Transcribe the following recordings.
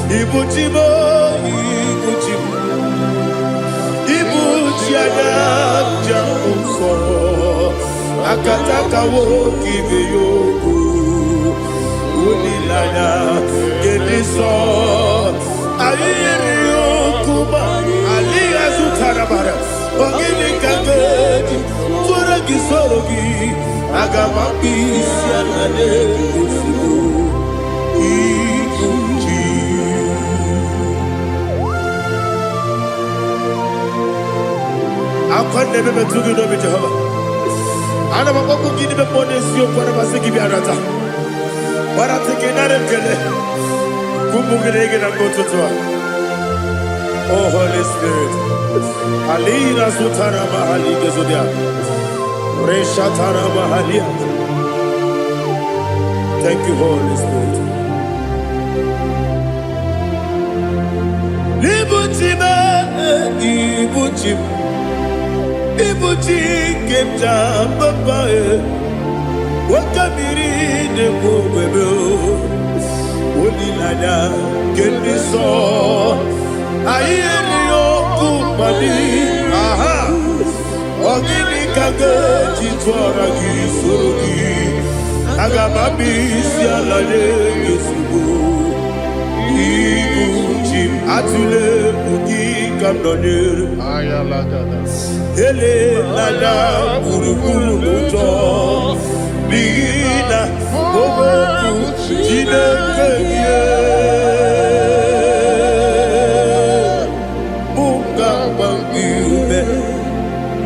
Ibu chi m, ibu chi m, ibu chi anya njem nsọ, akataka nwoke ibe ya okwu, olileanya nke ndị nsọ. Anyị yiri ya okwu ma adịghị azụtara mara. Ọ gịnị ka m ga-eji tụọrọ gị, soro gị? Aga m akpụ isi ala n'ezigbo ibu chi. Akwa na-eme metụ gị n'obi, Jehova. Ana m akpọkpụ gị n'ime mmụọ n'eziokwu. Ana m asị gị bịa nata gbarata gị, nara ekele ụmụ gị na gị na mgbe ụtụtụ a. Oh Holy Spirit, alina sutara mahali gezodia reshatara mahalia. Thank you, Holy Spirit. Ibu chi m, ibu chi m, ibu chi nke m ji papa e, nwoke mmiri na-ekwu ogbebe, olileanya nke ndị nsọ. Anyị erighị ọkụ mmadụ aha. Ọ gịnị ka ga-eji tụọra gị, soro gị? Aga m abịa isi ala nye gị ozugbo. Ibu chi m, atụla egwu, gị ka m nọnyere. Elela gburugburu n'ụjọ, n'ihi na okwu Chineke gị mụ ga-agba gị ume,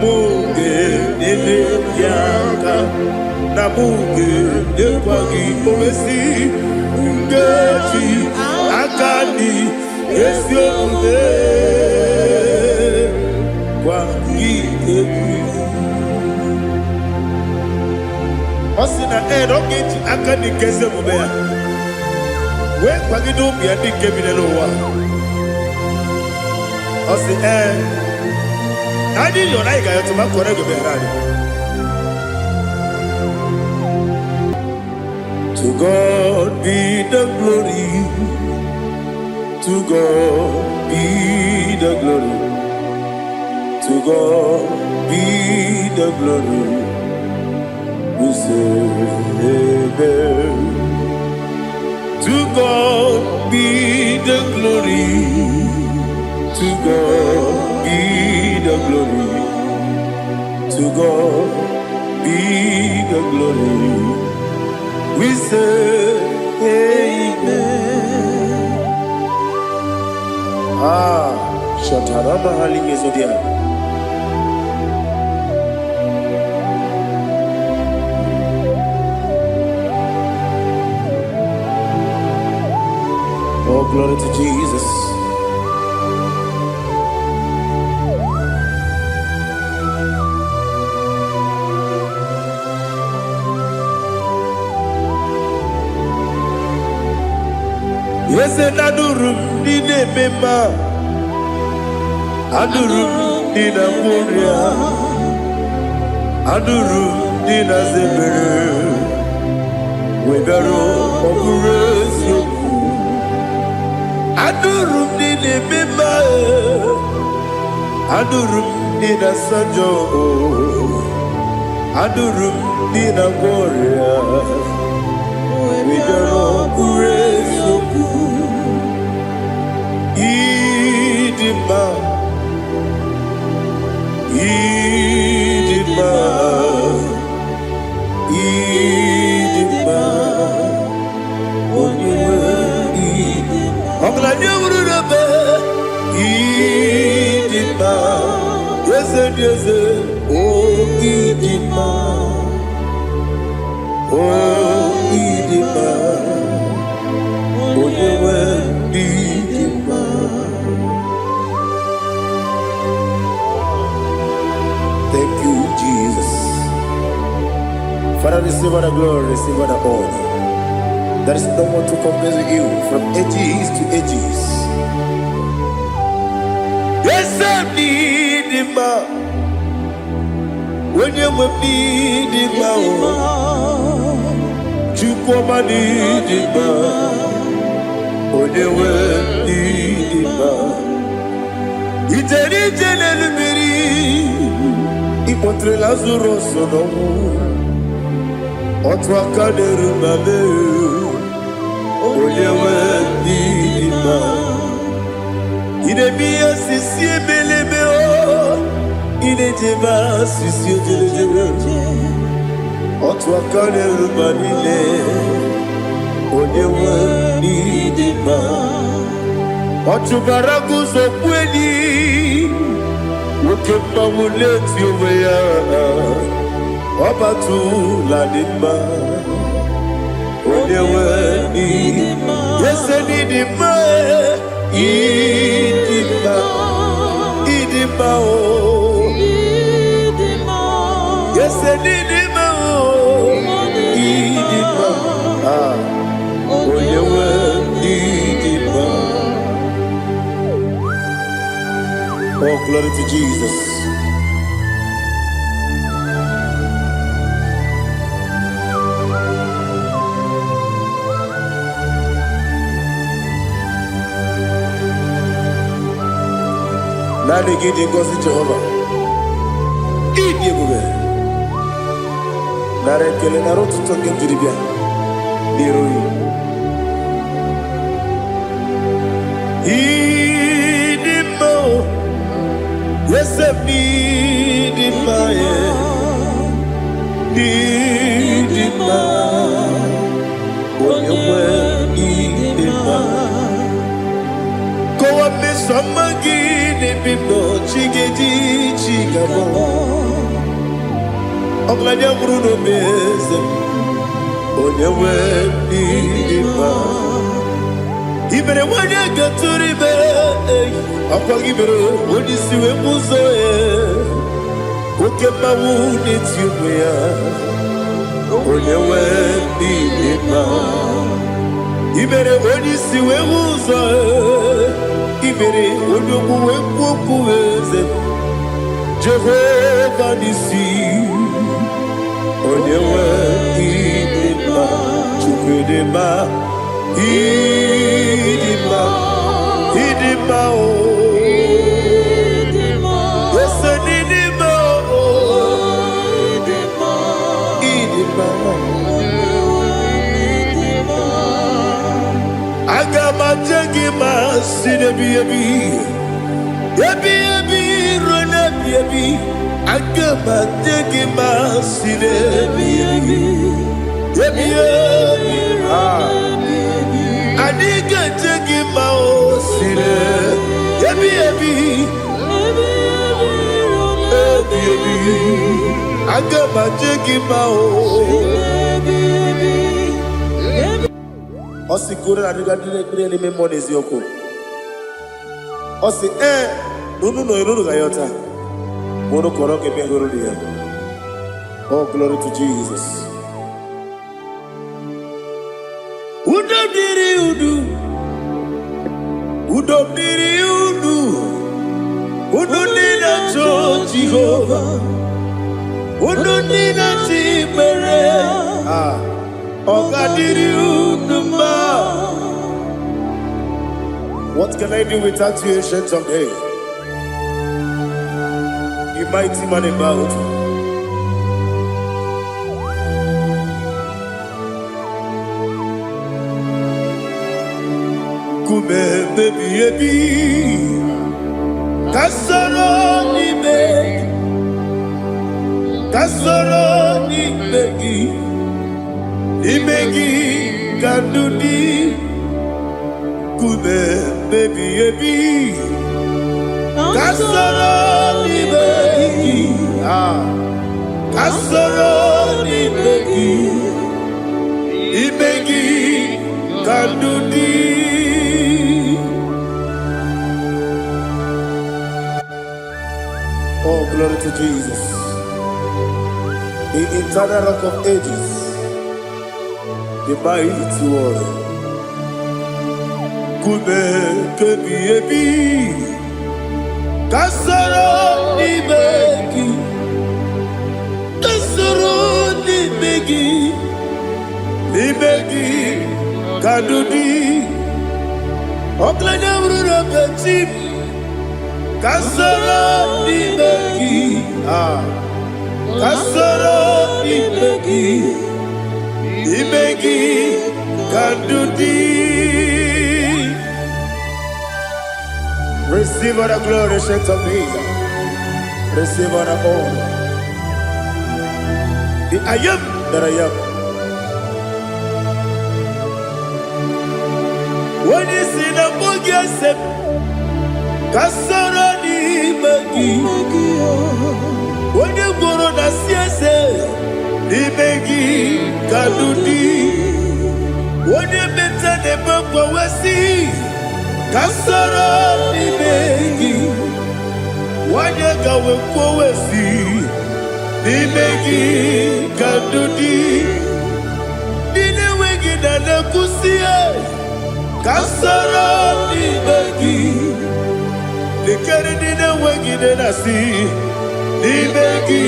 mụ ga-enyere gị aka, na mụ ga-enyekwa gị owesi nkeji aka dị ezi omume gwa gị egwu. Ọ sị na ee, na ọ ga-eji aka dị nke ezi omume ya wee kwagide ụmụ ya ndị nke bi n'ụwa. Ọ sị ee, na anyị yọrọ, anyị ga-ayọtụ ma kọrọ ego bịara anyị. To God be the glory, to God be the glory, to God be the glory. We say amen. To God be the glory, to God be the glory, to God be the glory. We say amen. Ah, Shatarama Halingezodia. Oh, glory to Jesus. Eze, na-anụrụ m ndị na-eme mma, anụrụ m ndị na-agwọ ọrịa, anụrụ m ndị na-aza ebere, wegara ọ bụrụ eziokwu. Anụrụ m ndị na-eme mma, anụrụ m ndị na-asa njọ, anụrụ m ndị na-agwọ ọrịa, wegara ọ bụrụ eziokwu. Ịdị mma, ịdị mma, ịdị mma, onye nwe ọgaranya wuru n'ebe. Ịdị mma, eze dị eze, o ịdị mma, o ịdị mma, onye nwe ịdị mma. Thank you, Jesus. Father, receive all the glory, receive all the honor. There is no one to compare with you from ages to ages. Eze m n'ịdị mma, onye nwe m n'ịdị mma o, Chukwu ọma n'ịdị mma, onye nwe kpọlitere Lazarọs n'ọnwụ. Otu aka na-eru mba mee, onye nwe ndị dị mma. Ị na-eme ihe sisi ebelebe o, ị na-ejebe asịsị ojelejebe. Otu aka na-eru mba niile, onye nwe ndị dị mma. Ọ chụbara guzo kweli, nwoke mmanwụ na-eti onwe ya. Ọ batụla dị mma, onye nwe ndị ese n'ịdị mma, ịdị mma, ịdị mma o. Ese n'ịdị mma o, ịdị mma. Ah, onye nwe ịdị mma. Oh, glory to Jesus. Naanị gị dị ngọzi, Jehova. Ịdị ebube. Nara ekele, nara otuto nke m jiri bịa n'iru gị. Ịdị mma o, ese m n'ịdị mma ya, n'ịdị mma, onye nwe ịdị mma. Kọwa mmeso ọma gị n'ebe m nọ, chi ga-eji chi ga-abọ. Ọgaranya nwụrụ n'obe eze m, onye nwe ịdị mma. I mere nwanyị gatụrụ ime, ọkwa gị mere onye isi wee bụ ụzọ ya. Oke mmanwụ na-eti onwe ya, onye nwe ịdị mma. I mere onye isi wee hụ ụzọ, i mere onye ogbu wee kwuo okwu eze. Jehova n'isi, onye nwe ịdị mma. Chukwu dị mma, ịdị mma, ịdị mma o. Ese n'ịdị mma o, ịdị mma. Aga m aje gị ma si n'ebi ebi, ebi ebi ruo n'ebi ebi. Aga m aje gị ma si n'ebi ebi, ebi ebi. Ah. Anyị ga-eje gị ma o si n'ebi ebi, ebi ebi. Aga m aje gị ma o. Ọ sị ka unu na-adịga ndị na-ekpere n'ime mmụọ na eziokwu. Ọ sị ee na unu nọ unu ga-ayọta ma unu kọrọ ka emegoro ya. Oh, glory to Jesus. Udo dịrị unu, udo dịrị unu, unu ndị na-achọ Jehova, unu ndị na-achọ ikpere. Ah, ọ ga-adịrị unu mma. What can I do without you, Ancient of Days? You mighty man in battle. Nkume ebi ebi, ka soro n'ime, ka soro n'ime gị, n'ime gị ka ndụ dị. Nkume ebi ebi, ka soro n'ime gị, ah, ka soro n'ime gị, n'ime gị ka ndụ dị. Oh, glory to Jesus. The eternal Rock of Ages, the mighty one. Nkume kebi ebi, ka soro n'ime gị, ka soro n'ime gị, n'ime gị ka ndụ dị. Ọgaranya bụrụ na chi m, ka soro n'ime gị, ah. Ka soro n'ime gị, n'ime gị ka ndụ dị. Receive all the glory, Saint of Days. Receive all the honor. The I am that I am. Onye si na mbụ gị ese ka soro n'ime gị. Onye gwụrụ na si eze n'ime gị ka ndụ dị. Onye meta na-eme mgbanwe ka soro n'ime gị. Onye ka wee kwuo si n'ime gị ka ndụ dị. Ndị na-enweghị na na-ekwusi ka soro n'ime gị. Lekere ndị na-enweghị nne na-asị n'ime gị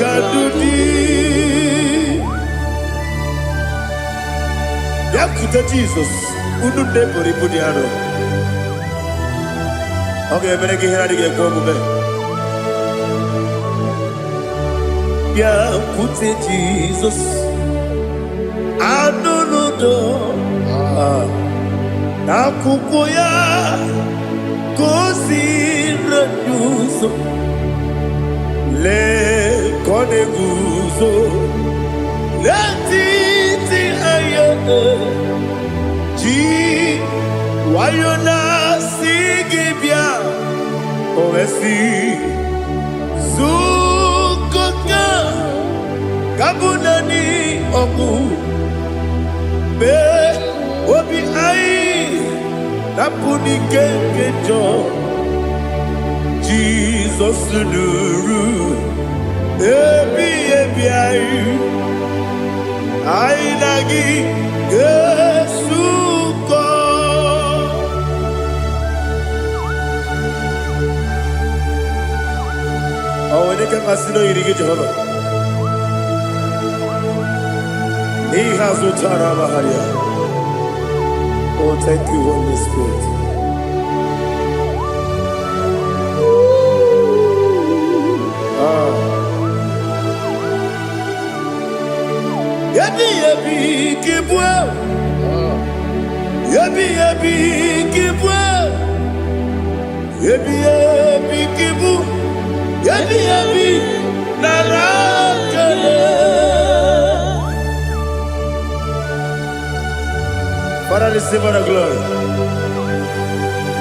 ka ndụ dị. Bịakwute Jizọs, unu ndị buru ibu dị arọ. Ọ ga-emere gị ihe na-adịghị ekwe omume. Bịakwute Jizọs, anụ n'udo n'akwụkwọ ya ka o si ụzọ. Lee ka ọ na-eguzo n'etiti anya ji nwayọ na-asị gị bịa. O wee sị zukọta ka bụ naanị ọgwụ mee obi anyị napụ n'ike nke njọ. Jizọs nụrụ ebi ebi anyị, anyị na gị ga-esukọ. Ọ nwere ike mmasị na oyiri gị, Jehova, n'ihe azụtara amagharịa. Oh, thank you, Holy Spirit. Ah. Ebi ebi kibue, ebi ebi kibue, ebi ebi kibu, ebi ebi nara kele. Father, receive all the glory.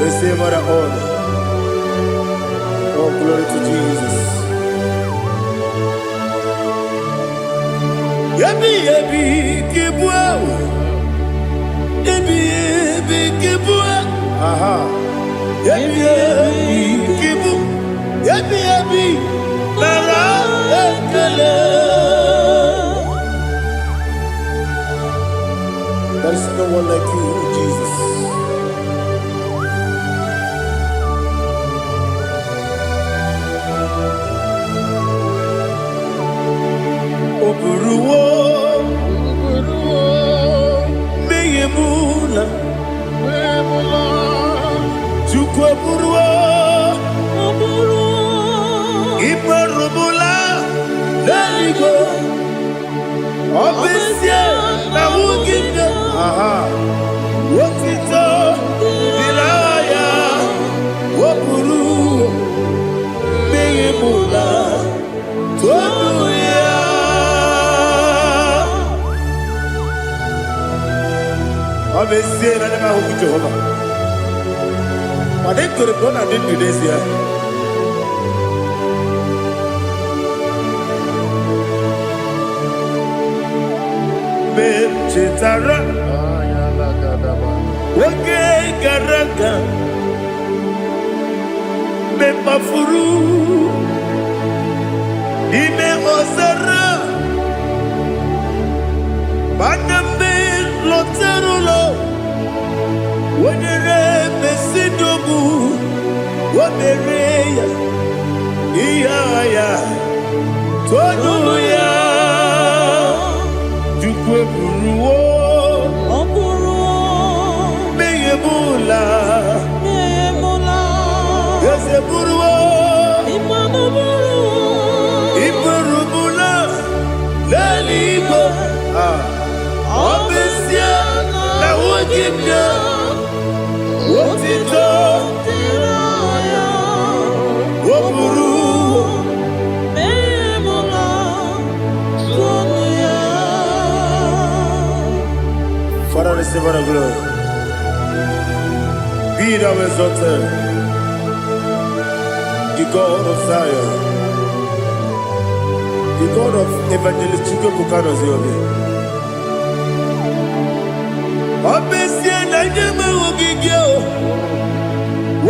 Receive all the honor. Oh, glory to Jesus. Ebi ebi kibue, ebi ebi kibue, aha. Ebi ebi kibu, ebi ebi nara ekele. There is no one like you, Jesus. O buruwo mmehie m na Chukwu eburuwo ịkparụbụla n'eluigwe. Ọ bụ ezie na nwunye aha otito dịrị aha ya. O buru mmehie m na todu ya. Ọ bụ ezie na ndị m ahụghị Jehova, mana ekwere m na ọ na-adị ndụ n'ezie. Mgbe m chetara oge gara aga, mgbe m kpafuru n'ime ọzara, mana mgbe m lọtara ụlọ, wenyere mesidogbu o mere ya ihe agha ya tonu ya. Chukwu eburuwo Ọ bụrụ mmehie m ụla. emụla. Eze buruwo Ịmanụ bụrụ iburu. na-enye otito. Dịrị ya. O buru Memula tonu ya. Father, receive all the glory. Be thou exalted, the God of Zion, the God of Evangelist Chukwuebuka Obi. Ọ bụ ezie na ndị enweghị gị o,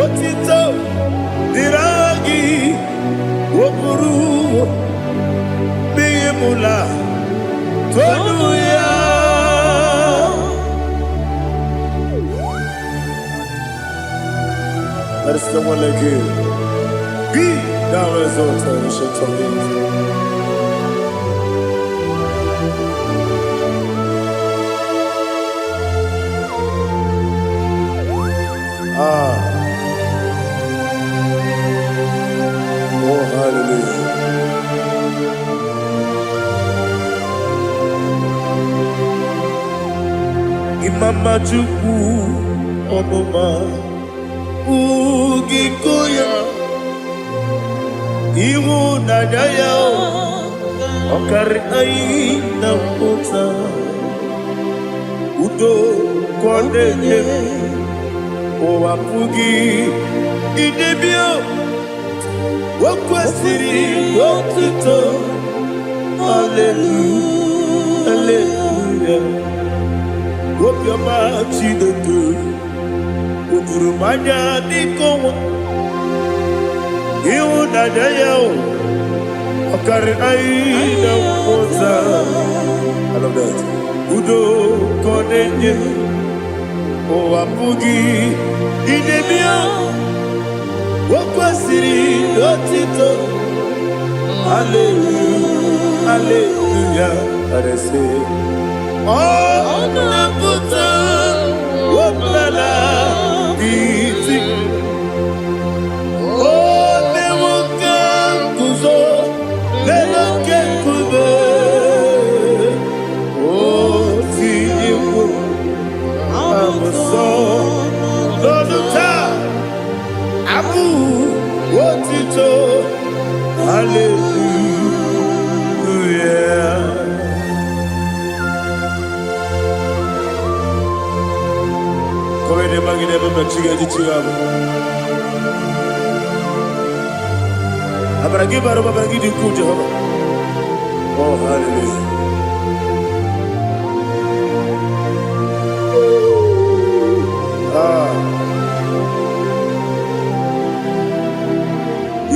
otito dịrị aha gị, o buru n'ihi mụla tonu ya. There is no one like you. Be thou exalted, ancient of days. Ah, oh hallelujah. Imama Chukwu ọmụma ugiko ya, ịhụnanya ya ọ karị anyị na mpụta, udo ka ọ na-enye, ụwa pụghị idebe. O kwesịrị otuto. Hallelujah, hallelujah. Obiọma Chineke o juru m anya dịka ọnwa, ịhụnanya ya o ọ karịrị anyị na mmụta. I love that. Udo ka ọ na-enye, ụwa pụghị idebe ya. O kwesịrị otito. Hallelujah, hallelujah. Arese ọ na-apụta ọbụla iti, o mewo ka nguzo n'elu oke nkume, o tinyewo abụsọ n'ọnụ taa abụ otito. Hallelujah. Kọwede magide ebe mmechi ga-eji chi ya bụ. Amara gị bara ụba, amara gị dị ukwuu, Jehova. Oh, hallelujah. Ah.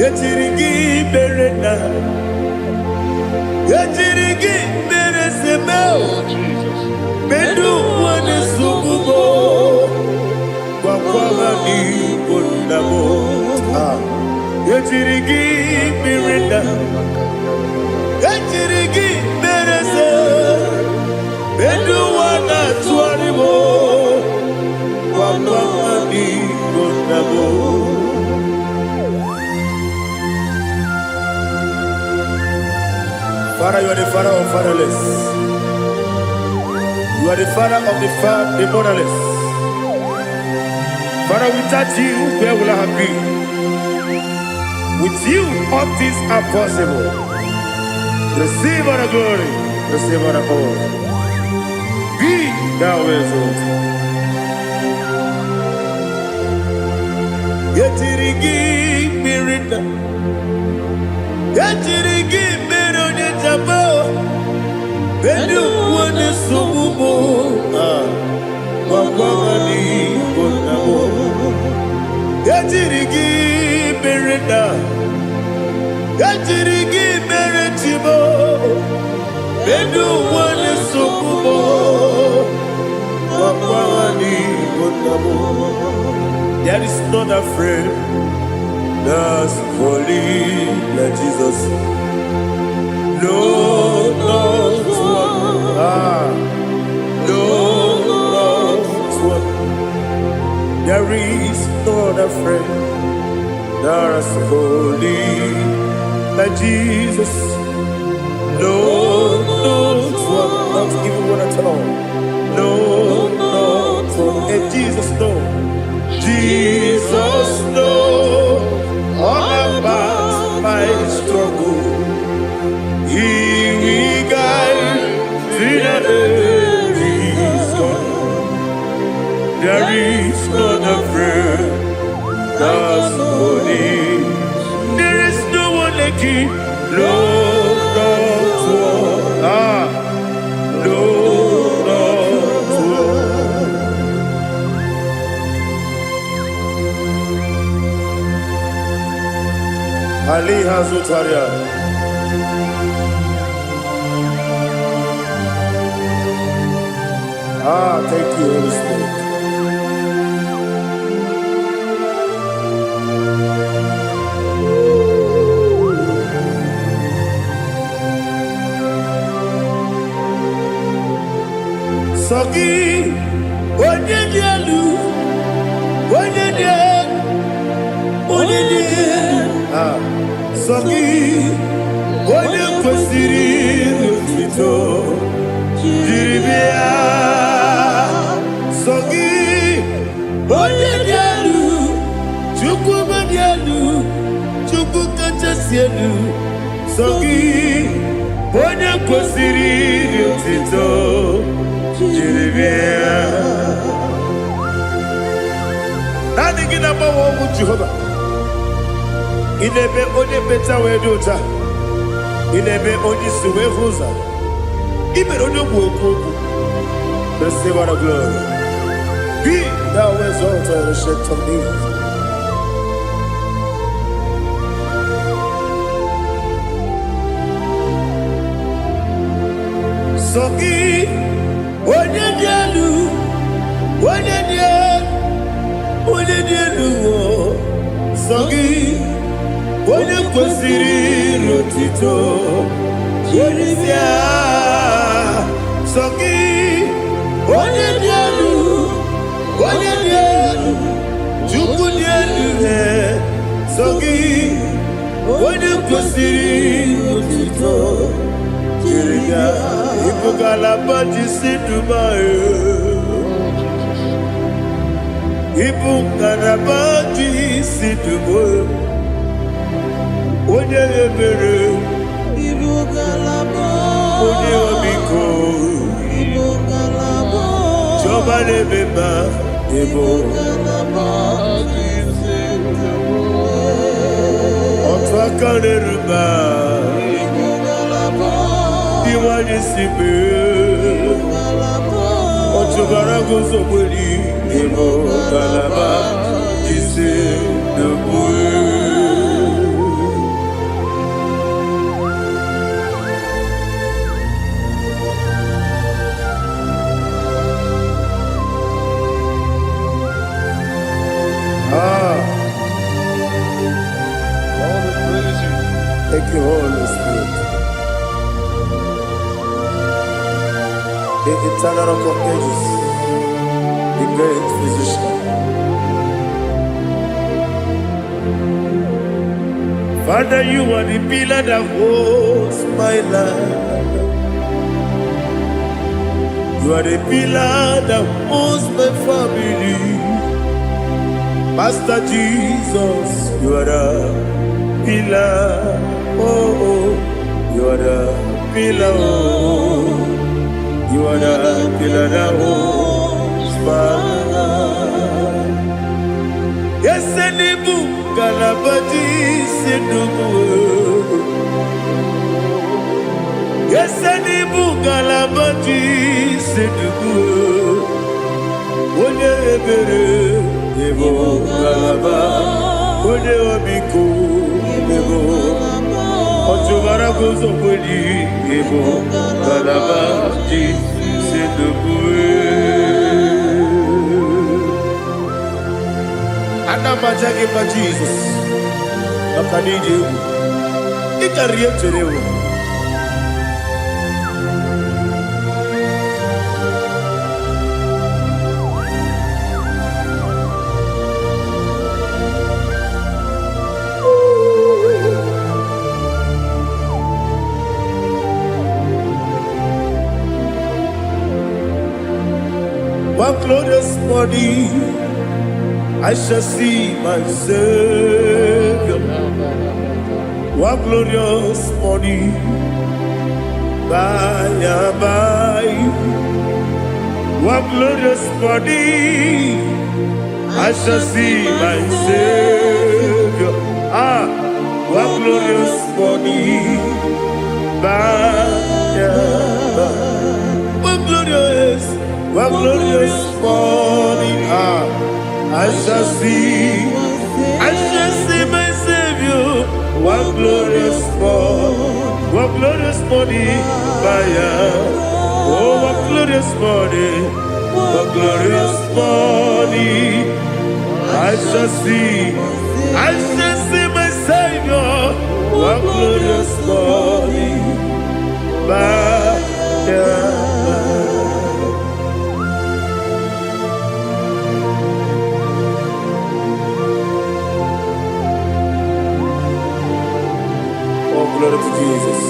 Ejiri gị mere na ejiri gị mere seme. Oh, Jesus. Medu nwane sugbubo gwakwara n'igbo nna m. Ah. Ejiri gị mere na ejiri gị mere se medu nwa na-atụgharị m gwakwara n'igbo nna m. Father, you are the father of fatherless. You are the father of the motherless. Father, without you, where will I have been? With you, all things are possible. Receive all the glory, receive all the honor. Be thou exalted. Ejiri gị mmiri na ejiri gị mere onye jaba ndị uwe na-esogbu m. Ah, gwagwara n'igbo nna m. Ejiri gị mere na ejiri gị mere chibo ndị uwe na-esogbu m gwagwara n'igbo nna m. There is not a friend that's holy like Jesus. No, not one. Ah, no, not one. There is no other friend that's holy like Jesus. No, not one. Not even one at all. No, not one. And Jesus know. Jesus know all about my struggle. He will guide till the day is gone. There is none afraid that's holy. There is no one like you. No, not one. Ah, no, not one. Ali Hazutaria. Ah, thank you, Holy Spirit. Sọ gị, onye dị elu, onye dị elu, onye dị elu. Ah, sọ gị, onye kwesịrị otuto jiri bịa. Sọ gị, onye dị elu, Chukwu dị elu, Chukwu kachasị elu. Sọ gị, onye kwesịrị otuto jiri bịa. Naanị gị na-agbanwe ọnwụ Jehova. Ị na-eme onye mmecha wee dị ụcha. Ị na-eme onye isi wee hụ ụzọ. Ị mere onye ogbu okwu okwu. Receive all the glory. Be thou exalted, Ancient of Days. Sọ gị, onye dị elu, onye dị elu, onye dị elu, o. Sọ gị, onye kwesịrị otito jiri bịa. Sọ gị, onye dị elu, onye dị elu, Chukwu dị elu, he. Sọ gị, onye kwesịrị otito jiri bịa. Ịbụ ngalaba ji si Dubai. Ịbụ ngalaba ji si Dubai. Onye ebere, Ibu ngalaba. Onye ọmịiko, Ibu ngalaba. Chiọma na-eme mma, ịbụ Ngalaba ji otu aka na-eru mba, Ibu ngalaba. Ndị nwanyị si mee. Ngalaba. Ọchụbara guzogberi, ịbụ ngalaba ji si Dubai. Ah, All the praise you. Thank you, Holy Spirit. The eternal Rock of Ages, the great physician. Father, you are the pillar that holds my life. You are the pillar that holds my family. Master Jesus, you are the pillar. Oh, you are the pillar. Oh, you are the pillar that holds my life. Yes, n'ịbụ ngalaba ji isi ndụ m. Yes, n'ịbụ ngalaba ji isi ndụ m. Onye ebere, ịbụ ngalaba. Onye ọmịiko, ịbụ ọchụbara guzo kweli, ịbụ ngalaba ji isi ndụ m. Ana m aja gị mma, Jizọs, maka na iji egwu ị karịrị ihe m chere ewu. One glorious morning, I shall see my Savior. One glorious morning, by and by. One glorious morning, I shall see my Savior. Ah, one glorious morning, by and by. One glorious morning, ah, I shall see my Savior. One glorious morning, one glorious morning, by and oh, one glorious morning, one glorious morning, I shall see my Savior. One glorious morning, by and by. Oh, glory to Jesus.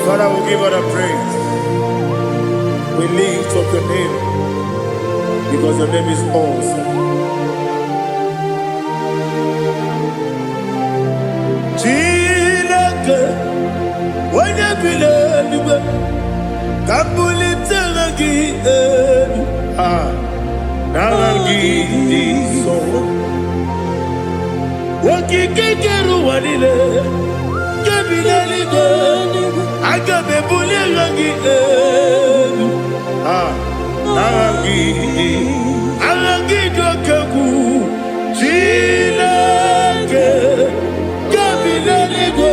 Father, we give all the praise. We lift up your name because your name is awesome. Chineke, onye bi n'eluigwe, ka m bulite aha gị elu. Ah, n'aha gị dị nsọ. Okike kere ụwa niile, nke bi n'eluigwe, aga m ebuli aha gị elu. Ah, n'aha gị dị, aha gị dị oke egwu. Chineke, nke bi n'eluigwe,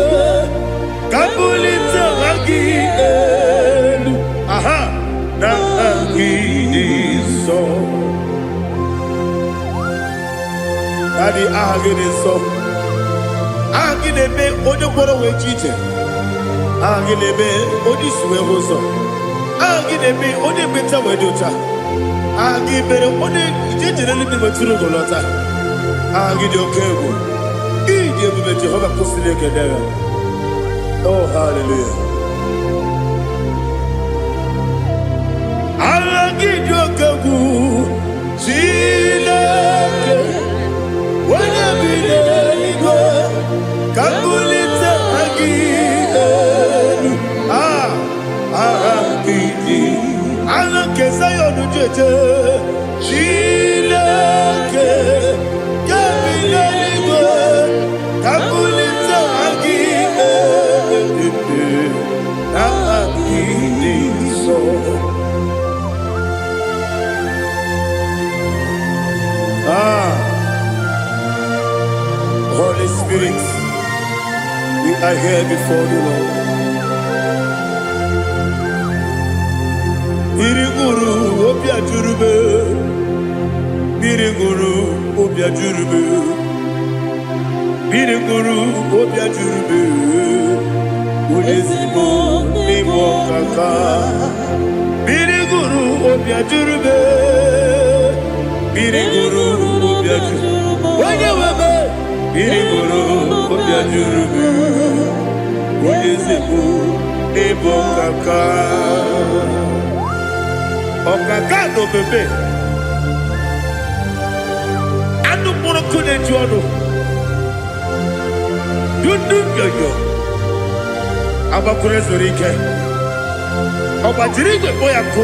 ka m bulite aha gị elu. Aha, n'aha gị dị nsọ. Daddy, aha gị dị nsọ. Aha gị na-eme onye kwere wee ji ije. Aha gị na-eme onye isi wee hụ ụzọ. Aha gị na-eme onye ekpenta wee dị ụcha. Aha gị mere onye ije jere eluigwe wetụrụ ugo lọta. Aha gị dị oke egwu. Ịdị ebube Jehova kwụsịrị ekele ya. Oh, hallelujah. Aha gị dị oke egwu. Chineke, onye bi n'eluigwe, ka m bulite aha gị elu. Ah, aha gị dị. Aha nke Zion ji eje. Chineke, nke bi n'eluigwe, ka m bulite aha gị elu. Aha gị dị nsọ. Ah, Holy Spirit, we are here before the Lord. Mmiri ṅụrụ obi ajụrụ m. Mmiri ṅụrụ obi ajụrụ m. Mmiri ṅụrụ obi ajụrụ m. Onye ezigbo n'ịbụ ọkaka. Mmiri ṅụrụ obi ajụrụ m. Mmiri ṅụrụ obi ajụrụ. Onye nwe m. Mmiri ṅụrụ obi ajụrụ m. Onye ezigbo n'ịbụ ọkaka. Ọkaka na omeme. Anụ mkpụrụ nkụ na-eju ọnụ. Dundu nyonyo. Agbakwuru ezuru ike. Ọ gbajiri igwe kpọ ya nkụ.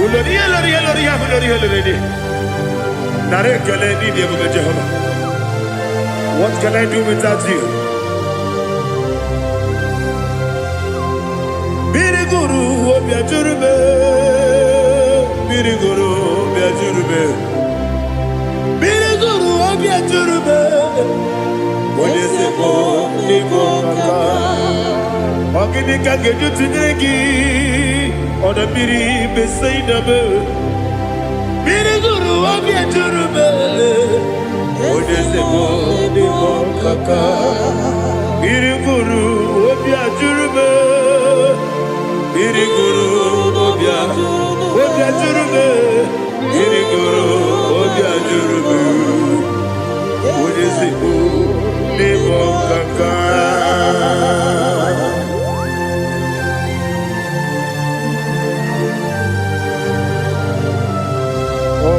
Ulori ihe lori ihe lori ihe ahụ lori ihe lori dị. Nara ekele n'ihi ebube Jehova. What can I do without you? Mmiri gụrụ obi ajụrụ m. Mmiri gụrụ obi ajụrụ m. Mmiri gụrụ obi ajụrụ m. Onye ezigbo n'ịbụ ọkaka. Ọ gịnị ka m ga-eji tụnyere gị? Ọdọ mmiri Besaida m. Mmiri gụrụ obi ajụrụ m. Onye ezigbo n'ịbụ ọkaka. Mmiri gụrụ obi ajụrụ m. Mmiri gụrụ obi ajụrụ m. Mmiri gụrụ obi ajụrụ m. Onye ezigbo n'ịbụ ọkaka.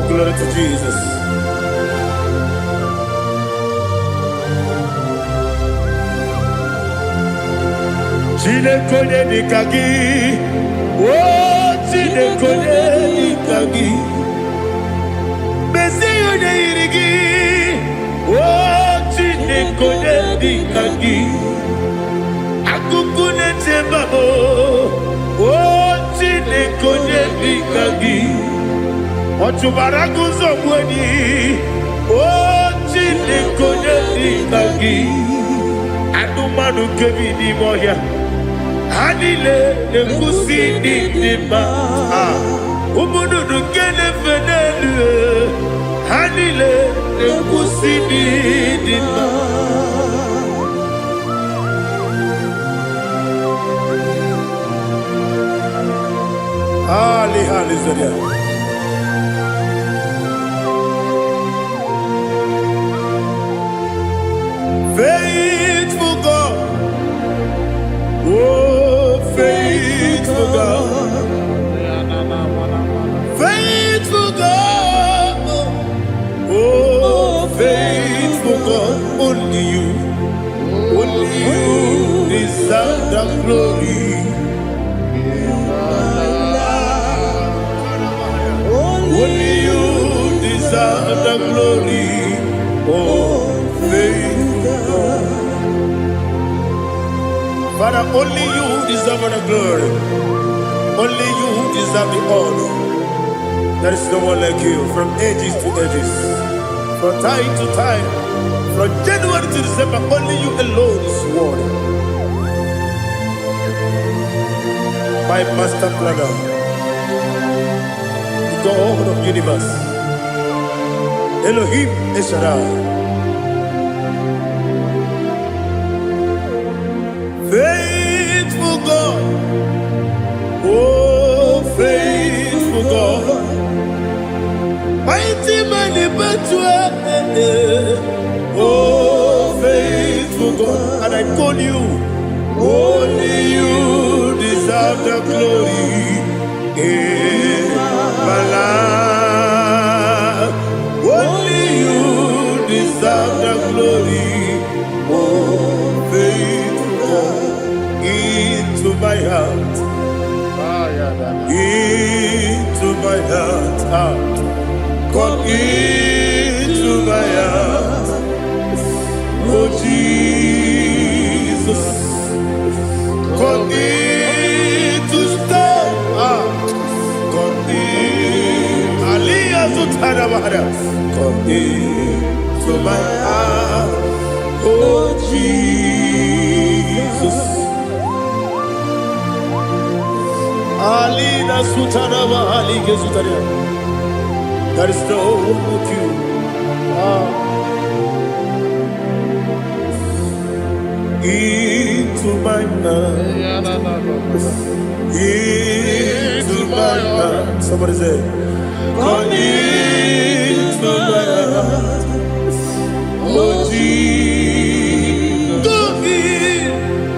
Glory to Jesus. Chineke onye dịka gị, o Chineke onye dịka gị, mezie ya onye yiri gị, o Chineke onye dịka gị, akụkụ na-eche mba m, o Chineke onye dịka gị, ọ chụbara gụzọ gbu enyi, o Chineke onye dịka gị, anụmanụ nke bi n'ime ọhịa, ha niile na-ekwusi ndị dị mma. Ah, ụmụ nnụnụ nke na-efe n'elu, ha niile na-ekwusi ndị dị mma. Ali, hallelujah. Faithful God, oh faithful God, faithful God, oh faithful God, only you deserve the glory. Only you deserve the glory. Oh, faithful God. Father, only you deserve the glory. Only you deserve the honor. There is no one like you from ages to ages, from time to time, from January to December. Only you alone is worthy. My master planner, the God of universe, Elohim Eshaddai. Faithful God, oh faithful God, mighty man in battle, oh faithful God, and I call you, only you deserve the glory in my life. Only you deserve the glory, oh faithful God, into my heart, into my heart, ah, come into my heart, oh Jesus, come in to stay, ah, come in, Aliyah Zutarabara, come into my heart, oh Jesus. Alina Sutanaba Ali Gesutaria. There is no one like you. Ah. Into my heart. Into my heart. Somebody say, come into my heart. Oh Jesus. Come in.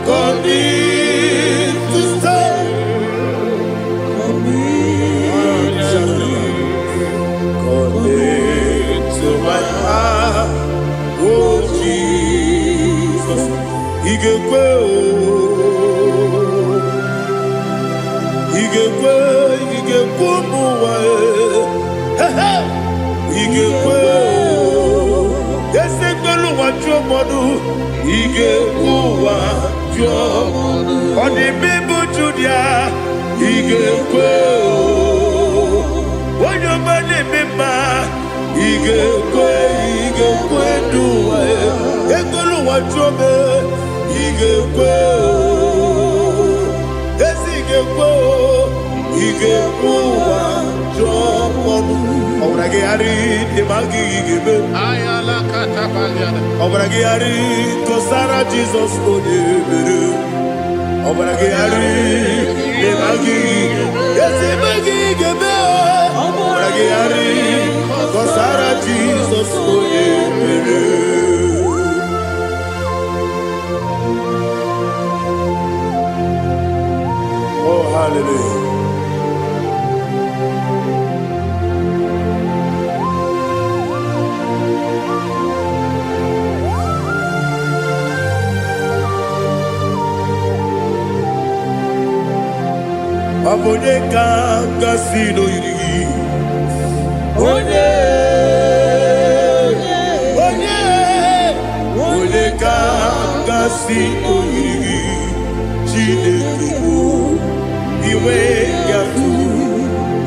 Come in to stay. Come into my heart. Oh Jesus. Ị ga-ekwe o. Ị ga-ekwe, ị ga-ekwe ụmụ ụwa e. He he. Ị ga-ekwe o. Eze kwelu ụwa jụọ mmadụ. Ị ga-ekwe ụwa jụọ. Ọ dị mma ịbụ Judia. Ị ga-ekwe o. Onye ọma na-eme mma. Ị ga-ekwe, ị ga-ekwe ndụ ụwa e. Ekwelu ụwa jụọ m e. Ị ga-ekwe o. Ezi ị ga-ekwe o. Ị ga-ekwe ụwa jụọ mmadụ. Ọbara gị ghara ịdị ma gị ga-eme. Ọbara gị ghara kọsara Jizọs onye mere. Ọbara gị ghara ịdị ma gị. Ezi ma gị ga-eme. Ọbara gị ghara kọsara Jizọs onye mere. Oh, hallelujah. Ọ bụ onye ka m gasị n'oyiri gị? Onye, onye, onye ka m gasị n'oyiri gị? Chineke bụ inwe gatụ.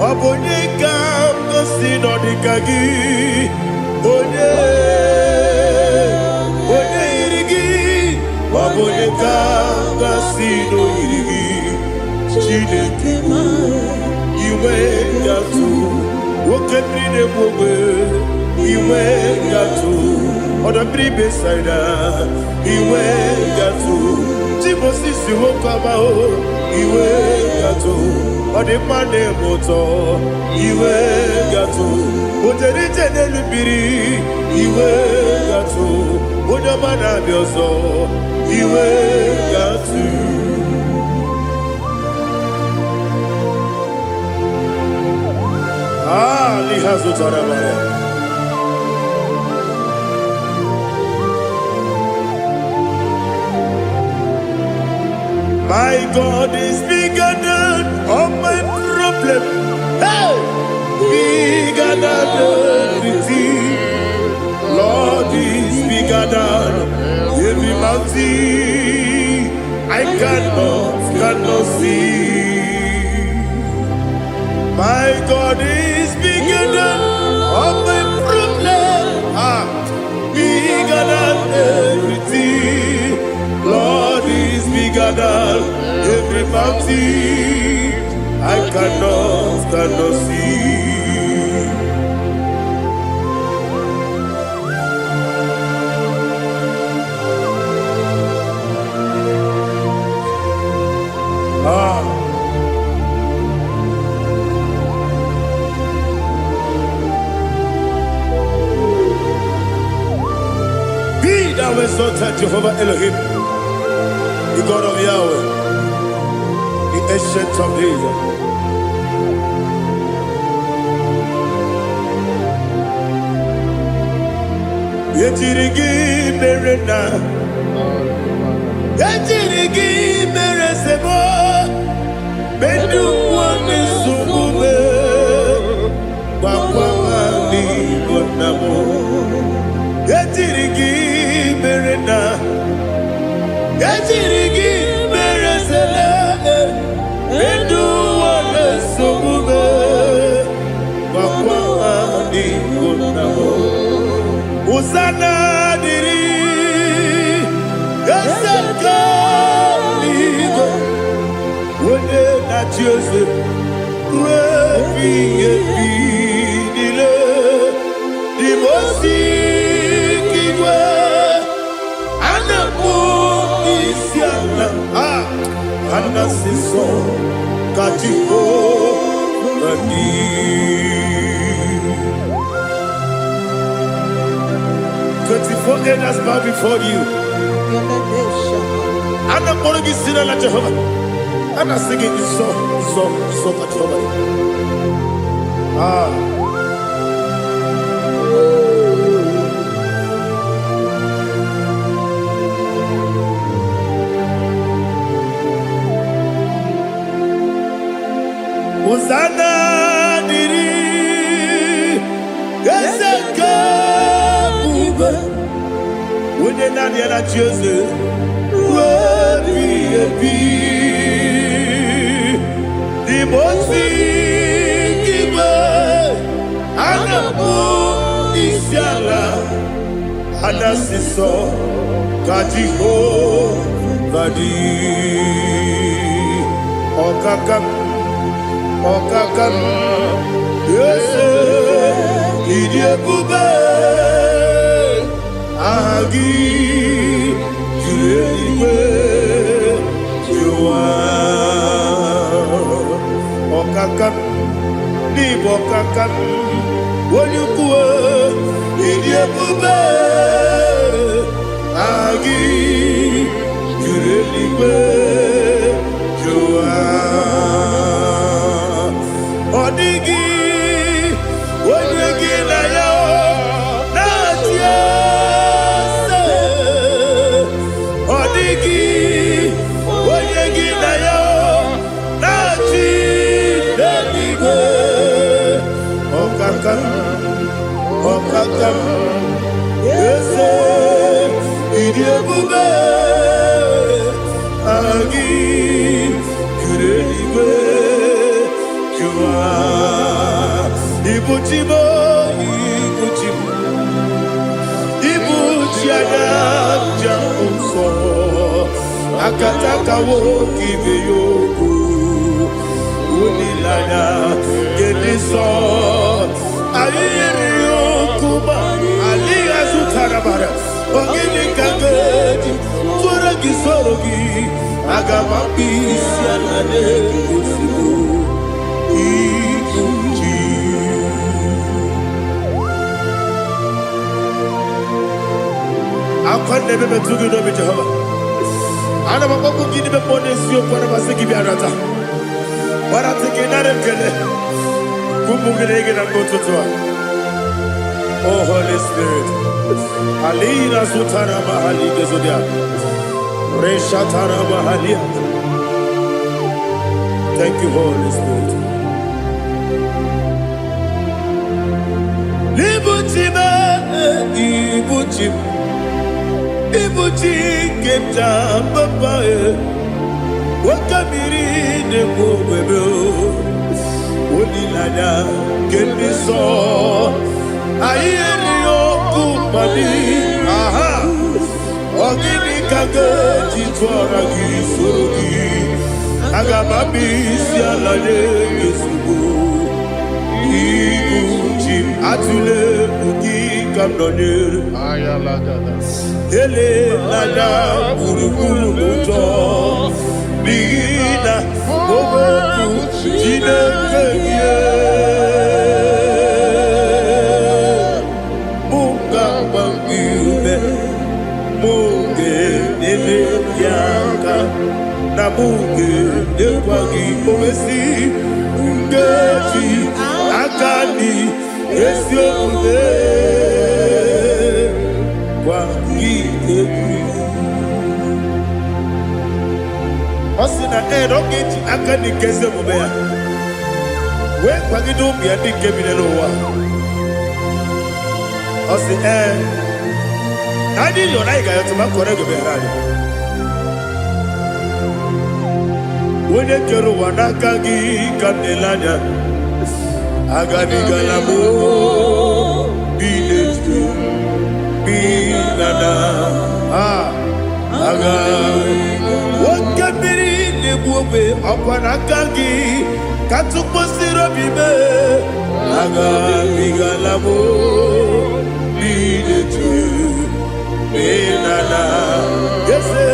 Ọ bụ onye ka m gasị nọ dịka gị? Onye, onye yiri gị? Ọ bụ onye ka m gasị n'oyiri gị? Chineke bụ inwe gatụ. Oke mmiri na-egbu ogbe, inwe gatụ. Ọdọ mmiri Besaida, inwe gatụ. Timosisi nwoke ọma o, inwe gatụ. Ọ dị mma na-eme ụtọ, inwe gatụ. O jere ije n'elu mmiri, inwe gatụ. Onye ọma na-abịa ọzọ, inwe gatụ. Ah, liha zụtara mara. My God is bigger than all my problem. Hey! Bigger than everything. Lord is bigger than every mountain I cannot see. My God is bigger than all my problem. Ah, bigger than everything. Lord is bigger than every mountain I cannot see. Ah, be thou exalted, Jehovah Elohim, the God of Yahweh, the Ancient of Days. Ejiri gị mere na ejiri gị mere sebo ndị ụwa na-esogbu m gwakwa ha n'Igbo nna m. Ejiri gị mere na ejiri gị mere sele ndị ụwa na-esogbu m gwakwa ha n'Igbo nna m. Hosanna dịrị eze nke eluigwe, onye na-achị eze ruo ebighị ebi niile. Dị m osi igwe a na-akpọ isi ala a anasị nsọ ka Jehova dị. 24 elders bow before you. A na-akpọrọ gị si n'ala Jehova. A na-asị gị nsọ, nsọ, nsọ ka Jehova dị. Ah. Hosanna dịrị eze nke ebube, onye naanị ya na-achị eze ruo ebighị ebi. N'ime osi igwe a na-akpọ isi ala a na-asị nsọ ka Jehova dị. Ọkaka m, ọkaka m, eze, ịdị ebube, aha gị juru eluigwe juru ụwa. Ọkaka m, n'ịbụ ọkaka m, onye ukwu, ịdị ebube, aha gị juru eluigwe juru ụwa. Ọ dịghị onye gị na ya na-achị eze. Ọ dịghị onye gị na ya na-achị. Nzọpụta m. Eze, ịdị ebube, aha gị juru eluigwe jụwa. Ibu chi m, ibu chi m, ibu chi anya nja nsọ, akatakawo ibe ya okwu, olileanya nke ndị nsọ. Anyị yiri okwu ma adịghị azụtara mara. Ọ gịnị ka m ga-eji tụọrọ gị, soro gị? Aga m akpụ isi ala na-egosigo ibu ji. Akwa na-ebe metụ gị n'obi, Jehova. Ana m akpọkwu gị n'ime mmụọ n'eziokwu. Ana m asị gị bịa nata gbarata gị, nara ekele ụmụ gị na gị na mgbe ụtụtụ a. Oh Holy Spirit, alina zutara mahali gezodia reshatara mahalia. Thank you, Holy Spirit. Ibuchi m, ibuchi m, ibuchi nke m ja papa e, nwoke mmiri na-egbu ogwebe, olileanya nke ndị nsọ. Anyị erighị ọkụ mmadụ. Aha, ọ gịnị ka ga-eji tụọra gị, soro gị? Aga m abịa isi ala nye gị ozugbo. Ibu chi m, atụle egwu, gị ka m nọnyere. Elela gburugburu n'ụjọ, n'ihi na okwu Chineke gị mụ ga-agba gị ume, mụ ga-enyere gị aka, na mụ ga-enyekwa gị owesi nkeji aka dị ezi omume gwa gị egwu. Ọ sị na ee, na ọ ga-eji aka dị nke ezi omume ya wee kwagide ụmụ ya ndị nke bi n'ụwa. Ọ sị ee, na anyị yọrọ, anyị ga-ayọtụ ma kọrọ ego meghara anyị. Onye kere ụwa, n'aka gị ka m na-ele anya. Agabigala m bi n'etu bi na na a aga. Oke mmiri na-egbu ogbe, ọkwa n'aka gị ka tụkwasịrị obi mee. Agabigala m bi n'etu bi na na eze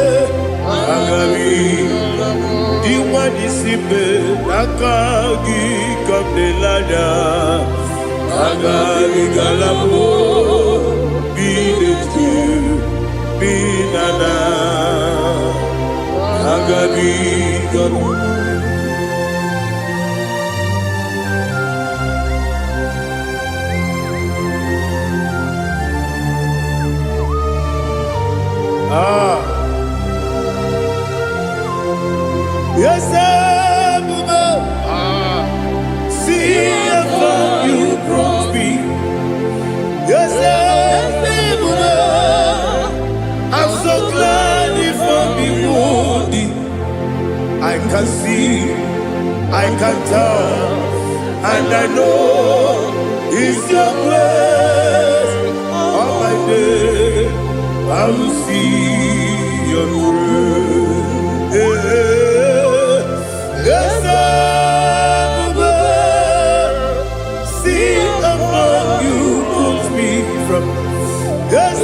agabi dị nwanyị si mbe, n'aka gị ka m na-ele anya. Agabigala m bi n'etu bi na na agabigala. Ah, yes, ebube, see how far you brought me. Yes, ebube, I'm so glad you found me worthy. I can see, I can tell, and I know it's your grace. All my day, I will see your grace. Yes, ebube, see how far you put me from. Yes,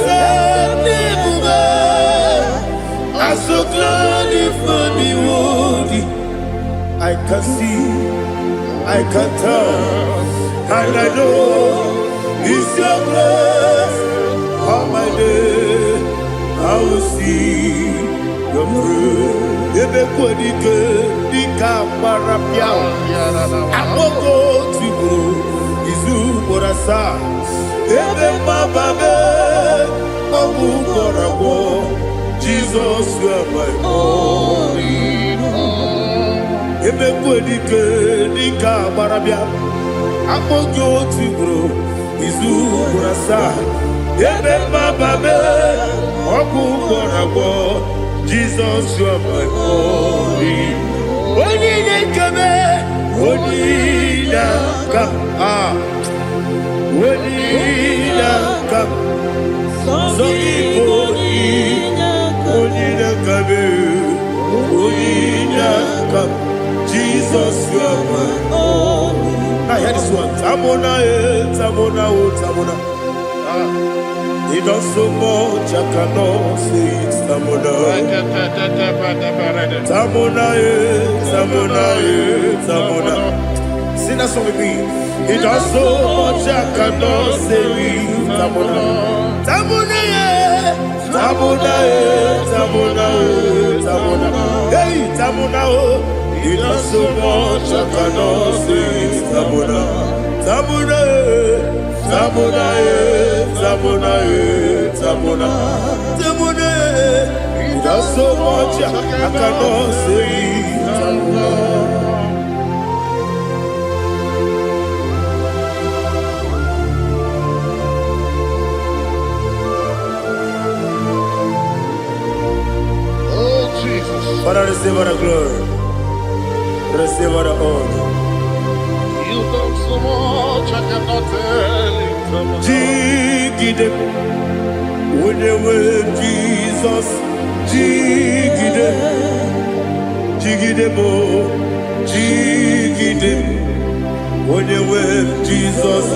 ebube, I'm so glad you found me worthy. I can see, I can tell, and I know it's your grace. All my day, I will see your grace. Ebe kwadike dịka gbara pịa akpọgo tigburu izu ugboro asaa, ebe mgbaba mee ọgwụ gwọrọ agwọ. Jizọs, you are my all. Ebe dike dịka agbara bịa akpọ gị otu ugboro izu ugboro asaa. na-asa ebe mmababe ọgwụ gwọrọ agwọ. Jizọs, you are my only, onye na-ekebe, onye na-aka, ah, onye na-aka sọ gị bụ onye na-akabe, onye na-aka. Jesus, you are my. Now hear this one. Tamona, eh, Tamona, oh, Tamona. Ah, he does so much, I cannot say it. Tamona. Tamona, eh, Tamona, eh, Tamona. Sing that song with me. He does so much, I cannot say it. Tamona. Tamona, eh, Tamona, eh, Tamona, eh, Tamona. Hey, Tamona, oh. He does so much, I cannot say it. Tamona. Tamona, eh, Tamona, eh, Tamona, eh, Tamona. Tamona, eh. He does so much, I cannot say it. Tamona. Oh, Jesus. Father, receive all the glory. Receive all the honor. You've done so much, I cannot tell it. Jigide, onye nwe Jizọs, jigide, jigide m, jigide, onye nwe Jizọs,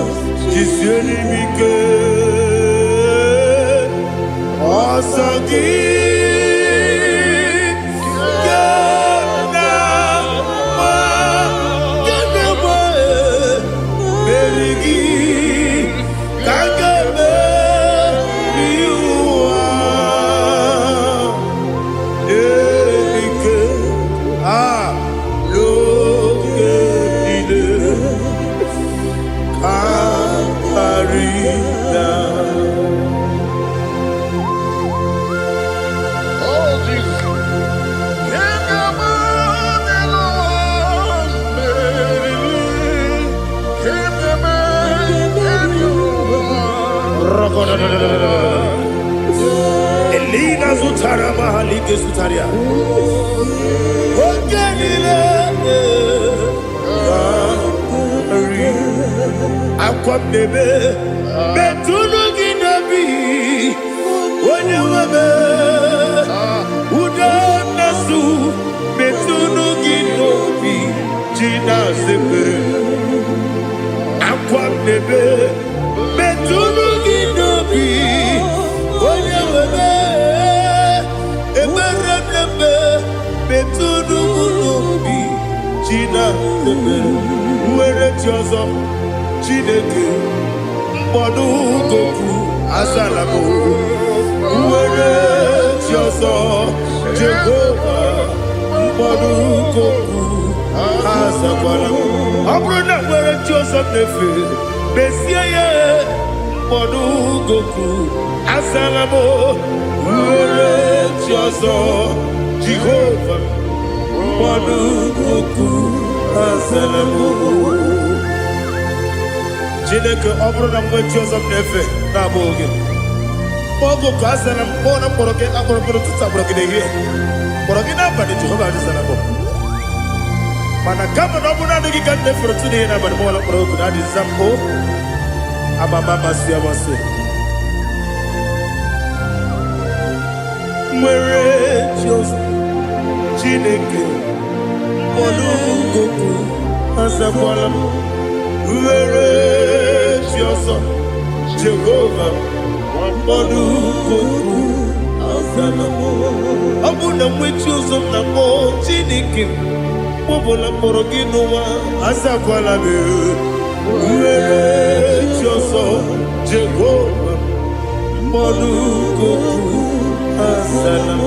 jisie m ike. Ọsọ gị ga na-agba, ga na-agba, meri gị ka m ga-emeri ụwa. Ike a n'oge niile ka karịa. Oh, Jesus. Elina zụtara mahalike zụtara ya oge niile ka akwa m na-ebe metụnụ gị n'obi, onye nwe m. Ude na-asụ metụnụ gị n'obi ji na-azepere akwa m na-ebe metụnụ gị n'obi, onye nwe m. Ekpere m na-eme metụnụ m n'obi ji na-azepere nwere chi ọzọ. Chineke mkpọdụ goku azala m nwere chi ọzọ. Jehova mkpọdụ goku azakwala m. Ọ bụrụ na nwere chi ọzọ m na-efe, mezie ya. Mkpọdụ goku azala m nwere chi ọzọ. Jehova mkpọdụ goku azala m. Chineke, ọ bụrụ na mgbe chi ọzọ m na-efe na-abụghị gị, oge ka azara m kpọọ na mkpọrọ gị akpọrọ mkpọrọ ụtụtụ, akpọrọ gị n'ehihie, kpọrọ gị n'abalị, Jehova azara m. Mana kama na ọ bụrụ naanị gị ka m na-efere otu n'ihe n'abalị, mọla mkpọrọ oku na adịza m o amama amasị amasị nwere chi ọzọ. Chineke mkpọrọ goku azakwala m nwere chi ọzọ. Jehova mkpọrọ goku azala m. Ọ bụ na nwe chi ọzọ m na-akpọ, Chineke mkpọbụla mkpọrọ gị n'ụwa azakwala m nwere chi ọzọ. Jehova mkpọrọ goku azala m.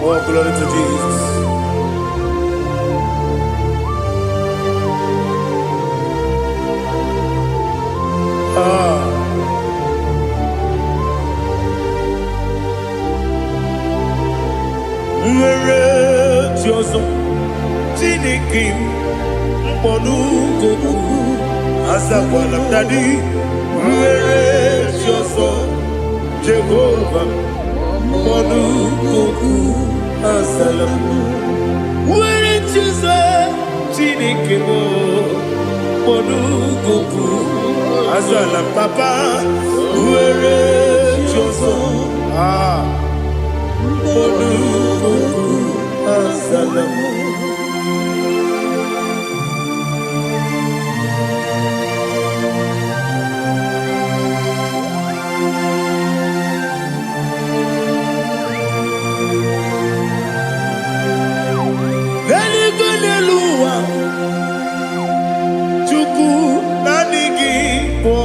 Oh, glory to Jesus. Ah, nwere chi chi ọzọ. Chineke m, mkpọnugokwu azakwala m. Daddy, nwere chi ọzọ. Jehova, mkpọnugokwu azala m. Nwere chi ọzọ. Chineke m, mkpọnugokwu azala m. Papa, nwere chi ọzọ. Ah, mkpọnugokwu azala m. N'eluigwe, n'elu ụwa, Chukwu, naanị gị bụ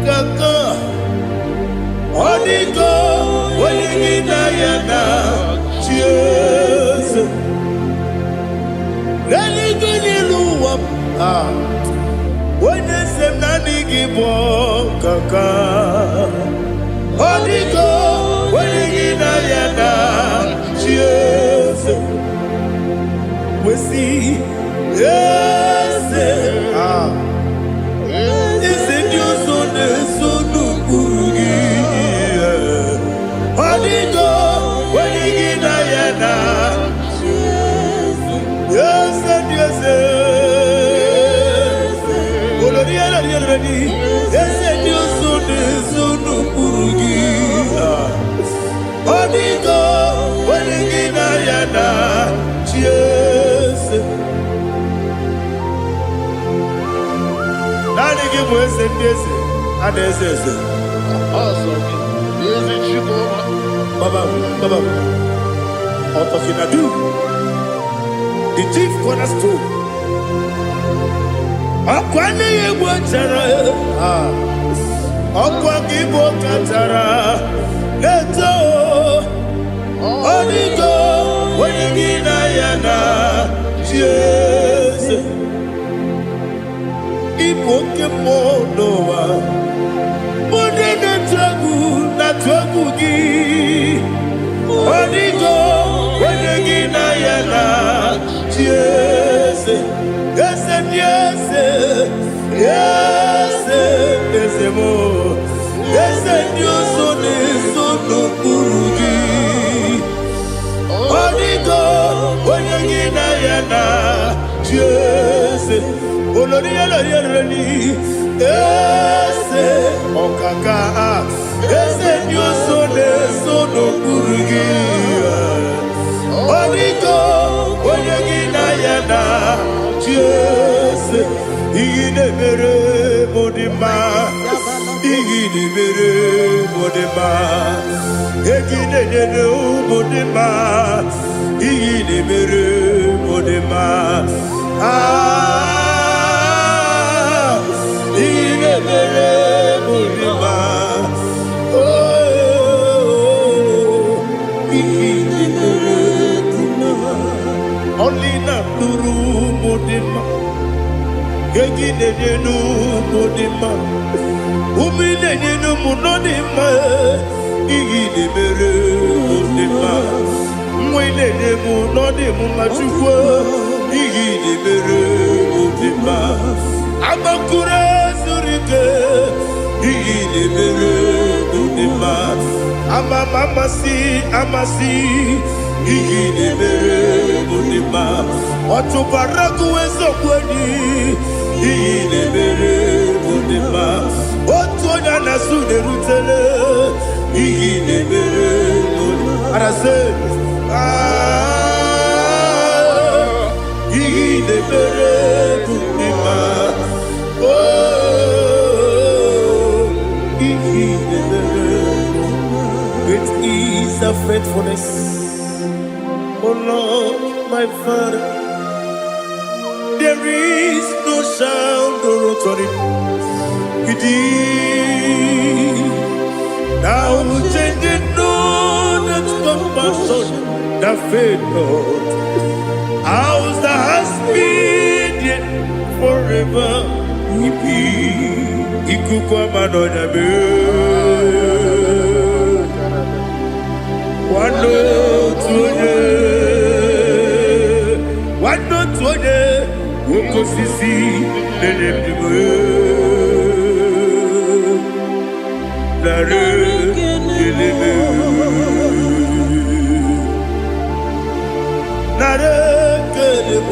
kaka. Ọ dịgo onye gị na ya na chi eze. N'eluigwe, n'elu ụwa, ah, onye eze m, naanị gị bụ kaka. Ọ dịgo onye gị na ya na chi eze. Wesi eze, ah, eze ndị ọzọ na-eso n'ụkpụrụ gị. Ọ dịgo onye gị na ya na eze ndị eze. Olori elori elori, eze ndị ọzọ na-eso n'ụkpụrụ gị. Ọ dịgo onye gị na ya na chi eze. Naanị gị bụ eze ndị eze a na-eze eze. Eze Chukwu. Baba, Baba, Otokinadu, the chief cornerstone. Ọkwa nne ya egbu chara, ah, ọkwa gị bụ kachara na-eto. Ọ dịgo onye gị na ya na chi eze. Ịbụ oke mmụọ n'ụwa, onye na-atụ egwu na-atụ egwu gị. Ọ dịgo onye gị na ya na chi eze. Eze ndị eze, eze, eze m, eze ndị ọzọ na-eso n'okpuru gị. Ọ dịgo onye gị na ya na chi eze. Olori elori elori, eze ọkaka, eze ndị ọzọ na-eso n'okpuru gị. Ọ dịgo onye gị na ya na chi eze. Ihe na-emere m dị mma, ihe na-emere m dị mma, ego ị na-enyere m dị mma, ihe na-emere m dị mma. Ah, ihe na-emere m dị mma. Oh, ihe na-emere dị mma. Ọlị na-atụrụ m dị mma, ego ị na-enyere m dị mma, ume ị na-enyere m nọ dị mma. Ihe ị na-emere m dị mma, nwa ị na-enye m nọ dị m mma. Chukwu, ihe ị na-emere m dị mma. Agbakụrụ zuru ike, ihe ị na-emere m dị mma. Ama m amasị amasị, ihe ị na-emere m dị mma. Ọtụbara gụ eziokwu enyi, ihe ị na-emere m dị mma. Otu onye a na-asụ na-erutele, ihe ị na-emere m dị arasị. Ah, ihe ị na-emere m dị mma. Oh, ihe ị na-emere. Great is thy faithfulness, O Lord, my Father. There is no shadow of turning with thee. Thou changest not thy compassions, they fail not. As thou hast been, yet forever we be. Ikuku ama n'ọnya mee. Nwanne otu onye. Oke osisi na-enye ndụ nara ekele m. Nara ekele m,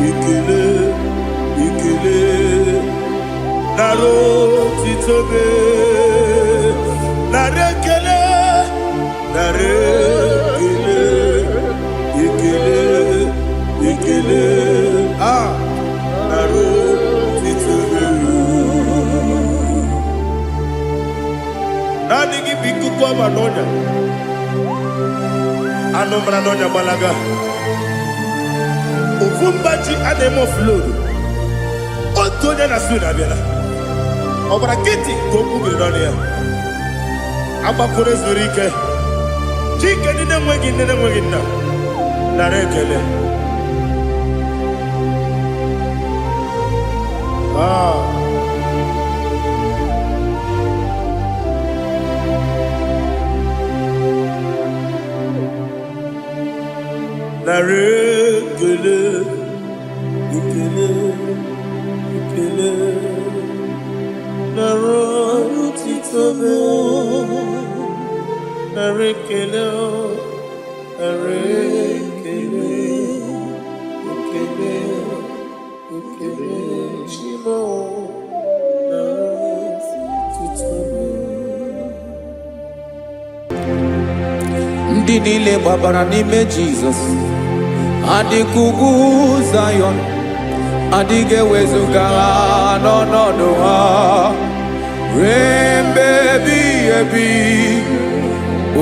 ekele, ekele, nara otito m. Nara ekele, nara ekele, ekele, ekele, ah, nara otito m. Naanị gị bụ ikuku ọma n'ọnya, anụ mara n'ọnya gbalaga. Ofu mba ji a na-eme oflodu. Otu onye na Sweden abịala. Ọ gbara nkịtị ka okwu biri n'ọnụ ya. Agbakọrọ zuru ike. Chike ndị na-enweghị nne na-enweghị nna. Nara ekele. Ah. Nara ekele, ekele, ekele, nara otito m. Nara ekele, nara ekele, ekele, ekele, Chimo, nara otito m. Ndị niile gbabara n'ime Jizọs adịka ugwu Zayọn, adịghị ewezuga ha n'ọnọdụ ha ruo mgbe ebighị ebi.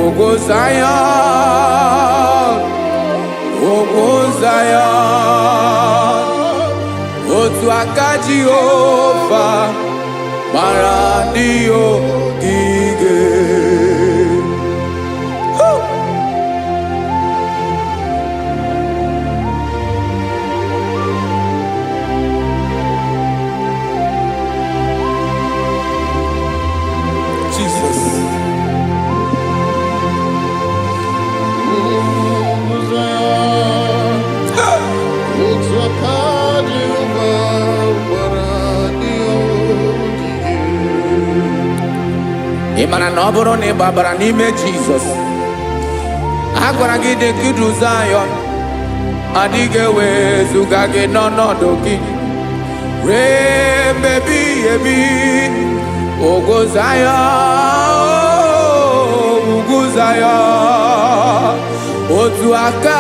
Ugwu Zayọn, ugwu Zayọn, otu aka Jehova gbara ndị ogige. Jesus. Otu aka Jehova gbara ndị ogige. Ị mara na ọ bụrụ na ị gbabara n'ime Jizọs, a gwara gị dị ka idu Zayọn, adịghị ewezuga gị n'ọnọdụ gị ruo mgbe ebighị ebi. Ugwu Zayọn, ugwu Zayọn, otu aka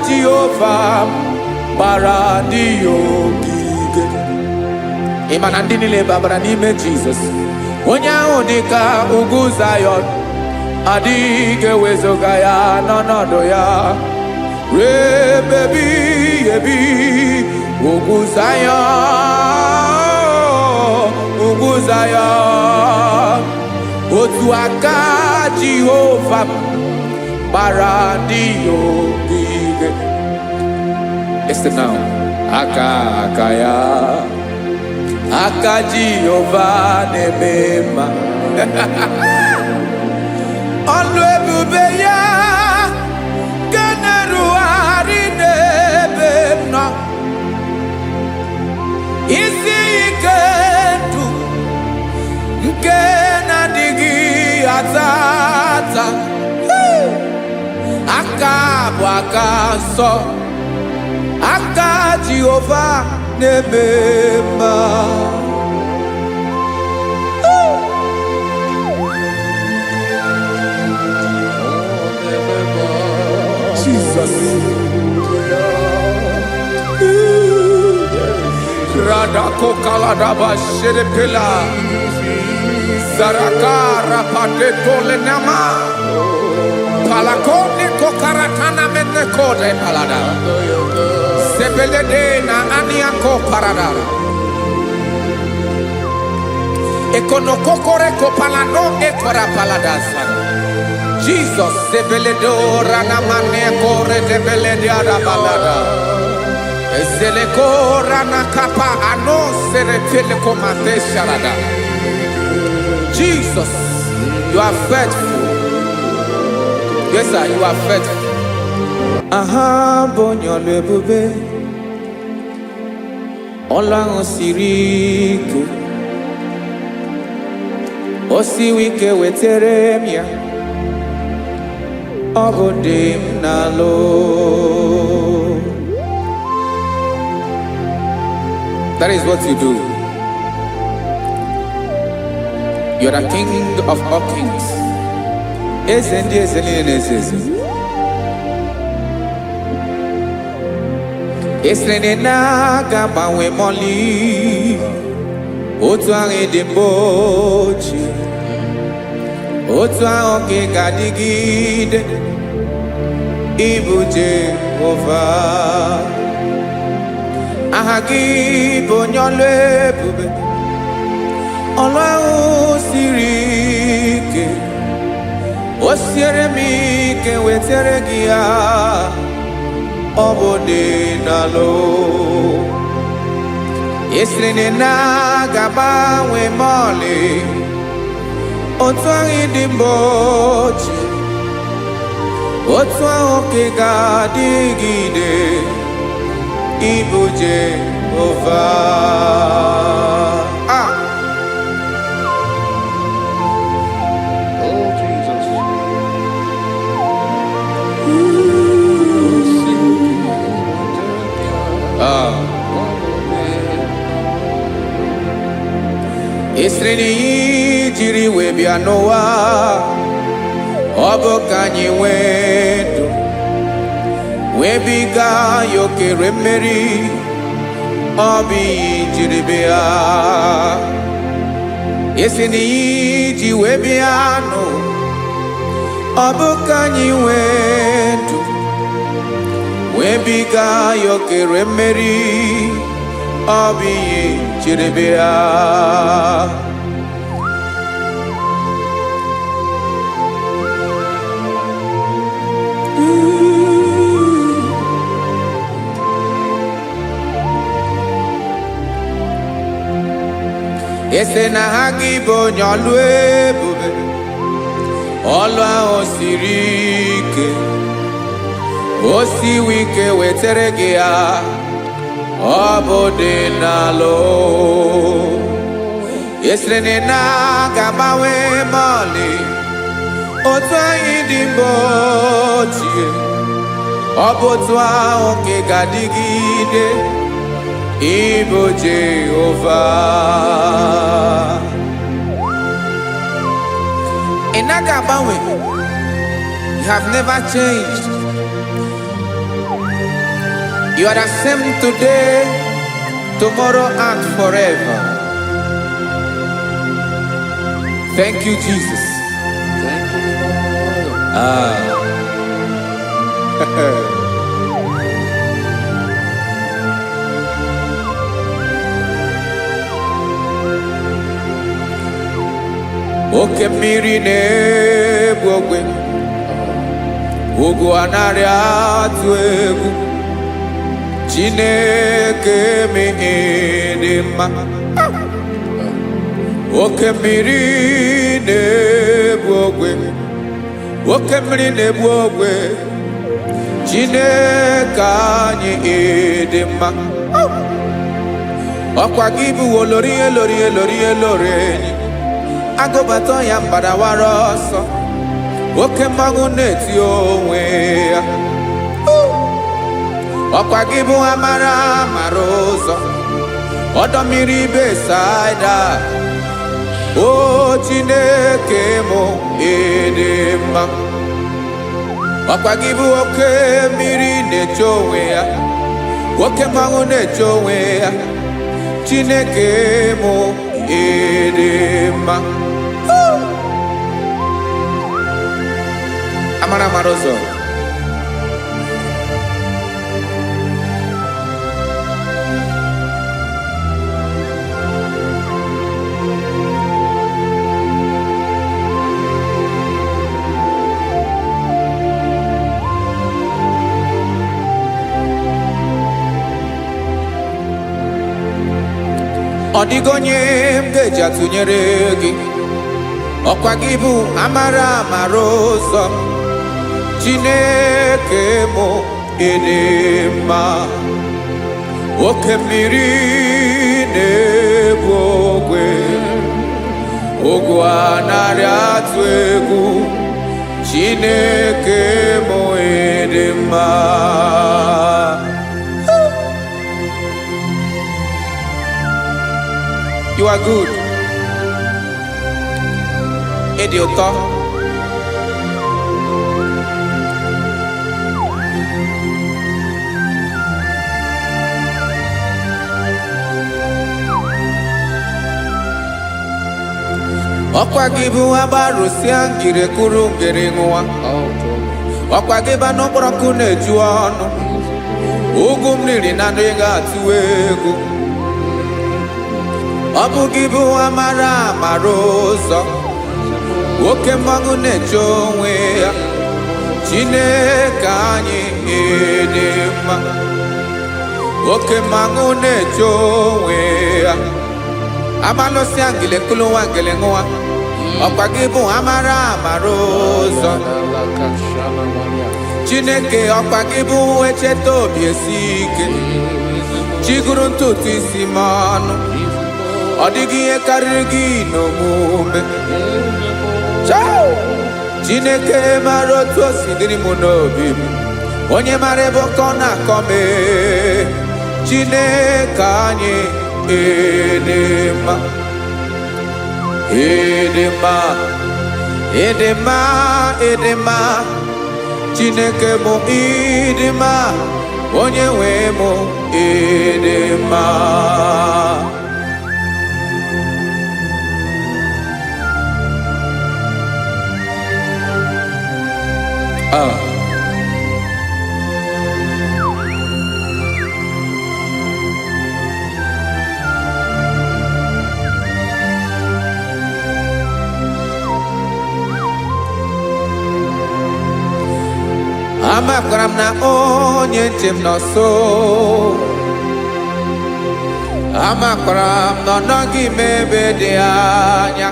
Jehova gbara ndị ya ogige. Ị ma na ndị niile babara n'ime Jizọs, onye ahụ dị ka ugwu Zayọn, adịghị ewezuga ya n'ọnọdụ ya ruo ebe ebighị ebi. Ugwu Zayọn, ugwu Zayọn, otu aka Jehova gbara ndị ya ogige. Listen now. Aka aka ya, aka Jehova na-eme mma. Ọlụ ebube ya nke na-erugharị n'ebe m nọ. Isi ike ndụ nke na-adịghị ata ata. Hey! Aka bụ aka nsọ, aka Jehova na-eme mma. Jesus. Radakokaladaba shedepela. Zaraka rapateto lenama. Palakone kokaratana menekode palada. Sebelede na aniako parada. Ekonokokore kopalano ekora paladasa. Jesus sebeledo ranamane kore debelede arabalada. Ezeleko ranakapa ano seretele komate sharada. Jesus, you are faithful. Yes, sir, you are faithful. Aha, bụ onye ọlụ ebube. Ọlụ ahụ siri ike, o siwi ike, wetere m ya. Ọ bụ dị m n'alụ. That is what you do. You are the king of all kings. Eze ndị eze niile na-eze eze. Esiri na ị na-aga agbanwe mọlị otu ahụ dị mbụ ochie, otu ahụ ka ị ga-adịgide. Ịbụ Jehova, aha gị bụ onye ọlụ ebube. Ọlụ ahụ siri ike, o siere m ike, wetere gị ya. Ọ bụ dị n'alụ. Esiri na ị na-aga agbanwe mọlị otu ahụ dị mbụ ochie, otu ahụ ka ị ga-adịgide. Ịbụ Jehova. Ah! Oh, Jesus. Ah. Esiri na ihe jiri wee bịa n'ụwa, ọ bụ ka anyị nwee ndụ, wee biga ya okere mmeri. Ọ bụ ihe jiri bịa. Esi na ihe ji wee bịa nụ, ọ bụ ka anyị nwee ndụ, wee biga ya okere mmeri. Ọ bụ ihe jiri bịa. Ese na ha gị bụ onye ọlụ ebube. Ọlụ ahụ siri ike, o siwi ike, wetere gị ya. Ọ bụ dị n'alụ. Esiri na ị na-aga agbanwe mọlị otu anyị dị mbụ ochie, ọ bụ otu ahụ ka ị ga-adịgide. Ịbụ Jehova, ị naghị agbanwe. You have never changed. You are the same today, tomorrow and forever. Thank you, Jesus. Thank you, Lord. Ah. Oke mmiri na-egbu ogwe, ugwu anaghị atụ egwu. Chineke dị mma. Oke mmiri na-egbu ogwe, oke mmiri na-egbu ogwe, Chineke anyị dị mma. Ọkwa gị bụ olori elori elori elori enyi agụbata ya mgbadawara ọsọ. Oke mmanwụ na-eti onwe ya. Ọkwa gị bụ amara mara ụzọ, ọdọ mmiri Besaida. O Chineke mụ, ịdị mma. Ọkwa gị bụ oke mmiri na-eche onwe ya, oke mmanwụ na-eche onwe ya. Chineke mụ, ịdị mma. Amara mara ụzọ. Ọ dịghị onye m ga-eji atụnyere gị. Ọkwa gị bụ amara amara ụzọ. Chineke mụ, ịdị mma. Oke mmiri na-ebu ogwe, ogwu anarị atụ egwu, Chineke mụ ịdị mma. You are good. Ịdị ụtọ. Ọkwa gị bụ agbarụsịa ngiri kụrụ ngiri ṅụwa. Ọkwa gị bụ anụ kpọrọ nkụ na-eju ọnụ. Ugwu m riri na ndị ga-atụ egwu. Ọ bụ gị bụ amara amara ụzọ. Oke mmanwụ na-eche onwe ya. Chineke anyị ịdị mma. Oke mmanwụ na-eche onwe ya. Amalụsịa ngili kụlụ nwa ngili ṅụwa. Ọkwa gị bụ amara amara ụzọ. Chineke, ọkwa gị bụ echeta obi esi ike. Chiguru ntutu isi m ọnụ. Ọ dịghị ihe karịrị gị n'omume. Chao! Chineke mara otu o si dịrị m n'obi m. Onye mara ebe ọkọ na-akọ m ee. Chineke anyị ịdị mma. Ịdị mma. Ịdị mma, ịdị mma. Chineke mụ ịdị mma. Onye nwe mụ ịdị mma. Ah. Amakwara m na onye nche m nọ nso. Amakwara m na ọ nọghị m ebe dị anya.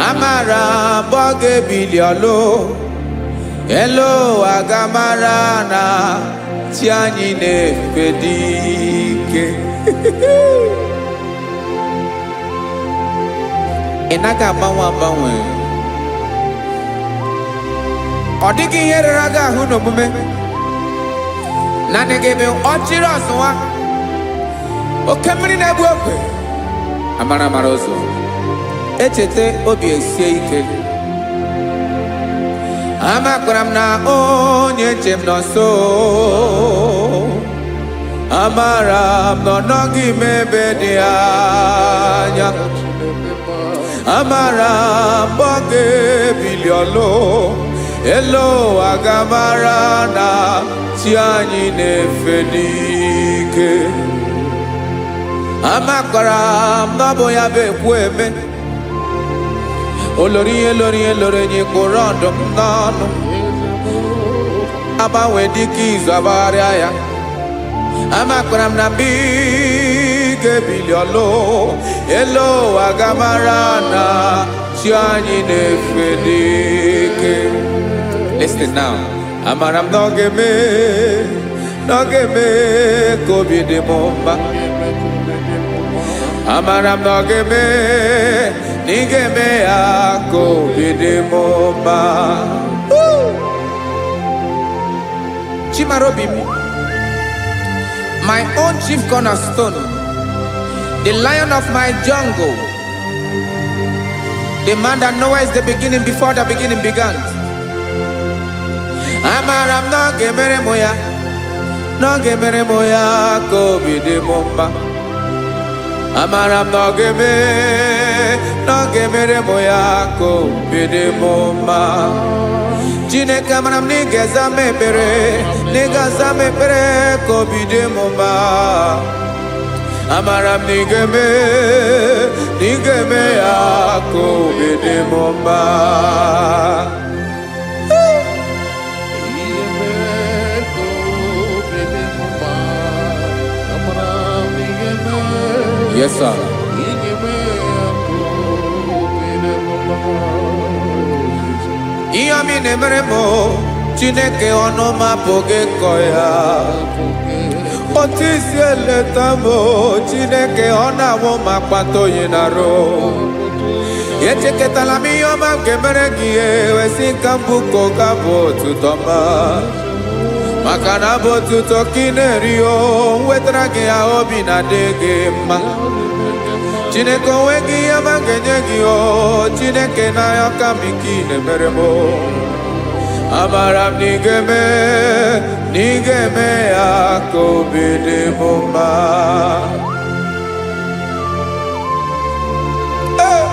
Amara m ọ ga-ebili ọlụ. Elu ụwa ga-amara na chi anyị na-efe dị ike. Ị naghị agbanwe agbanwe. Ọ dịghị ihe rere gị ahụ n'omume. Naanị gị bụ ọchịrị ọzụwa. Oke mmiri na-egbu ogwe. Amara amara ụzọ. Echeta obi esie ike. Amakwara m na onye nche m nọ nso. Amara m na ọ nọghị m ebe dị anya. Amara m ọ ga-ebili ọlụ. Elu ụwa ga-amara na chi anyị na-efe n'ike. Amakwara m na ọ bụ ya bụ ekwu eme. Olori ihe lori ihe lori enyi kpụrụ ọdụm n'ọnụ. Agbanwe dịka izu agbagharịa ya. Amakwara m na mgbe ị ga-ebili ọlụ. Elu ụwa ga-amara na chi anyị na-efe n'ike. Listen now. Amara m na ọ ga-eme, na ọ ga-eme ka obi dị m mma. Amara m na ọ ga-eme, na ị ga-eme ya ka obi dị m mma. Woo! Chimarobi m, my own chief cornerstone, the lion of my jungle, the man that knows the beginning before the beginning began. Amara m na ọ ga-emere m ya, na ọ ga-emere m ya ka obi dị m mma. Amara m na ọ ga-eme, na ọ ga-emere m ya ka obi dị m mma. Chineke, amara m na ị ga-eza m ekpere, na ị ga-aza m ekpere ka obi dị m mma. Amara m na ị ga-eme, na ị ga-eme ya ka obi dị m mma. Ihe mee ka obi dị m mma. Amara m ị ga-eme. Yes, sir. Ị ga-eme ya ka obi dị m mma. Ihe ọma ị na-emere m, Chineke, ọnụ m apụghị ịkọ ya. Otu isi eleta m o, Chineke, ọ na-awụ m akpata oyi na-arụ. Echekọtala m ihe ọma m ga-emere gị, ewesị ka mbụ ka ọ ga-abụ otuto ọma, maka na abụ otuto ka ị na-eri. O nwetara gị ya, obi na-adị gị mma. Chineke, onwe gị ihe ọma m ga-enye gị. O Chineke, n'anya ka m ike ị na-emere m o. Amara m na ị ga-eme, na ị ga-eme ya ka obi dị m mma. Hey!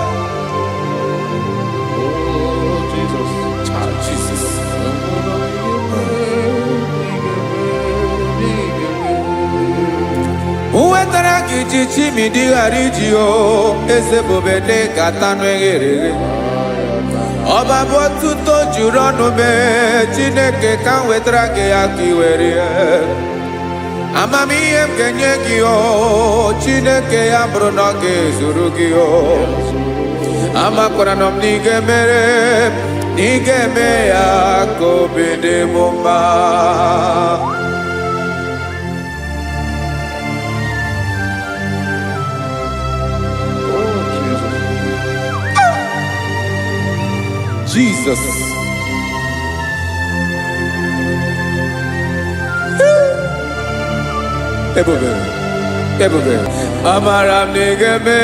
Oh, Jesus. Ah, Jesus. Nwetara gị ji chimidi ghara iji o eze bube dị ka tanụ eghere eghe. Ọba bụ otuto juru ọnụ mee. Chineke, ka m wetara gị ya ka ị were ya. Amamihe m ga-enye gị, o Chineke, ya bụrụ na ọ ga-ezuru gị o. Amakwara na m na ị ga-emere, na ị ga-eme ya ka obi dị m mma. Oh, Jesus. Jesus. Ebube, ebube. Amara m na ị ga-eme,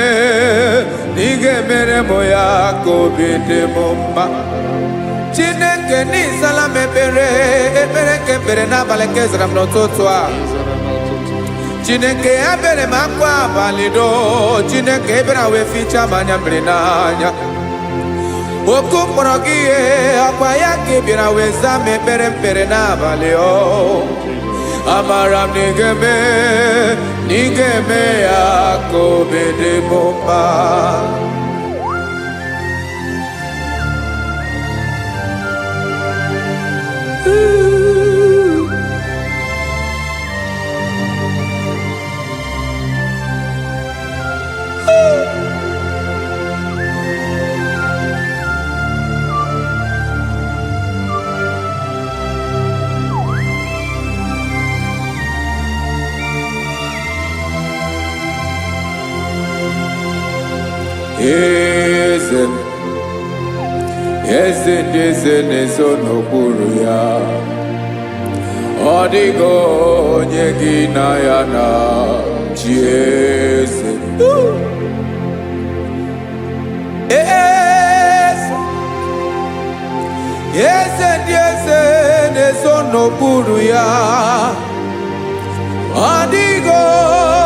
na ị ga-emere m ya ka obi dị m mma. Chineke, n'ịzala m ekpere, ekpere nke ekpere n'abalị nke zara m n'ụtụtụ a. Chineke, ebere m akwa abalị do. Chineke, ebere wee fichaa m anya mmiri n'anya. Oku mkpọrọ gị ihe ọkwa ya ka ị bịara wee zaa m ekpere mkpere n'abalị o. Amara m na ị ga-eme, na ị ga-eme ya ka obi dị m mma. Eze m, eze ndị eze na-ezo n'okpuru ya. Ọ dịghị onye gị na ya na chi. Eze, eze, eze ndị eze na-ezo n'okpuru ya. Ọ dịghị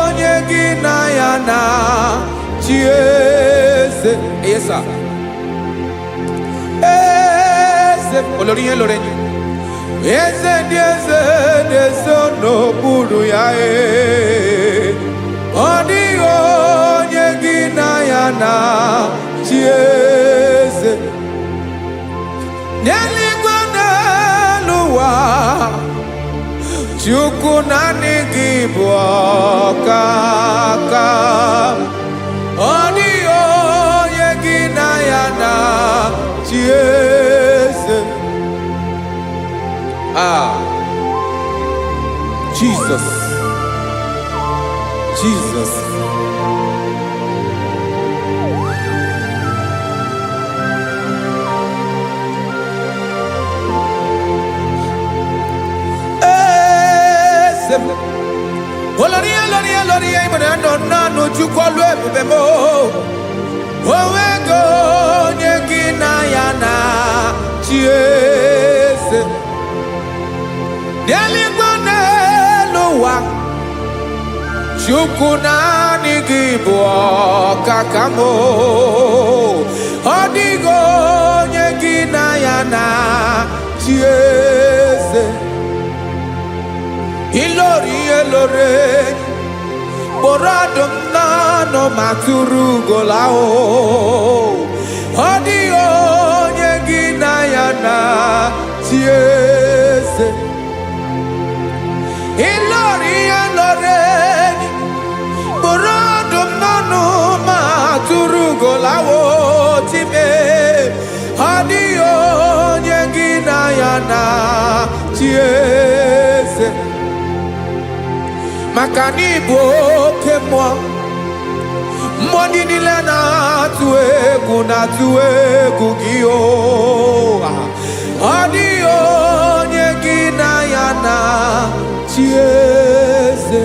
onye gị na ya na chi. Eze, yes sir. Eze olórí ihe lórí enyi, eze ndị eze na-ezo n'okpuru ya. Ee, ọ dịghị onye gị na ya na chi. Eze n'eluigwe, n'elu ụwa, Chukwu, naanị gị bụ ọkaka. Ọ dịghị onye gị na ya na chi. Eze. Ah, Jesus, Jesus. Eze m. Olórí, olórí, olórí, ịmụrụ nọ naanụ. Chukwu, ọlụ ebube m, onwego onye gị na ya na chi. Eze n'eluigwe, n'elu ụwa, Chukwu, naanị gị bụ ọkaka m. Ọ dịghị onye gị na ya na chi. Eze ilori ihe lore kpụrụ ọdụm n'ọnụ ma tụrụ ugola o. Ọ dịghị onye gị na ya na chi. Eze ilori ihe lore kpụrụ ọdụm n'ọnụ ma tụrụ ugola o. Chime, ọ dịghị onye gị na ya na chi. Eze. Maka na ịbụ oke mmụọ. Mmụọ ndị niile na-atụ egwu na-atụ egwu gị o. Ọ dịghị onye gị na ya na chi eze.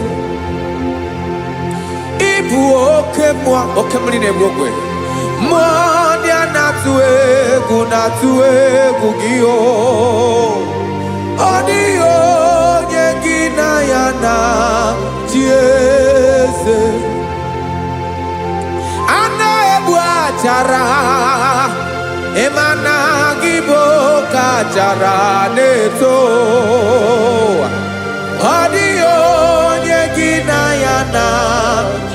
Ịbụ oke mmụọ, oke mmiri na-egbu ogwe. Mmụọ ndị a na-atụ egwu na-atụ egwu gị o. Ọ dịghị onye gị na ya na chi eze. A na-egbu achara, ịma na gị bụ oke achara na-eto. Ọ dịghị onye gị na ya na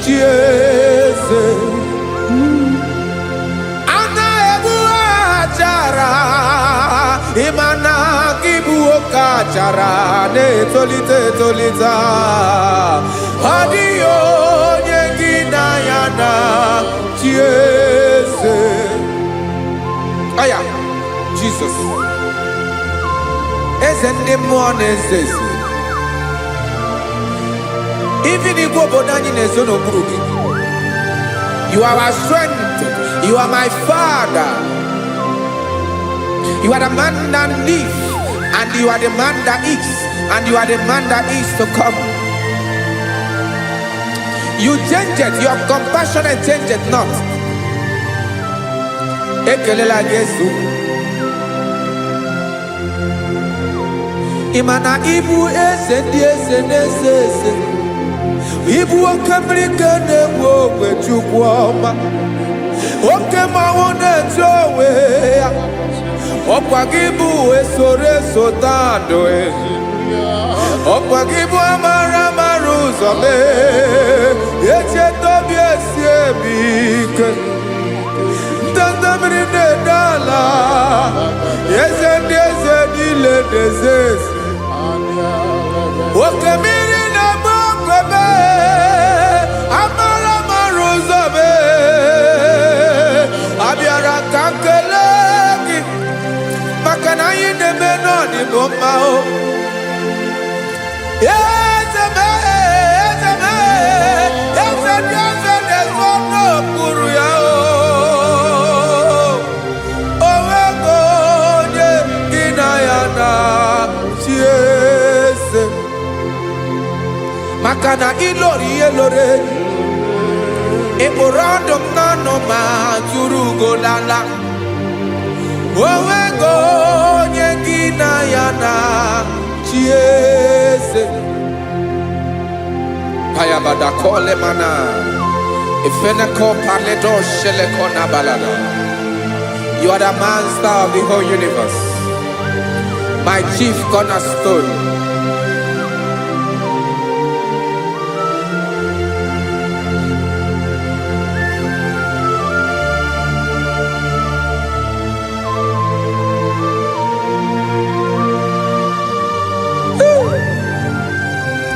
chi eze. A na-egbu achara, ịma na gị bụ oke achara na-etolite etolite. Ọ dịghị onye gị na ya na chi eze. Aya, Jizọs, eze ndị mmụọ na-eze eze. Even igwe obodo anyị na-ezo n'okpuru gị. You are our strength. You are my father. You are the man that lives, and you are the man that is, and you are the man that is to come. You change it, your compassion change it not. Ekelela Jesu. Ị ma na ịbụ eze ndị eze na-eze eze. Ịbụ oke mmiri nke na-egbu ogwe, Chukwu ọma. Oke mmanwụ na-etu onwe ya. Ọkwa gị bụ esoro eso tandụ. Ọkwa gị bụ amara amara ụzọ mee. Echeta obi esi emi ike. Ndanda mmiri na-ede ala. Eze ndị eze niile na-eze eze. Oke mmiri na-egbu ogwe mee. Amara amara ụzọ mee. Abịara ka m kelee gị maka na anyị na-eme n'ọdịbụ mma o. Eze m, eze m, eze ndị eze na-ezo n'okpuru ya o. O nweghị onye gị na ya na chi eze. Maka na ịlọrọ ihe lọrọ enyi. Ị kpụrụ ọdụm n'ọnụ ma tụrụ ugo lala. O nweghị onye gị na ya na chi eze. Payabada kole mana. Ifeneko paledo sheleko na balada. You are the master of the whole universe. My chief cornerstone.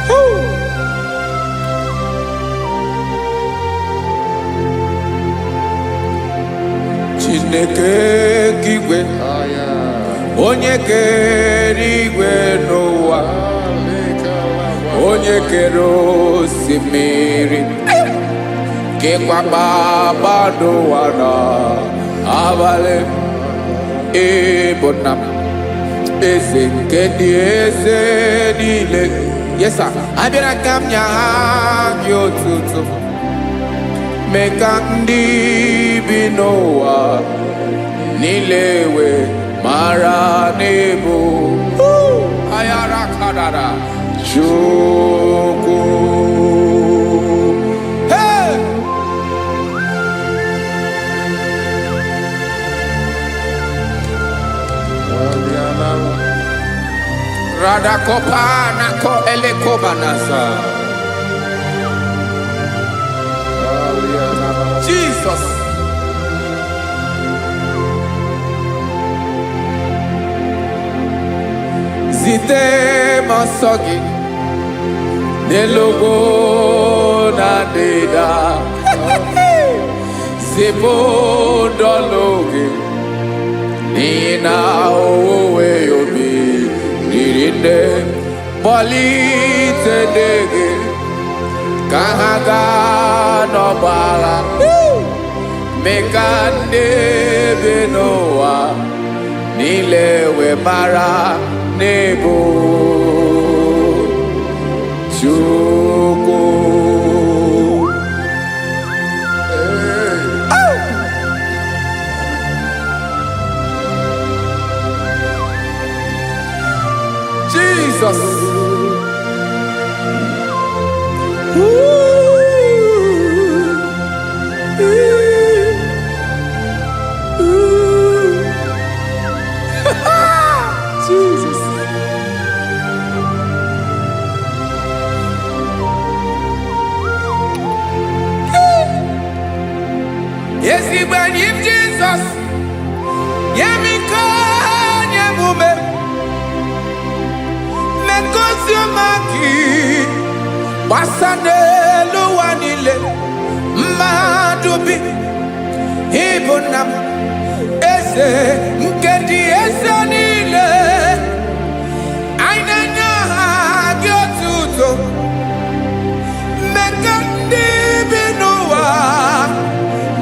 Woo. Chineke nke igwe, onye kere igwe n'ụwa, onye kere osimiri, kekwa kpakpando ụwa na abalị, ịbụ nna m, eze nke ndị eze niile. Yes sir. Abịara ka m nye gị otuto, mee ka ndị bi n'ụwa niile wee mara n'ịbụ ayara kadara Chukwu. Hey! Radakopa nako elekobanasa. Jesus. Zite m ọsọ gị n'elu ugwu na ndịda. Zipụ ndọlụ gị n'ihi na owuwe obi riri nne. Kpọlite ndị gị. Ka ha gaa n'ọgbọ agha, mee ka ndị bi n'ụwa niile wee mara n'ebu Chukwu. Jesus. Ooh. Ooh. Ooh. Jesus. Ezigbo enyi m Jizọs, nye m ike, nye m ume, megosi ọma gị gbasa n'elu ụwa niile, mmadụ bi, ịbụ nna m, eze nke dị eze niile. Anyị na-enye aha gị otuto, mmekọ ndị bi n'ụwa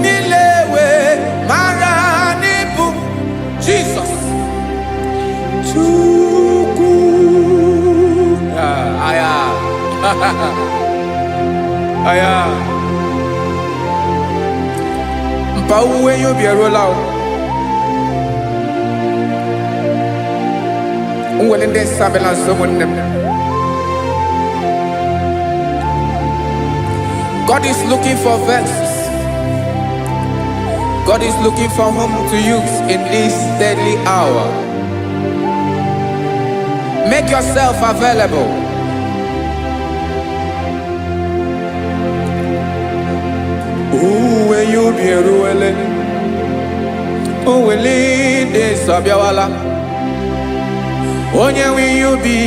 niile wee mara n'ịbụ Jizọs Chukwu. Ah, aya. Aya. Mpa owuwe ihe ubi eruola o. Nwere ndị nsọ abịala nso ụmụnne m. God is looking for vessels. God is looking for whom to use in this deadly hour. Make yourself available. Uwe ya ubi eruwele. Owele ndị nsọ abịawala. Onye nwe ihe ubi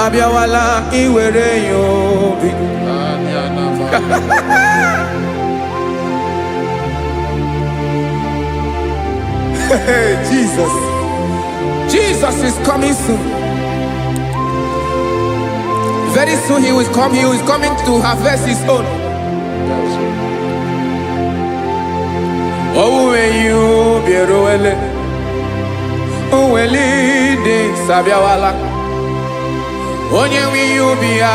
abịawala iwere ya obi. Hey, Jesus. Jesus is coming soon. Very soon he will come. He is coming to harvest his own. Owuwe ihe ubi eruwele. Owele ndị nsọ abịawala. Onye nwe ihe ubi ya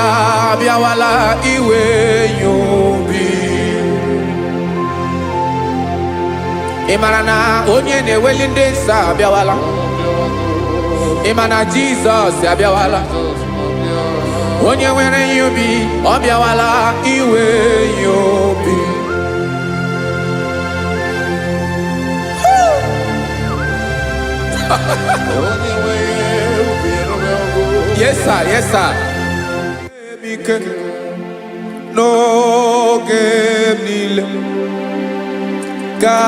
abịawala iwe ya obi. Ị mara na onye na-eweli ndị nsọ abịawala. Ị ma na Jizọs abịawala. Onye nwere ihe ubi ọ bịawala iwe ya obi. Yes sir, yes sir. Ike n'oge m niile ka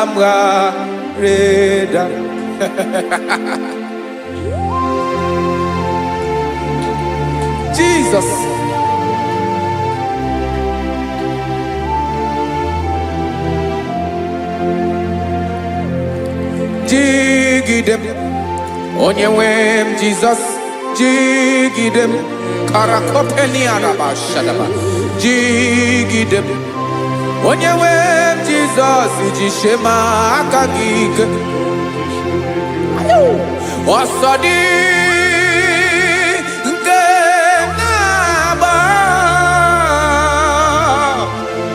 m ghara ịda. Jesus. Jigide m, onye nwe m Jizọs, jigide m, karakopeniarabashadaba, jigide m, onye nwe m Jizọs, jisie m aka gị ike. Ọsọ dị nke na-agba,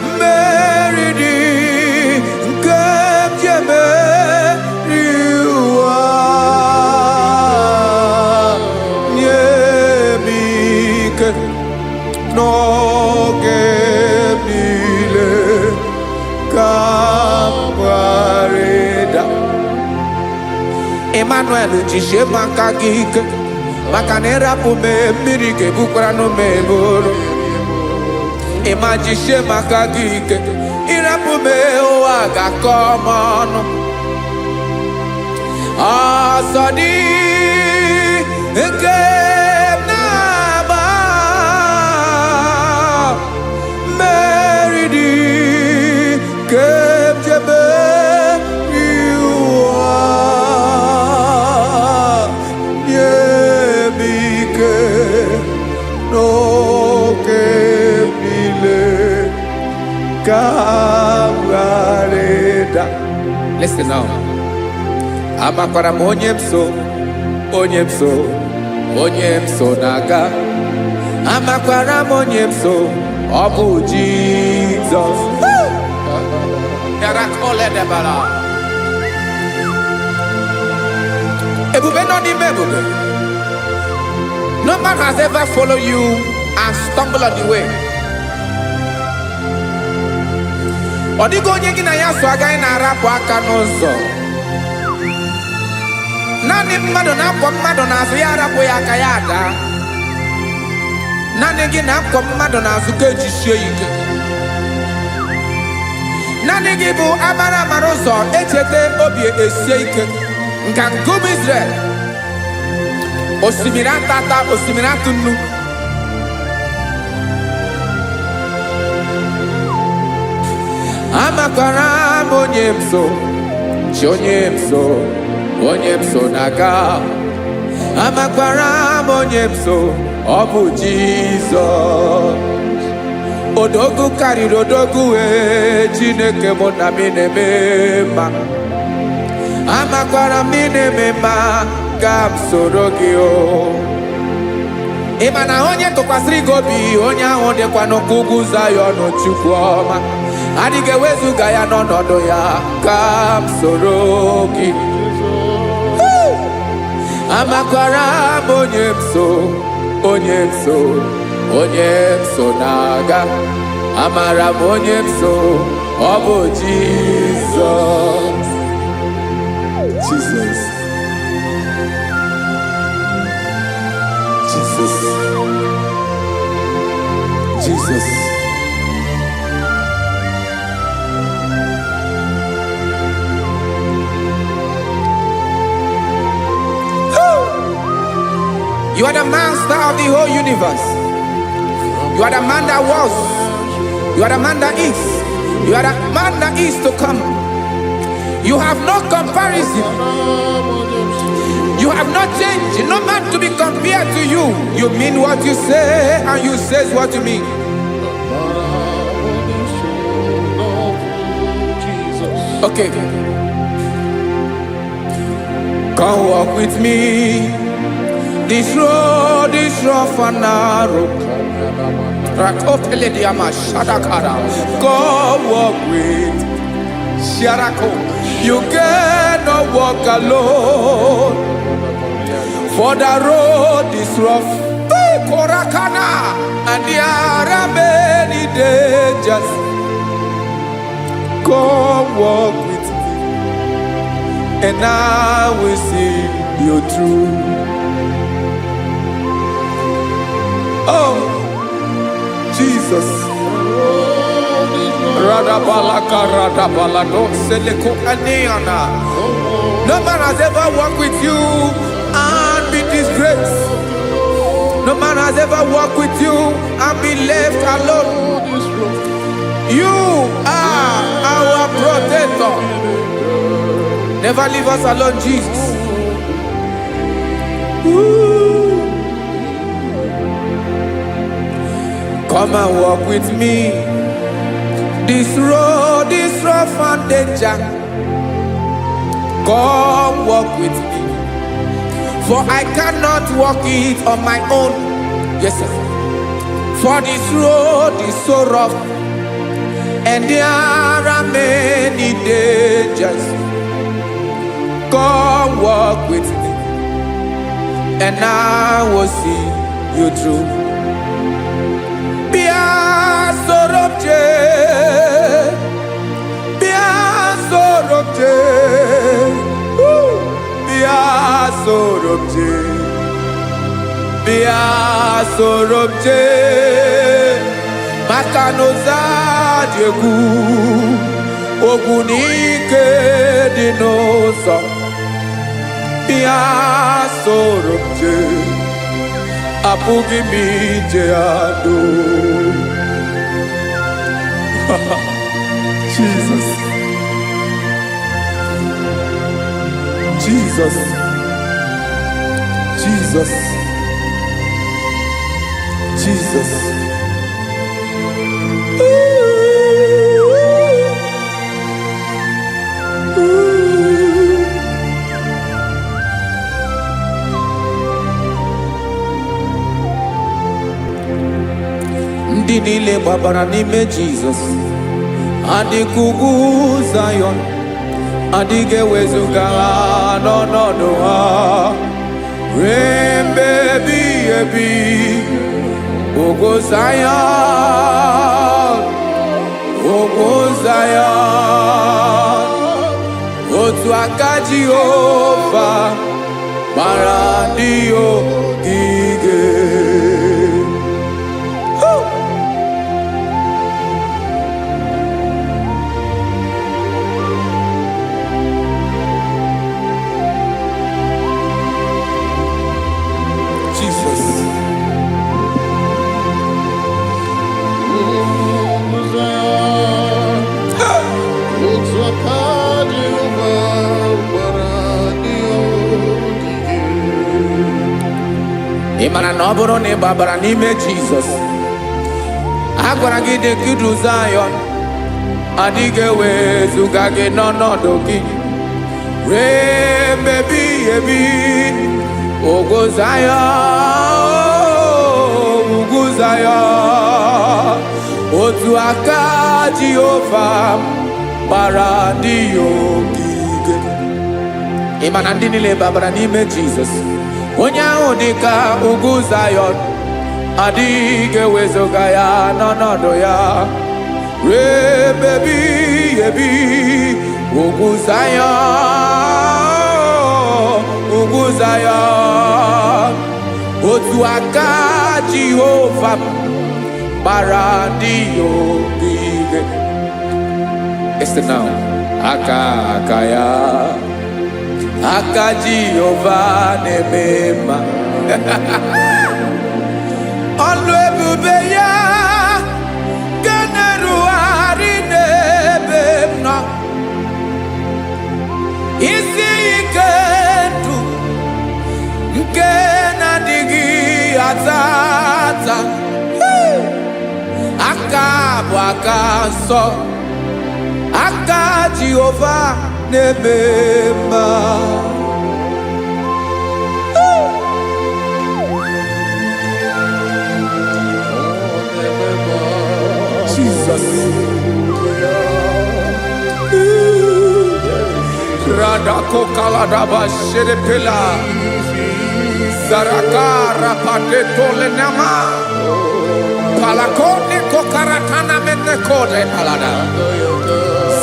mmeri dị nke m ji emeri ụwa. Nye m ike n'oge m niile ka m ghara ịda. Emmanuel, jisie m aka gị ike, maka na ịrapụ m mmiri ga-ebukwara m eburu. Ịma jisie m aka gị ike, ịrapụ m ụwa ga-akọ m ọnụ. Ọsọ dị nke m na-agba, mmeri dị nke m ji emeri ụwa. Nye m ike n'oge m niile Ka m ghara ịda. Listen now. Amakwara m onye m so, onye m so, onye m so na-aga. Amakwara m onye m so, ọ bụ Jizọs. Yarakọledebara. Ebube nọ n'ime ebube. No man has ever followed you and stumbled on the way. Ọ dịghị onye gị na ya so agaghị na-arapụ aka n'ụzọ. Naanị mmadụ na-akwọ mmadụ n'azụ ya arapụ ya aka ya ada. Naanị gị na-akwọ mmadụ n'azụ ka ejisie ya ike. Naanị gị bụ amara amara ụzọ echeta obi esie ike. Nka nkume Israel. Osimiri atata, osimiri atụ nnu. Amakwara m onye m so, chi onye m so, onye m so na-aga. Amakwara m onye m so, ọ bụ Jizọs. Odogwu karịrị odogwu wee, Chineke mụ na m na-eme mma. Amakwara m ị na-eme mma, ka m soro gị o. Ị ma na onye tụkwasịrị gị obi, onye ahụ dịkwa n'ụkwụ ugwu Zayọn. Chukwu ọma adịghị ewezuga ya n'ọnọdụ ya. Ka m soro gị. Amakwara m onye m so, onye m so, onye m so na-aga. Amara m onye m so, ọ bụ Jizọs. Jesus. Jesus. Jesus. You are the master of the whole universe. You are the man that was. You are the man that is. You are the man that is to come. You have no comparison. You have not changed. No man to be compared to you. You mean what you say, and you say what you mean. Okay. Come walk with me. This road is rough and narrow. Rakopelediama shadakara. Come walk with Sharako. You cannot walk alone, for the road is rough. Hey, Korakana, and there are many dangers. Come walk with me, and I will see you through. Oh, Jesus. Radabalaka radabalado seleko aniana. No man has ever walked with you and be disgraced. No man has ever walked with you and be left alone. You are our protector. Never leave us alone, Jesus. Ooh. Come and walk with me. This road is rough and danger. Come walk with me, for I cannot walk it on my own. Yes, sir. For this road is so rough, and there are many dangers. Come walk with me, and I will see you through. Bịa soro m jee, bịa soro m jee, woo! Bịa soro m jee, bịa soro m jee, maka na ụzọ dị egwu, ogwu na ike dị n'ụzọ. Bịa soro m jee, apụghị m ije ya doo. Jesus. Jesus. Jesus. Jesus. Ooh. Ndị niile gbabara n'ime Jizọs adịka ugwu Zayọn, adịghị ewezuga ha n'ọnọdụ ha ruo mgbe ebighị ebi. Ugwu Zayọn, ugwu Zayọn, otu aka Jehova gbara ndị ogige. Jesus. Otu aka Jehova gbara ndị ogige. Ị mara na ọ bụrụ na ị gbabara n'ime Jizọs, a gwara gị dị ka Zayọn, adịghị ewezuga gị n'ọnọdụ gị ruo mgbe ebighị ebi. Ugwu Zayọn, ugwu Zayọn, otu aka Jehova gbara ndị ya ogige. Ị ma na ndị niile babara n'ime Jizọs, onye ahụ dị ka ugwu Zayọn, adịghị ewezuga ya n'ọnọdụ ya ruo ebe ebighị ebi. Ugwu Zayọn, ugwu Zayọn, otu aka Jehova gbara ndị ya ogige. Listen now. Aka aka ya, aka Jehova na-eme mma. Ọlụ ebube ya nke na-erugharị n'ebe m nọ. Isi ike ndụ nke na-adịghị ata ata. Hey! Aka bụ aka nsọ, aka Jehova na-eme mma. Jesus. Radako kaladaba sherepela. Zaraka rapate tolenama. Palakone kokaratana mene kode palada.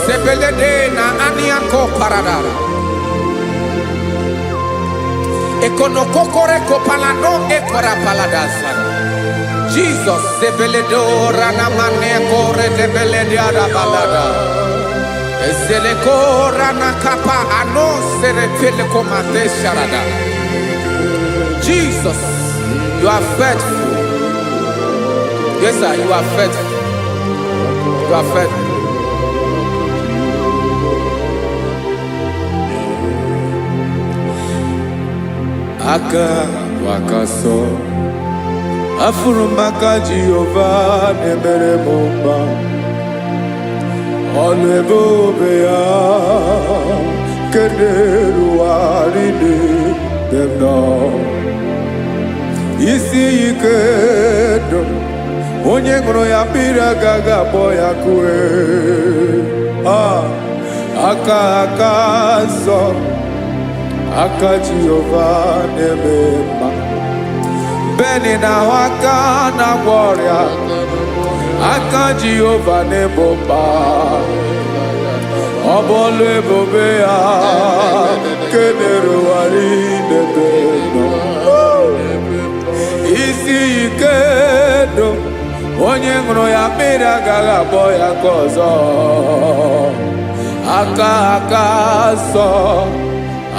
Sebelede na aniako parada. Ekonokokore kopalano ekora palada sana. Jesus sebeledo ranamane kore debelede arabalada. Ezeleko ranakapa ano serepele komate sharada. Jesus, you are faithful. Yes, sir, you are faithful. You are faithful. Aka bụ aka sọ, afụrụ m aka Jehova na-emere m mma. Ọlụ ebube ya nke na-erugharị n'ebe m nọ. Isi ike ndụ, onye ṅụrụ ya mmiri agaghị akpọ ya kue. Ah, aka aka nsọ, aka Jehova na-eme mma. Beni na-ahụ aka na-agwọ ọrịa, aka Jehova na-ebo mkpa. Ọ bụ ọlụ ebube ya nke na-erugharị n'ebe nọ. Isi ike ndụ, onye ṅụrụ ya mmiri agaghị akpọ ya ka ọzọ. Aka aka nsọ,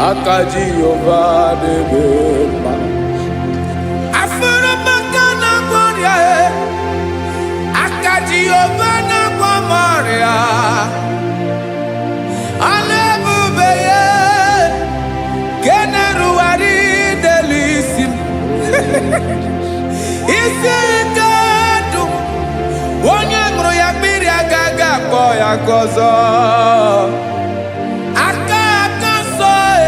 aka Jehova na-eme mma. Afụrụ m aka na-agwọ ọrịa e, aka Jehova na-agwọ m ọrịa. Ọlụ ebube ya nke na-erugharị n'elu isi m. Isi ike ndụ, onye ṅụrụ ya mmiri agaghị akpọ ya ka ọzọ. Aka aka nsọ e,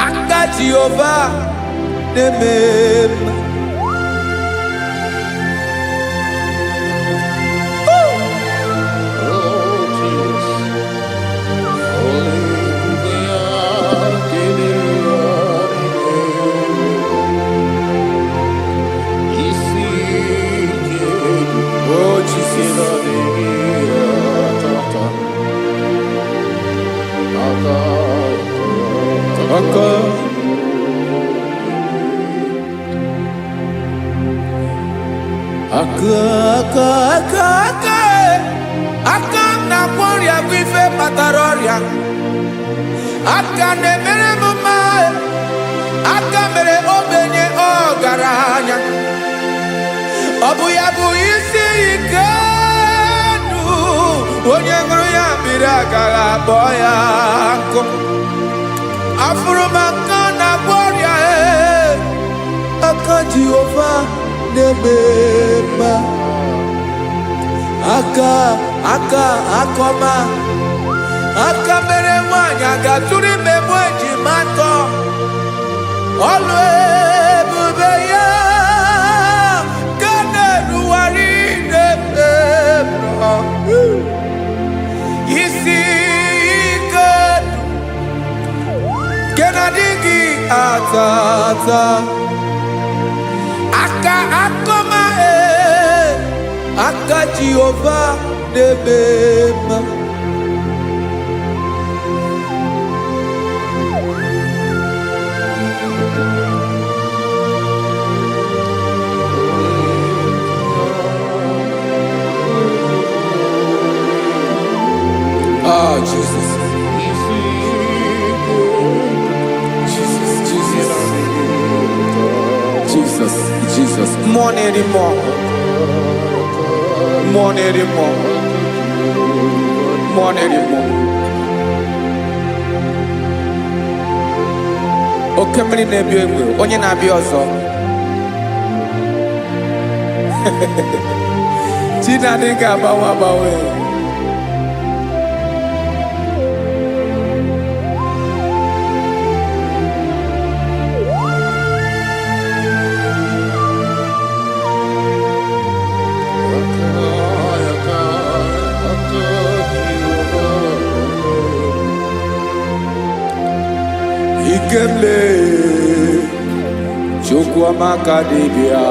aka Jehova na-eme mma. Aka, aka, aka, aka, aka m na-agwọ ọrịa bụ ife kpatara ọrịa. Aka na-emere m mma, aka mere ogbenye ọgaranya. Ọ bụ ya bụ isi ike ndụ, onye ṅụrụ ya mmiri agaghị akpọ ya nkụ. Afụrụ m aka na-agwọ ọrịa, aka Jehova na-eme mma. Aka, aka, akọma, aka mere nwanyị a ga-atụrụ ime mụ ejima atọ. Ọlụ ebube ya ka na-erugharị n'ebe m nọ. Isi ike ndụ nke na-adịghị ata ata. Aka akọma, aka Jehova na-eme mma. Ah, Jesus. Jesus, Jesus, Jesus, Jesus. Mmụọ na-eri mmụọ. Mmụọ na-eri mmụọ. Mmụọ na-eri mmụọ. Oke mmiri na-ebi egbe, onye na-abịa ọzọ. Chi na-adịghị agbanwe agbanwe. Ikemle, Chukwuamaka dibịa.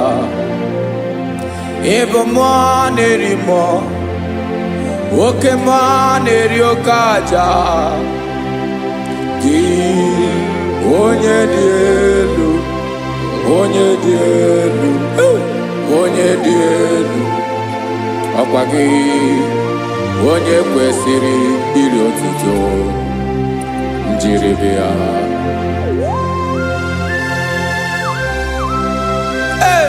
Ịbụ mmụọ na-eri mmụọ, oke mmụọ na-eri oke aja. Gị onye dị elu, onye dị elu, onye dị elu. Ọkwa gị onye kwesịrị iri otuto njiribịa. Hey!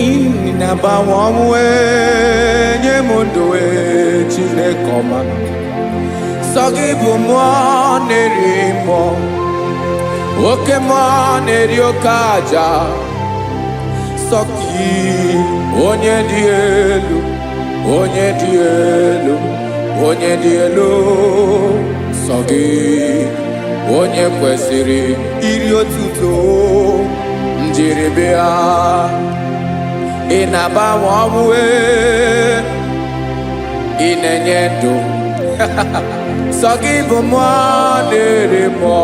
Ị na-agbanwe ọnwụ, nye m ndụ, Chineke ọma. Sọ gị bụ mmụọ na-eri mmụọ, oke mmụọ na-eri oke aja. Sọ gị onye dị elu, onye dị elu, onye dị elu. Sọ gị onye kwesịrị iri otuto njiribịa. Ị na-agbanwe ọnwụ, ị na-enye ndụ. Sọ gị bụ mmụọ na-eri mmụọ,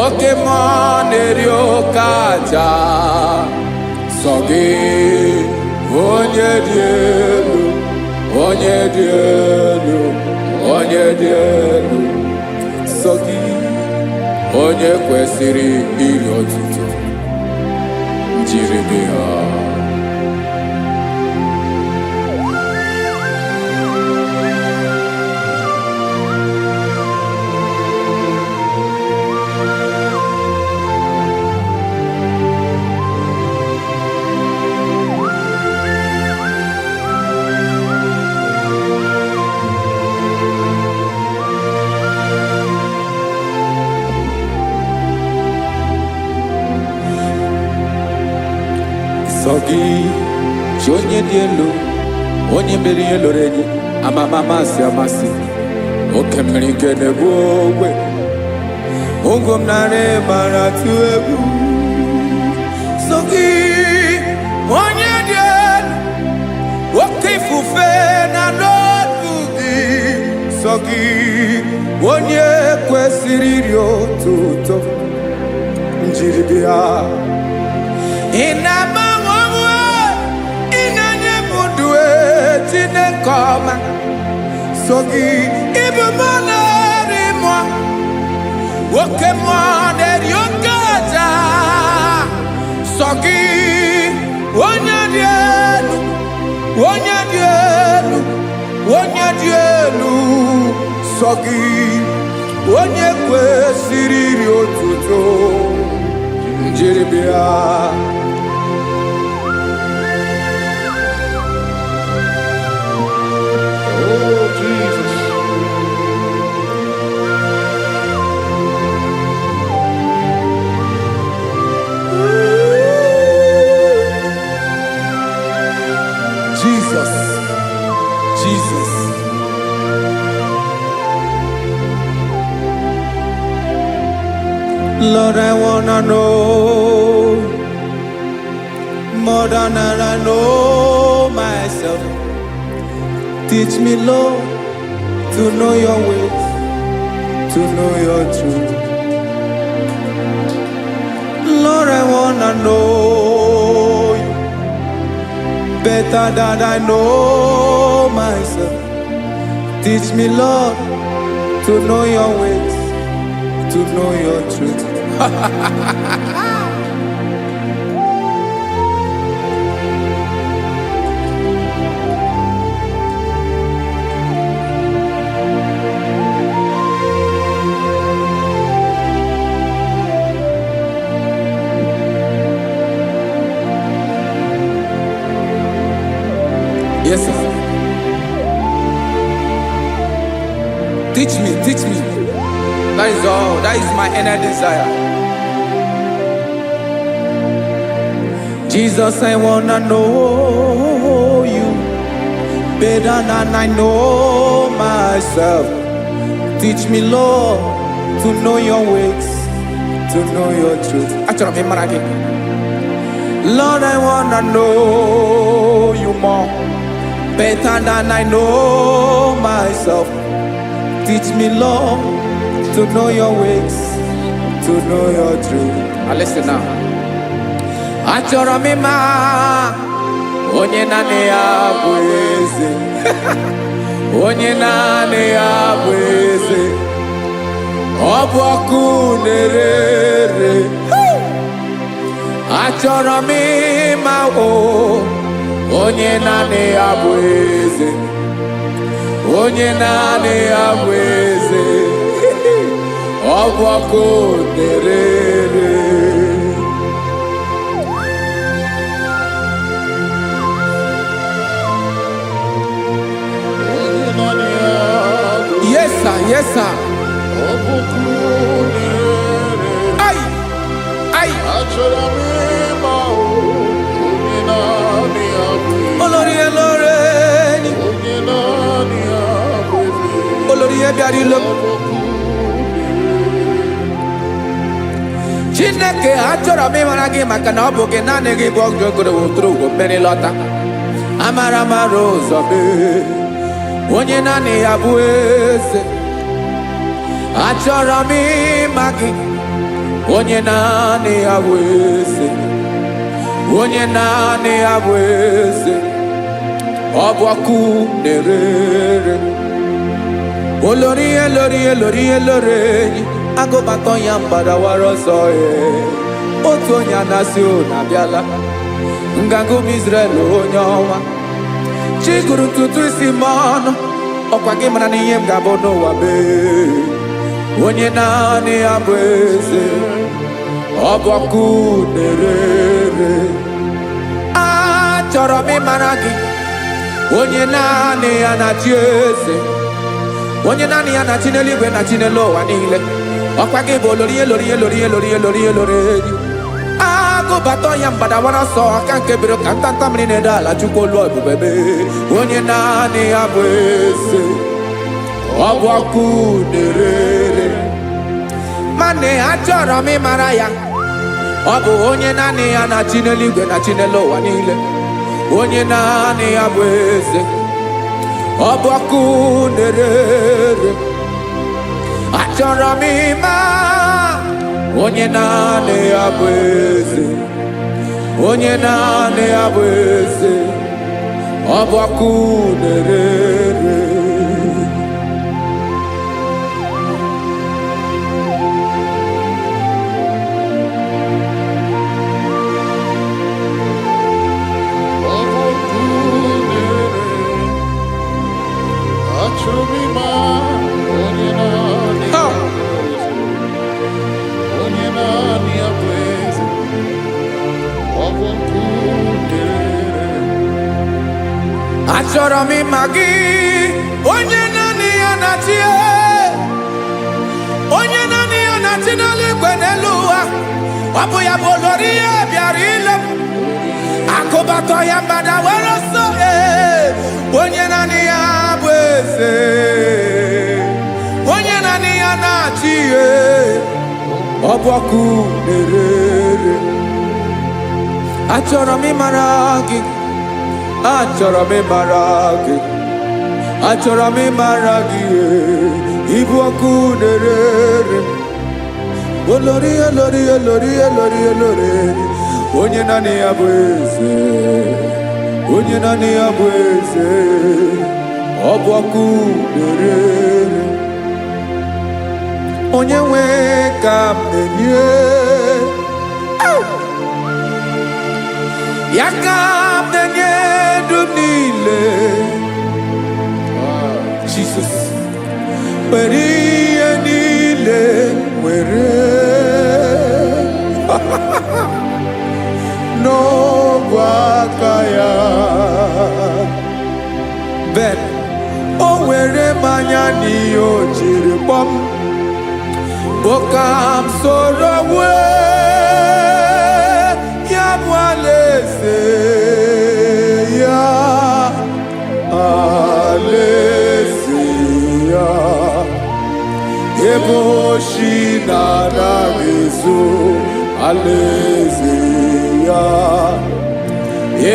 oke mmụọ na-eri oke aja. Sọ gị onye dị elu, onye dị elu, onye dị elu. Sọ gị onye kwesịrị iri otuto njiribịa. Sọ gị chi onye dị elu, onye mere ihe loro enyi amama amasị amasị, oke mmiri nke na-egbu ogwe ugwu m narị mara tụ egwu. Sọ gị onye dị elu, oke ifufe na n'otu gị. Sọ Sọ gị onye kwesịrị iri otuto njiri bịa. Ị na-agbanwe onwe, ị na-enye m ndụ e, Chineke ọma. So gị ịbụ mmụọ na-eri mmụọ, oke mmụọ na-eri oke aja. Sọ gị onye dị elu, onye dị elu, onye dị elu. Sọ gị onye kwesịrị iri otuto njiri bịa. Oh, Jesus. Jesus, Jesus. Lord, I wanna know more than I know myself. Teach me, Lord, to know your ways, to know your truth. Lord, I wanna know you better than I know myself. Teach me, Lord, to know your ways, to know your truth. Yes, sir. Teach me, teach me. That is all. That is my inner desire. Jesus, I wanna know you better than I know myself. Teach me, Lord, to know your ways, to know your truth. Achọrọ m ịmara gị. Lord, I wanna know you more, better than I know myself. Teach me, Lord, to know your ways, to know your truth. Now listen now. Achọrọ m ịma onye naanị ya bụ eze, onye naanị ya bụ eze. Ọ bụ ọkụ na-ere ere. Achọrọ m ịma o onye naanị ya bụ eze, onye naanị ya bụ eze. Ọ bụ ọkụ na-ere ere. Onye naanị ya bụ Yes sir, yes sir. ọbụkụ na-ere. Ai, ai. Achọrọ m ịma o, onye naanị ya bụ eze. Olórí elóore ni. Onye naanị ya bụ eze. Olórí bịara ilo. Ọbụkụ Chineke, achọrọ m ịmara gị maka na ọ bụ gị naanị gị bụ ọgụ ogoro woturu ugo mmeri lọta. Amara mara ụzọ mee. Onye naanị ya bụ eze. Achọrọ m ịma gị. Onye naanị ya bụ eze. Onye naanị ya bụ eze. Ọ bụ ọkụ na-ere ere. Olórí elórí elórí elórí enyi agụbatọ ya mgbadawara ọsọ ee. Otu onye anasị unu abịala. Nganga ụmụ Izrel onye ọnwa chi gụrụ ntutu isi m ọnụ, ọkwa gị mara na ihe m ga-abụ n'ụwa mee. Onye naanị ya bụ eze, ọ bụ ọkụ na-ere ere. Achọrọ m ịmara gị, onye naanị ya na-achị eze, onye naanị ya na-achị n'eluigwe na chi n'elu ụwa niile. Ọkwa gị bụ olori elori elori elori elori elori enyi agụbata ya mgbadawara ọsọ aka nke biro ka ntanta mmiri na-ede ala. Chukwu olu ebube mee, onye naanị ya bụ eze, ọ bụ ọkụ na-ere ere. Mana achọrọ m ịmara ya, ọ bụ onye naanị ya na-achị n'eluigwe na chi n'elu ụwa niile, onye naanị ya bụ eze, Ọ bụ ọkụ na-erere. Achọrọ m ịma onye naanị ya bụ eze, onye naanị ya bụ eze. Ọ bụ ọkụ na-erere. Ọ bụ ọkụ na-ere. Achọrọ m ịma onye naanị Ha! ya bụ eze. Onye naanị ya bụ eze. Ọ bụ ọkụ na-ere. Achọrọ m ịma gị, onye naanị ya na-achị, onye naanị ya na-achị n'eluigwe n'elu ụwa. Ọ bụ ya bụ olori ihe bịara ile m. Akụbatọ ya mmadụ were ọsọ, ee, onye naanị ya bụ eze, onye naanị ya na-achị, ee, ọ bụ ọkụ na-erere. Achọrọ m ịmara gị, achọrọ m ịmara gị, achọrọ m ịmara gị, ee, ịbụ ọkụ na-erere. Olori, olori, olori, olori, olori, onye naanị ya bụ eze, onye naanị ya bụ eze. Ọ bụ ọkụ na-erere. Onye nwe ka m na-enye ya, ka m na-enye ndụ m niile. Jesus, were ihe niile were n'ogwe aka ya. Ben o were mmanya n'ihe o jiri kpọm bụ ka m soro wee ya bụ alaeze ya, alaeze ya, ebe oshi na-anaghị ezo, alaeze ya,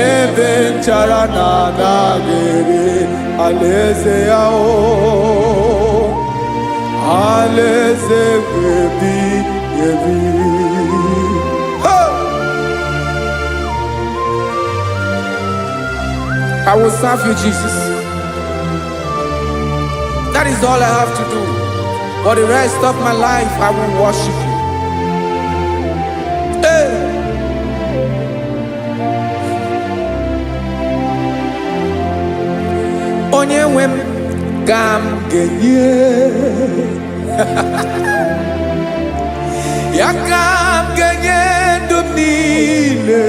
ebe nchara na-anaghị ere, alaeze ya, o alaeze ebi ebi. Hey! I will serve you, Jesus. That is all I have to do. For the rest of my life, I will worship you. Hey! Onye nwe m ka m ga-enye ya, ka m ga-enye ndụ m niile.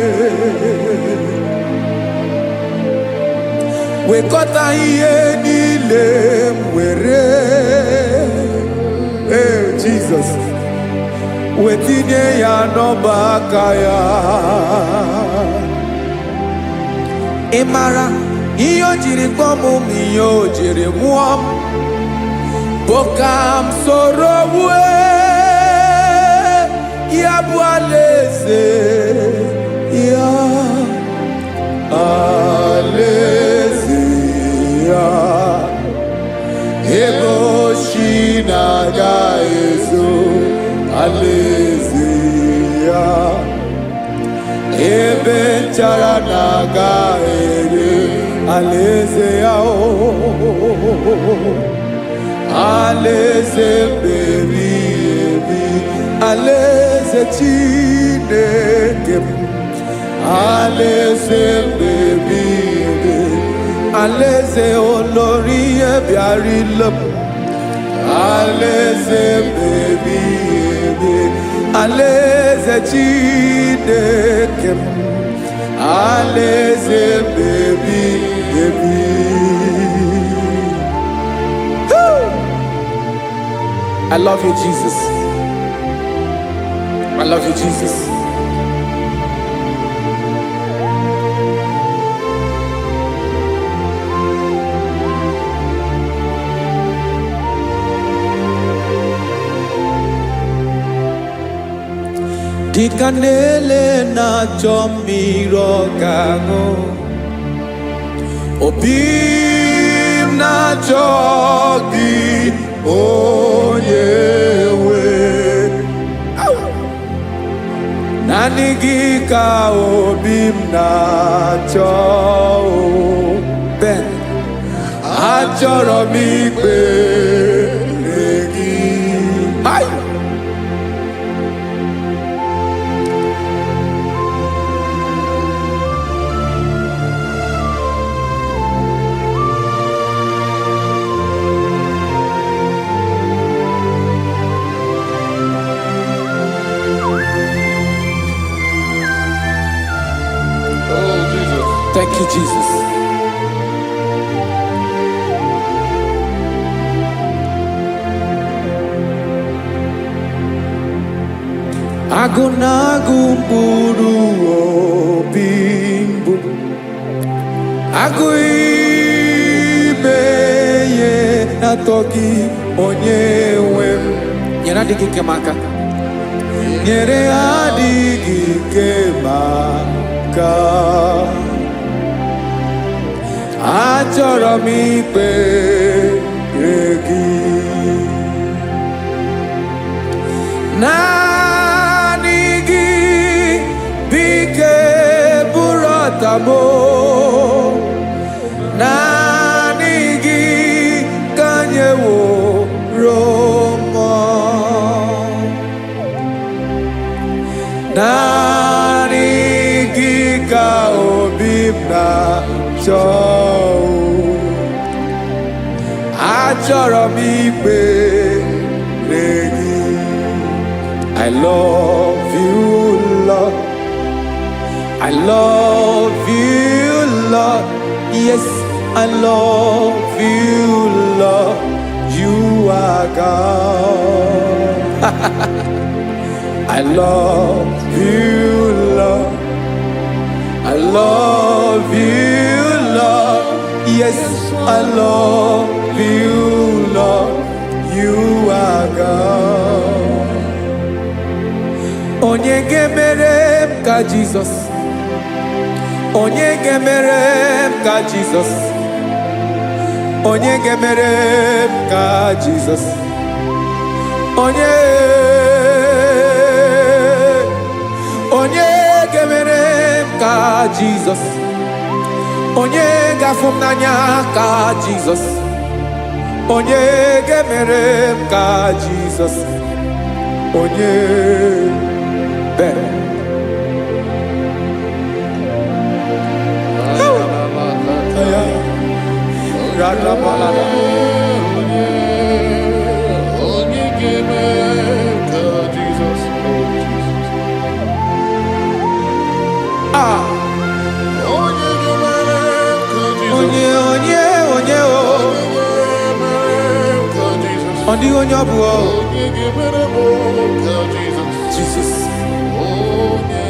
Wekọta ihe niile m were, ee, Jizọs, wetinye ya n'ọba aka ya. Ị mara ihe o jiri kpọọ m ma ihe o jiri mụọ m bụ ka m soro wue ya bụ alaeze ya, alaeze ya, ebe oshi na-aga ezo, alaeze ya, ebe nchara na-aga ere, alaeze ya, o alaeze mbebi ebi, alaeze Chineke m, alaeze mbebi ebi, alaeze olori ihe bịara ile m, alaeze mbebi ebi, alaeze Chineke m, alaeze mbebi ebi. I love you, Jesus. I love you, Jesus. Dịka na-ele na-achọ mmiri ọ ga-aṅụ, obi m na na-achọ gị onye nwe. Naanị gị ka obi m na-achọ o. Ben, achọrọ m ikpere gị. Ai! Oh, Jesus. Thank you, Jesus. Agụ na-agụ mkpụrụ obi mbụ, agụ ime ihe na-atọ gị, onye nwe m. Nyere adịghị ike m aka. Nyere adịghị ike m aka. Achọrọ m ikpere gị. Naanị gị bike bụrụ ọtamo. Naanị gị ka nyeworo mmụọ. Naanị gị ka obi m na-achọ. Achọrọ m ikpere gị. I love you, Lord. I love you, Lord. Yes, I love you, Lord. You are God. I love you, Lord. I love you, Lord. Yes, I love you, Lord. You are God. Onye ga-emere m ka Jizọs? Onye ga-emere m ka Jizọs? Onye ga-emere m ka Jizọs? Onye, onye ga-emere m ka Jizọs? Onye ga-afụ m n'anya ka Jizọs? Onye ga-emere m ka Jizọs? Onye bere. Radabalada. Onye ga-eme ka Jizọs, oh Jesus. Ah, Onye ga-emere ka Jizọs. Onye, onye, onye o. Onye ga-emere ka Jizọs. Ọ dịghị onye ọ bụ o. Onye ga-emere m ka Jizọs. Jizọs. Onye.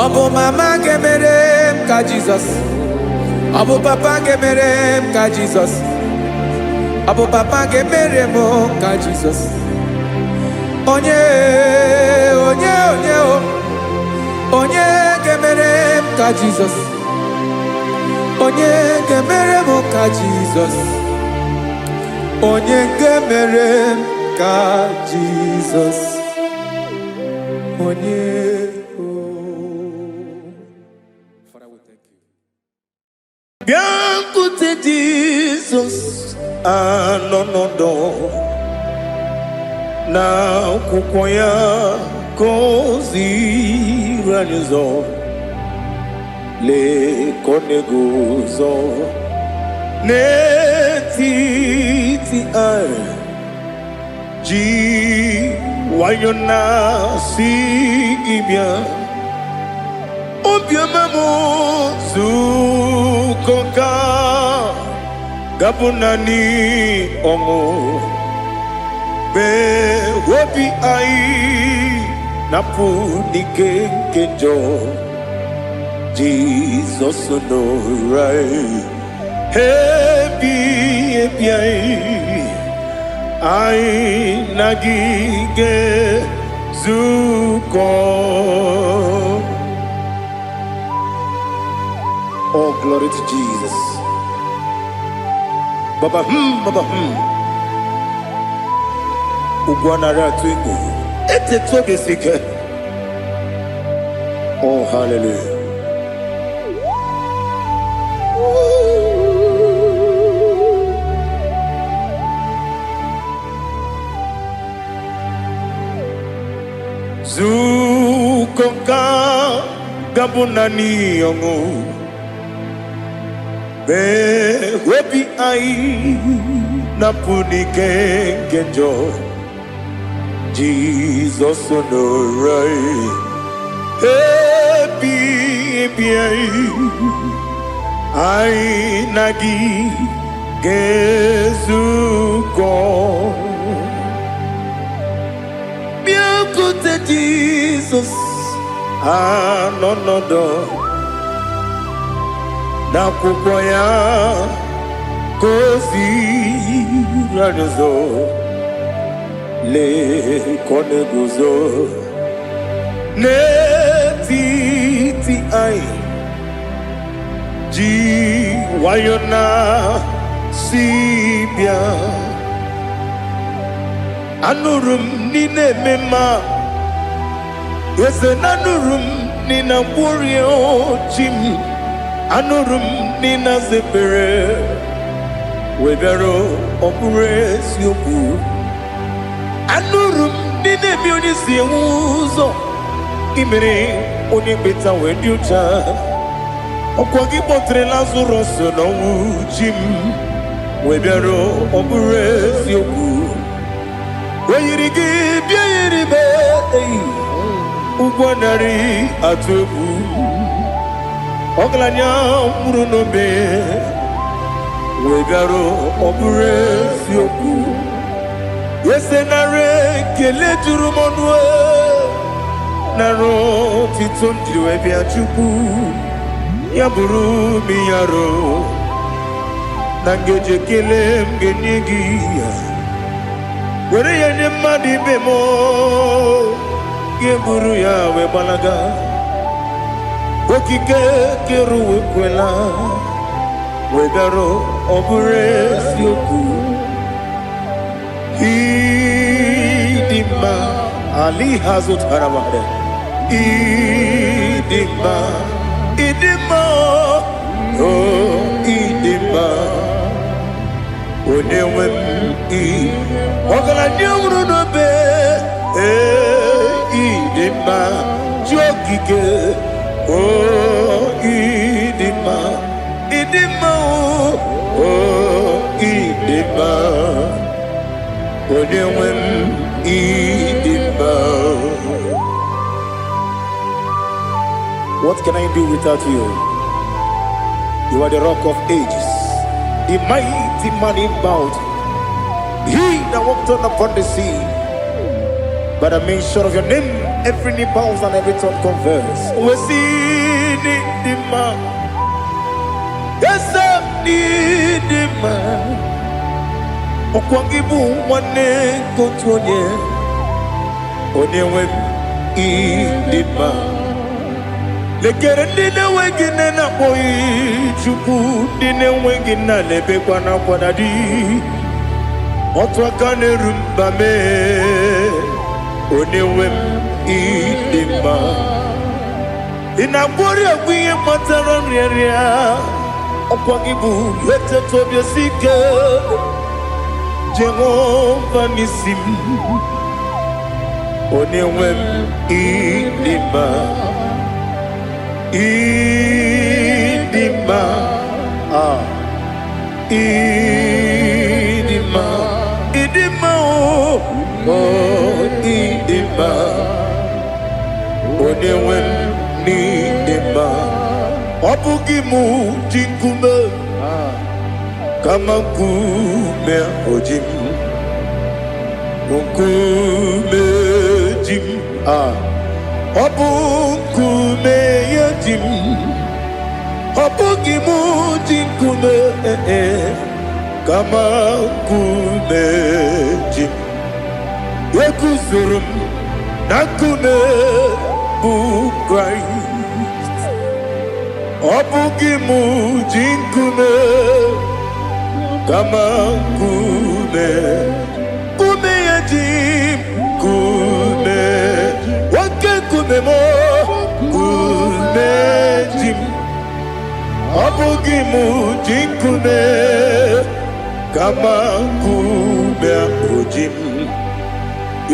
Ọ bụ mama ga-emere m ka Jizọs? Ọ bụ papa ga-emere m ka Jizọs? Ọ bụ papa ga-emere m ka Jizọs? Onye, onye, onye o. Onye ga-emere m ka Jizọs? Onye ga-emere m ka Jizọs? Onye ga-emere m ka Jizọs? Onye o. Father, we thank you. Bịakwute Jizọs, anọ n'ọdọ na akwụkwọ ya ka o ziri anyị ụzọ. Lee ka ọ na-eguzo n'etiti anyị, ji nwayọ na-asị gị bịa. Obiọma m, zukọ ka gabụ naanị ọṅụ mee obi anyị napụ n'ike nke njọ. Jizọs nọrọ anyị ebi ebi, anyị anyị na gị ga-ezukọ. Oh, glory to Jesus. Baba baba Ugwu anara atụ egwu. Eteta obi si ike. Oh, hallelujah. Nzukọ nka ga-abụ naanị ọṅụ. Mee obi anyị napụ n'ike nke njọ. Jizọs nọrọ anyị. Ebi ebi anyị, anyị na gị ga-ezukọ. Bịakwute Jizọs, anọ nọdụ n'akwụkwọ ya ka o ziri anyị ụzọ. Lee ka ọ na-eguzo n'etiti anyị, ji nwayọ na si bịa. Anụrụ m n'ị na-eme mma, eze na anụrụ m n'ị na-agwọrị chi m. Anụrụ m n'ị na-aza ekpere, wee bịara ọ bụrụ eziokwu. Anụrụ m n'ị na-eme onye si enwe ụzọ, imere onye mkpeta wee dị ụcha. Ọkwa gị kpọtere Lazarọs n'ọnwụ, chi m, wee bịara ọ bụrụ eziokwu. O yiri gị bịa yiri be eyi, ụgwọ narị atụ egwu. Ọgaranya nwụrụ n'obe, wee bịara ọ bụrụ eziokwu. Eze, nara ekele juru m ọnụ, nara otito m jiri wee bịa. Chukwu, ya bụrụ m ya ro na ngeji ekele m ga-enye gị ya, were ya nye mmadụ ibe m, gị buru ya wee gbalaga. Okike kere ụwa ekwela, wee bịara ọ bụrụ eziokwu. Ịdị mma ali ha zụtara mmadụ. Ịdị mma, ịdị mma, o ịdị mma, onye nwe m. Ị ọgaranya nwụrụ n'obe, ee, ịdị mma, ji okike, o ịdị mma, ịdị mma, o ịdị mma, onye nwe m, ịdị mma. What can I do without you? You are the Rock of Ages, the mighty man in battle, he that walked on upon the sea. By the mention of your name, every knee bows and every tongue confess. We see the man. Yes, I need the man. Ọkwa gị bụ nwanne nke otu onye, onye nwe m, ịdị mma. Lekere ndị na-enweghị nne na-akpọghị Chukwu, ndị na-enweghị nna na-ebekwa n'akwa na di. Otu aka na-eru mba mee, onye nwe m, ịdị mma. Ị na-agwọrị ọgwụ ihe kpatara nrịanrịa. Ọkwa gị bụ eteta obi esi ike, Jehova n'isi m, onye nwe m, ịdị mma, ịdị mma, ah, ịdị mma, ịdị mma, o oh, ịdị mma, onye nwe m, n'ịdị mma. Ọ bụghị mụ ji nkume, kama nkume oji m, nkume ji m, ah, ọ bụ nkume ya ji m. Ọ bụghị mụ ji nkume, eh, eh, kama nkume ji m. Eguzoro m na nkume bụ Kraịst. Ọ bụghị mụ ji nkume. Kama nkume, nkume ya ji m, nkume, oke nkume m, nkume ji m. Ọ bụghị m ji nkume, kama nkume ahụ ji m.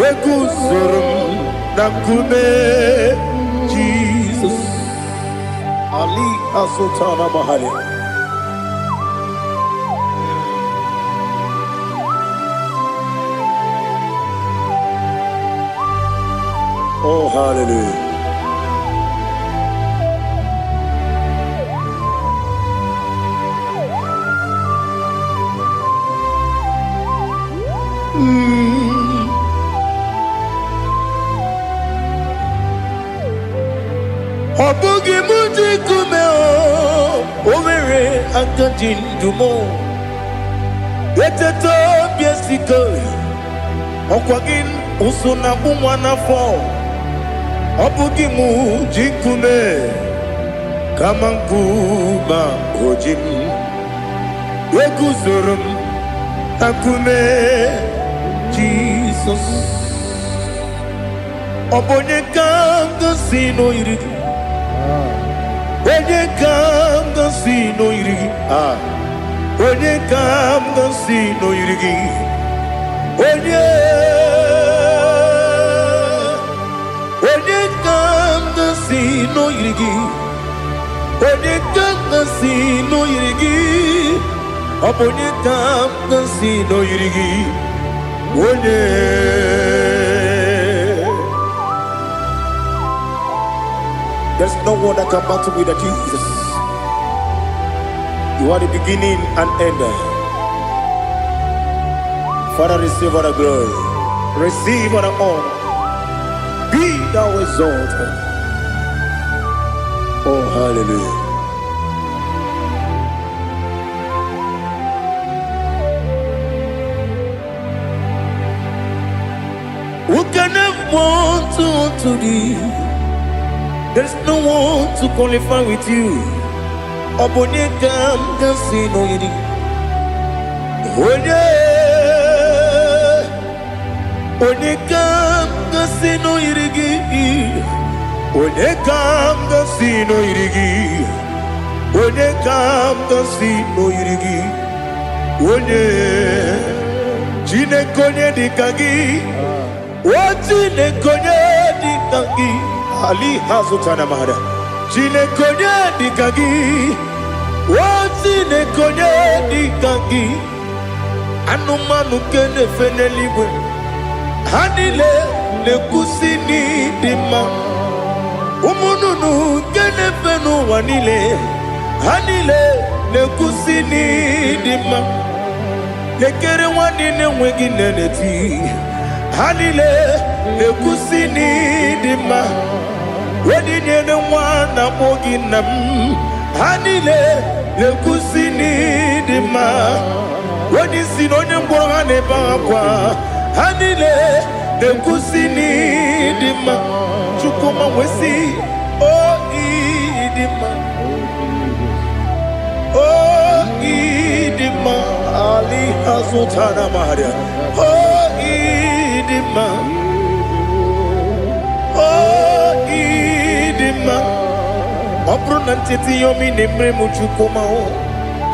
Eguzoro m na nkume Jizọs. Ali Azụtana Mahali. Oh, hallelujah. Ọ bụghị m ji nkume o nwere aka ji ndụ m. Eteta obi esike, ọkwa gị ụsụ na-akpụ nwa n'afọ. Ọ bụghị m ji nkume, kama nkume o ji m. Eguzoro m na nkume Jizọs. Ọ bụ onye ka m gosi n'oyiri gị? Onye ka m gosi n'oyiri gị? Ah. Onye ka m gosi n'oyiri gị? Onye? Onye ka m gosi n'oyiri gị? Onye ka m gosi n'oyiri gị? Ọ bụ onye ka m gosi n'oyiri gị? Onye? There's no one that can battle with the Jesus. You are the beginning and end. Father, receive all the glory. Receive all the honor. Be thou exalted. Oh, hallelujah. Who can have one to thee? There's no one to qualify with you. Ọ bụ onye ka m ga-asị n'oyiri? Onye? Onye ka m ga-asị n'oyiri gị? Onye ka m ga-asị n'oyiri gị? Onye ka m ga-asị n'oyiri gị? Onye? Chineke, onye dị ka gị? O Chineke, onye dị ka gị? Ali hazụtara mara. Chineke, onye dị ka gị? O Chineke, onye dị ka gị? Anụmanụ nke na-efe n'eluigwe, ha niile na-ekwusi n'ịdị mma. Ụmụ nnụnụ nke na-efe n'ụwa niile, ha niile na-ekwusi n'ịdị mma. Lekere nwa niile enweghị nne na-eti, ha niile na-ekwusi n'ịdị mma. Onye nyere nwa na-akpọ gị nna m, ha niile na-ekwusi n'ịdị mma. Onye isi na onye ngwọrọ, ha na-ebe akwa, ha niile na-ekwusi n'ịdị mma. Chukwuma wesị o ịdị mma, o ịdị mma. Ali azụtara maria. O ịdị mma, o ịdị mma. Ọ bụrụ na ncheta ihe ọma ị na-emere m, Chukwuma o,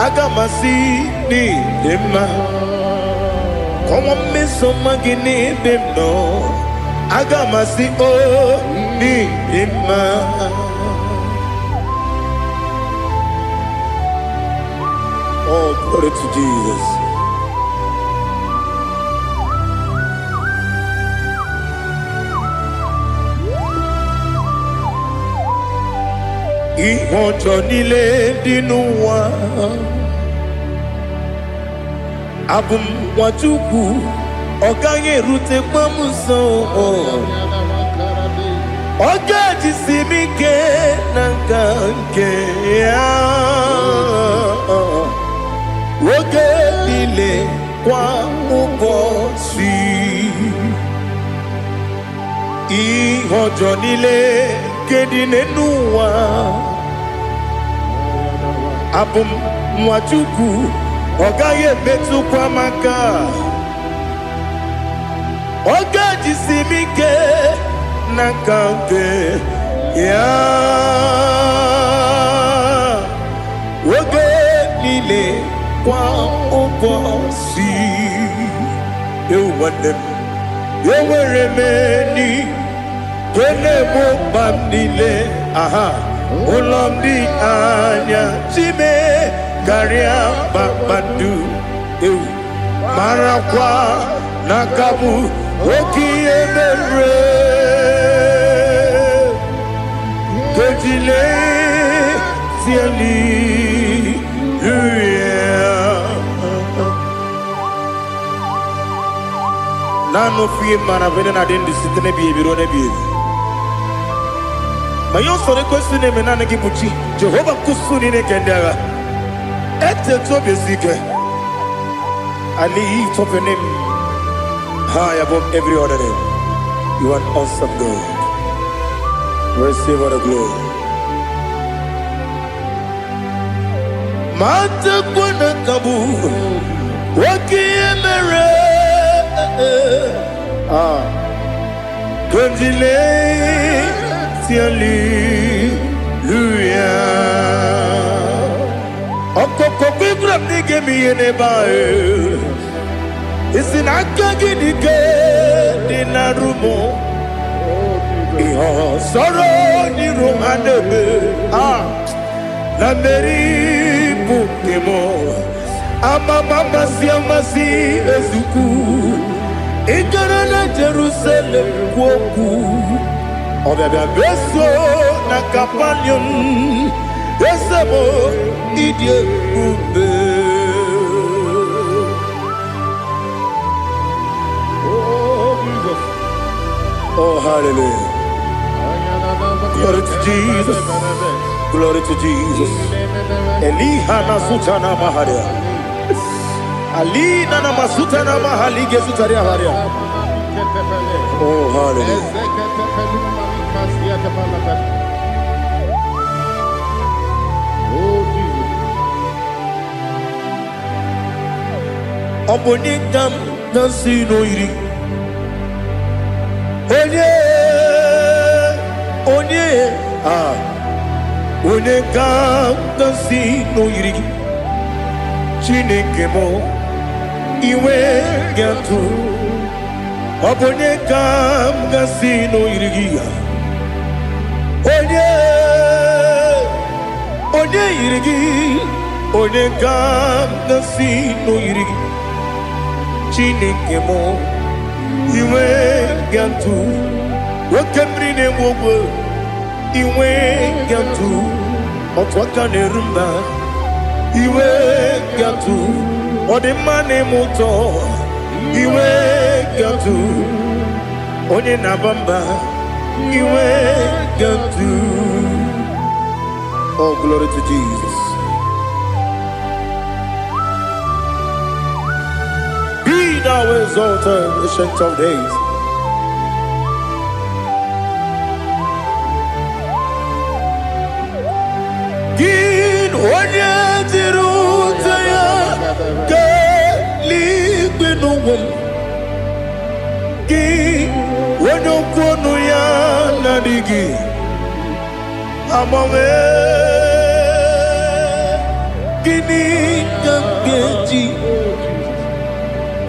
aga m asị n'ịdị mma. Kọwa mmeso ọma gị n'ebe m nọ, aga m asị o n'ịdị mma. Oh, glory to Jesus. Ihe ọjọọ niile dị n'ụwa, abụ m nwa Chukwu, ọ gaghị erutekwa m nso. Ọ ga-ejisi m ike na nka nke ya oge niile, kwa ụbọchị. Ihe ọjọọ niile nke dị n'elu ụwa, abụ m nwa Chukwu, Ọ gaghị emetụkwa m aka. Ọ ga-ejisi m ike n'aka nke ya oge niile, kwa ụbọchị. Ewu nwanne m, enwere m enyi nke na-egbo mkpa m niile. Aha ụlọ m dị anya chime karịa kpakpando. Ewu, marakwa na aka bụ oke ihe mere kejile tieli. Naanị ofu ihe mara bụ na-adị ndụ site n'ebighị ebi ruo n'ebighị ebi. Ma ihe usoro ekwesị na-eme, naanị gị bụ chi Jehova nkwụsụ niile nke ndị agha. Etetu obi esi ike. I lift up your name high above every other name. You are an awesome God. Receive all the glory. Ma tekwana ka bụ oke ihe mere. Ah, Kondile hallelujah. Ọkọkọ kwegwara m na ị ga-eme ihe n'ebe ahụ. Isi na aka gị dị ike dị na rumo. Ihe ọsọrọ n'iru ha na-eme. Ah, na mmeri bụ nke m. Amama amasị amasị ezukwu. Ị gara na Jerusalem kwuo okwu. Ọbịabịa meso na Kapanium. Eze m, ịdị ebube. Oh, Jesus. Oh, hallelujah. Glory to Jesus. Glory to Jesus. Eliha na sutana maharia. Alina na masutana mahalige sutaria haria. Oh, hallelujah. Oh, Jesus. Ọ bụ onye ka m na-asị n'oyiri. Onye, onye, ah, onye ka m na-asị n'oyiri gị. Chineke m, iwe ga-atụ. Ọ bụ onye ka m ga-asị n'oyiri gị ya. Onye, onye yiri gị, onye ka m ga-asị n'oyiri gị. Chineke m, iwe ga-atụ. Oke mmiri na-egbu ogwe, iwe ga-atụ. Otu aka na-eru mba, iwe ga-atụ. Ọ dị mma na-eme ụtọ, iwe ga-atụ. Onye na-aba mba, iwe ga-atụ. Oh, glory to Jesus. Be thou exalted, Ancient of Days. Gị onye jiri ute ya kelee n'ụwa m. Gị onye okwu ọnụ ya na-adịghị agbanwe. Gịnị ka m ga-eji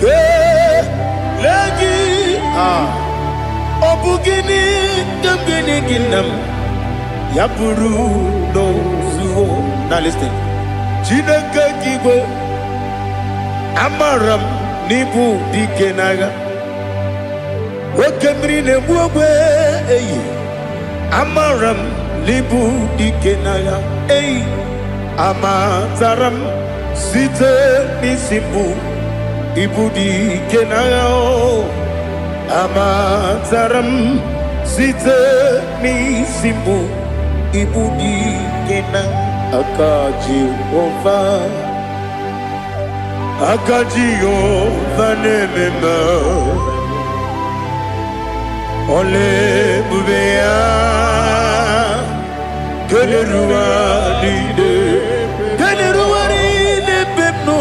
kelee gị? Ah, ọ bụ gịnị ka m ga-enye gị, nna m, ya bụrụ n'ozuo? Na listen. Chineke nke igwe, amara m n'ịbụ dike n'agha. Oke mmiri na-egbu ogbe eyi, amara m n'ịbụ dike n'agha. Eyi, amatara m site n'isi mbụ, ịbụ dike n'agha o. Amatara m site n'isi mbụ, ịbụ dike na aka Jehova. Aka Jehova na-eme mma. Ọla ebube ya kelere ụwa niile, kelere ụwa niile ebe m nọ.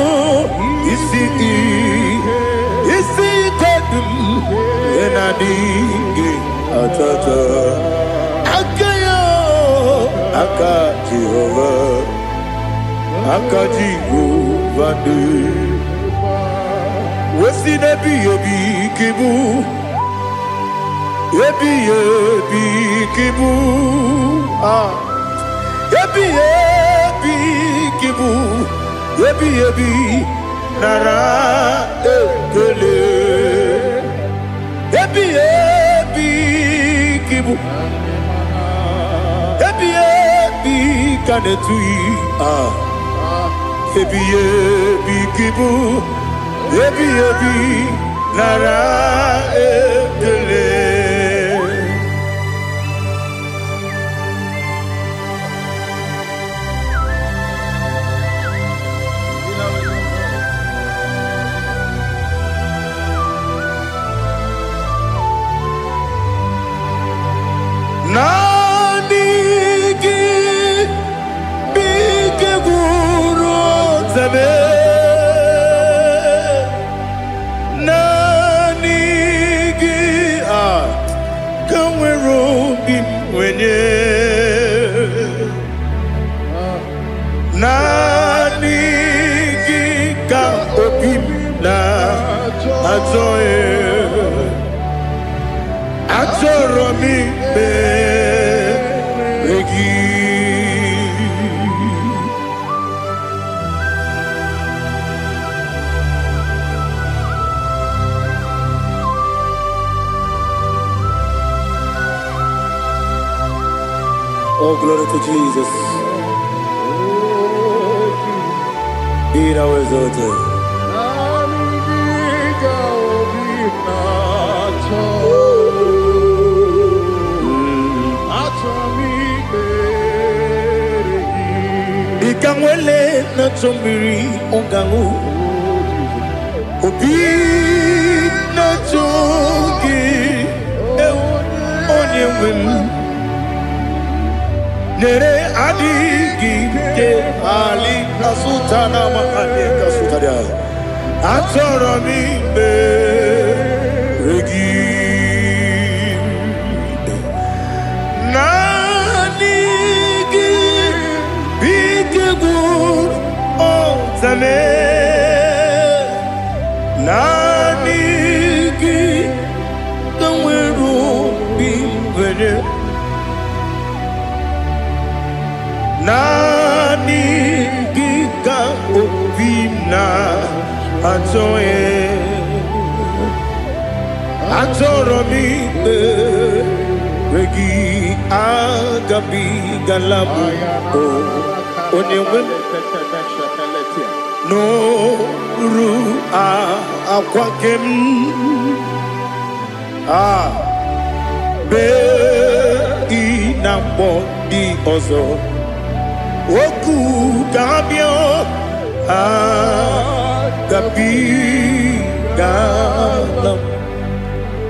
adịghị atata. Aka ya, aka Jehova, aka Jehova dị wesi n'ebighị ebi ka ịbụ, ebighị ebi ka ịbụ, ah, ebighị ebi ka ịbụ, ebighị ebi, nara ekele. Ebighị ebi ka ịbụ, ebighị ebi ka na-etughị, ah, ebighị ebi ka ịbụ, ebighị ebi, nara ekele. Naanị gị bụ ike gwụrụ ọtebe. Naanị gị a ka nwere obi m nwenye. Naanị gị ka obi m na-achọ ya. Achọrọ m ikpere gị. Oh, glory to Jesus. Be thou exalted. Naanị gị ka obi m na-achọ. Achọ m ikpere gị. Dịka nwele na-achọ mmiri ọ ga-aṅụ, obi na-achọ gị, ewu, onye nwe m. Nyere adịghị ike ali kasụta na makani kasụta. Achọrọ m ikpere gị. Naanị gị bụ ike gwụrụ ọtame. Naanị gị ka nwere obi nwere. Naanị gị ka obi m na-achọ ya. Achọrọ m ikpere gị, agabigala m o onye nwe m n'oru akwa nke m a bee ị na-akpọ ndị ọzọ okwu ka ha bịa. Agabigala m,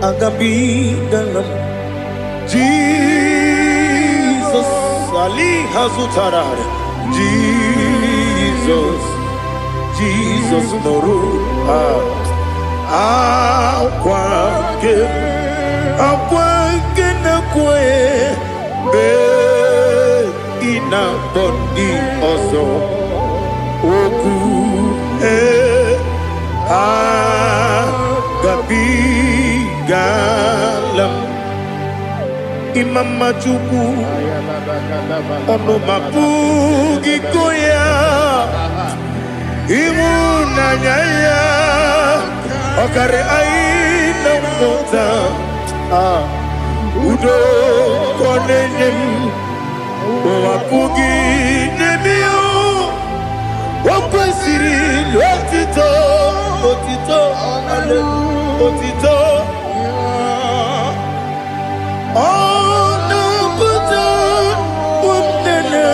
agabigala m. Jizọs ali ha zụtara. Jizọs, Jizọs, nụrụ akwa nke, akwa nke na-ekwe mgbe ị na-akpọ ndị ọzọ okwu ee agabigala m. Ịma mma Chukwu, ọnụ ma pụghị ịkọ ya. Ịhụnanya ya ọkarị anyị na mmụta. Ah, udo ka ọ na-enye m, ụwa pụghị n'ebe ya. O kwesịrị otito, otito, otito. Ọ na-apụta ụmụnne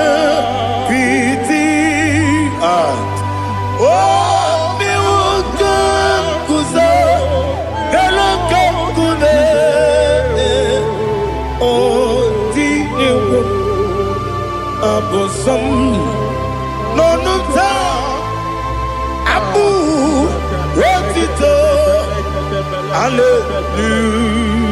piti. Ah, o mewo ka m guzo elu ka nkume. O tinyewo abụ nsọ m n'ọnụ m taa, abụ otito. Hallelujah.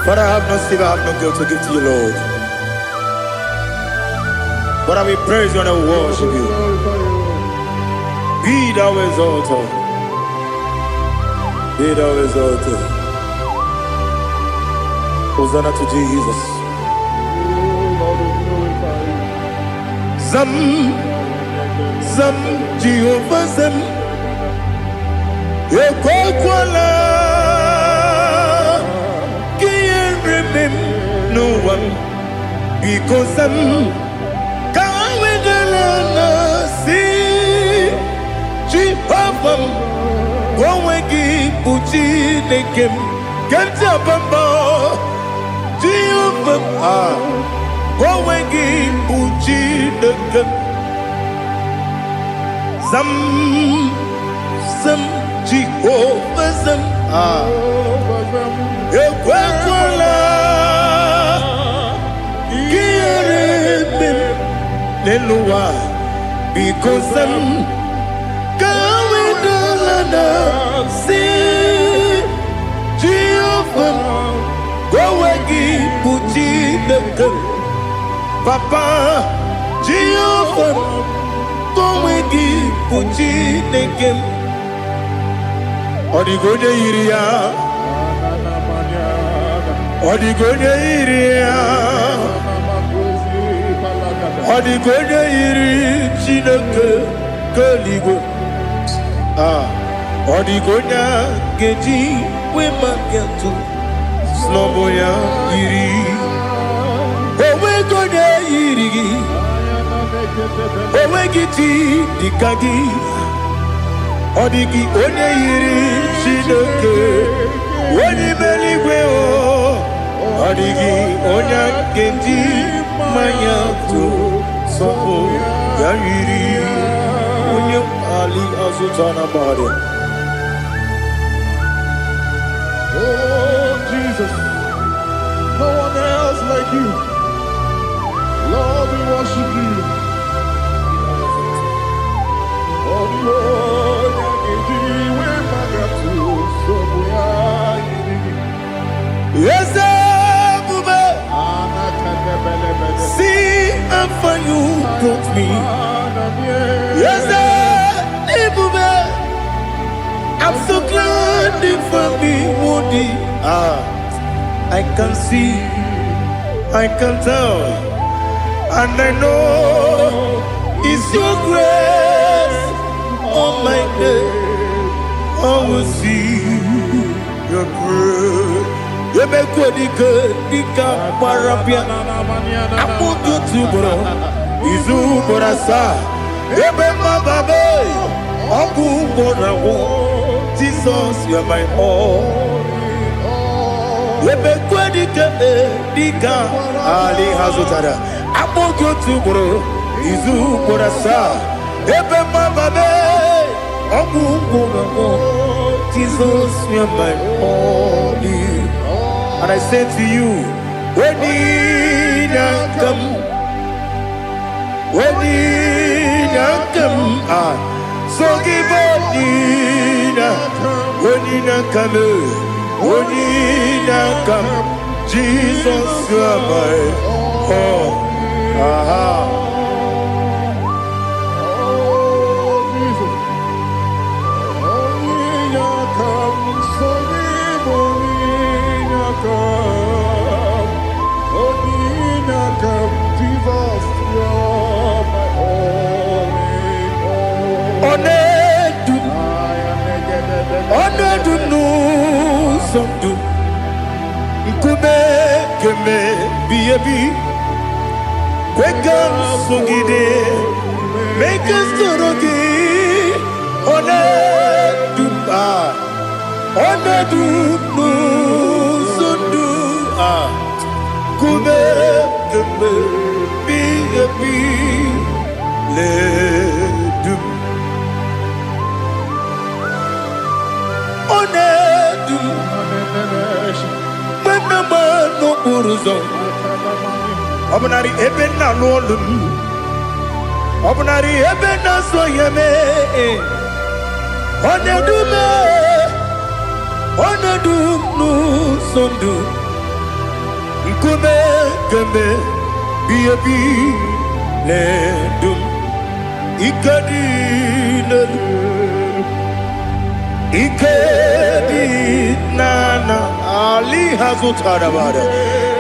Father, I have no silver, I have no gold to give to you, Lord. But I will praise you and I will worship you. Be thou exalted. Be thou exalted. Hosanna to Jesus. Zam, Zam, Jehovah Zam. Ekwekwala ka ihere mee m n'ụwa m. Biko zam, ka ha wedara na si Jehova m, ka onwe gị bụ Chineke m. Ke ntị abamba Jehova m, ah, ka onwe gị bụ Chineke m. Zam, zam, Jehova zam, ah, ekwekwala ka ihere mee m n'elu ụwa. Biko zam, ka ha wedala na si Jehova m, ka onwe gị bụ Chineke m. Papa, Jehova m, ka onwe gị bụ Chineke m. Ọ dịghị onye yiri ya. Ọ dịghị onye yiri ya. Ọ dịghị onye yiri Chineke nke eluigwe. Ah, ọ dịghị onye a ga-eji wee maka atụ snọbụ ya yiri. Onweghị onye yiri gị. Onweghị chi dịka gị. Ọ dịghị onye yiri Chineke onye ime eluigwe o. Ọ dịghị onye a ga-eji mmanya tụ sọpụ ya yiri onye ali azụta na mmadụ. Oh, Jesus, no one else like you. Lord, we worship you. Oh, the Lord, we so Eze ebube, see how far you brought me. Eze ebube, I'm so glad you found me worthy. Ah, I can see, I can tell, and I know it's your grace on my day. I will see your grace. Emekwedike dịka gbara bịa akpụkọ otu ugboro izu ugboro asaa ebe mmababe ọgwụ ugboro agwụ. Jesus, you are my all. Emekwedike dịka ali ha zụtara akpụkọ otu ugboro izu ugboro asaa ebe mmababe ọgwụ ugboro agwụ. Jesus, you are my all. And I say to you, when you come, when you come, ah, so give up, when you come, when you come, Jesus, you are my all. Aha. Oh, Jesus. Onye come, so onye come, onye come, Jesus, you're my only hope. Ọ na-edu m, ọ na-edu m n'ụzọ ndụ, nkume kemebi ebi, kwe ka m sogide, mee ka m soro gị. Ọ na-edu m, ah, ọ na-edu m n'ụzọ ndụ, ah, nkume kemebi ebi na-edu m. Ọ na-edu m mgbe m na-agba n'okporo ụzọ. Ọ bụnarị ebe nna alụ ọlụ m, ọ bụnarị ebe na-azụ ihe mee. Ọ na-edu m, ọ na-edu m n'ụzọ ndụ. Nkume kemgbe bi ebi na-edu m. Ike dị n'elu, ike dị n'ala ali ha zụtara bara.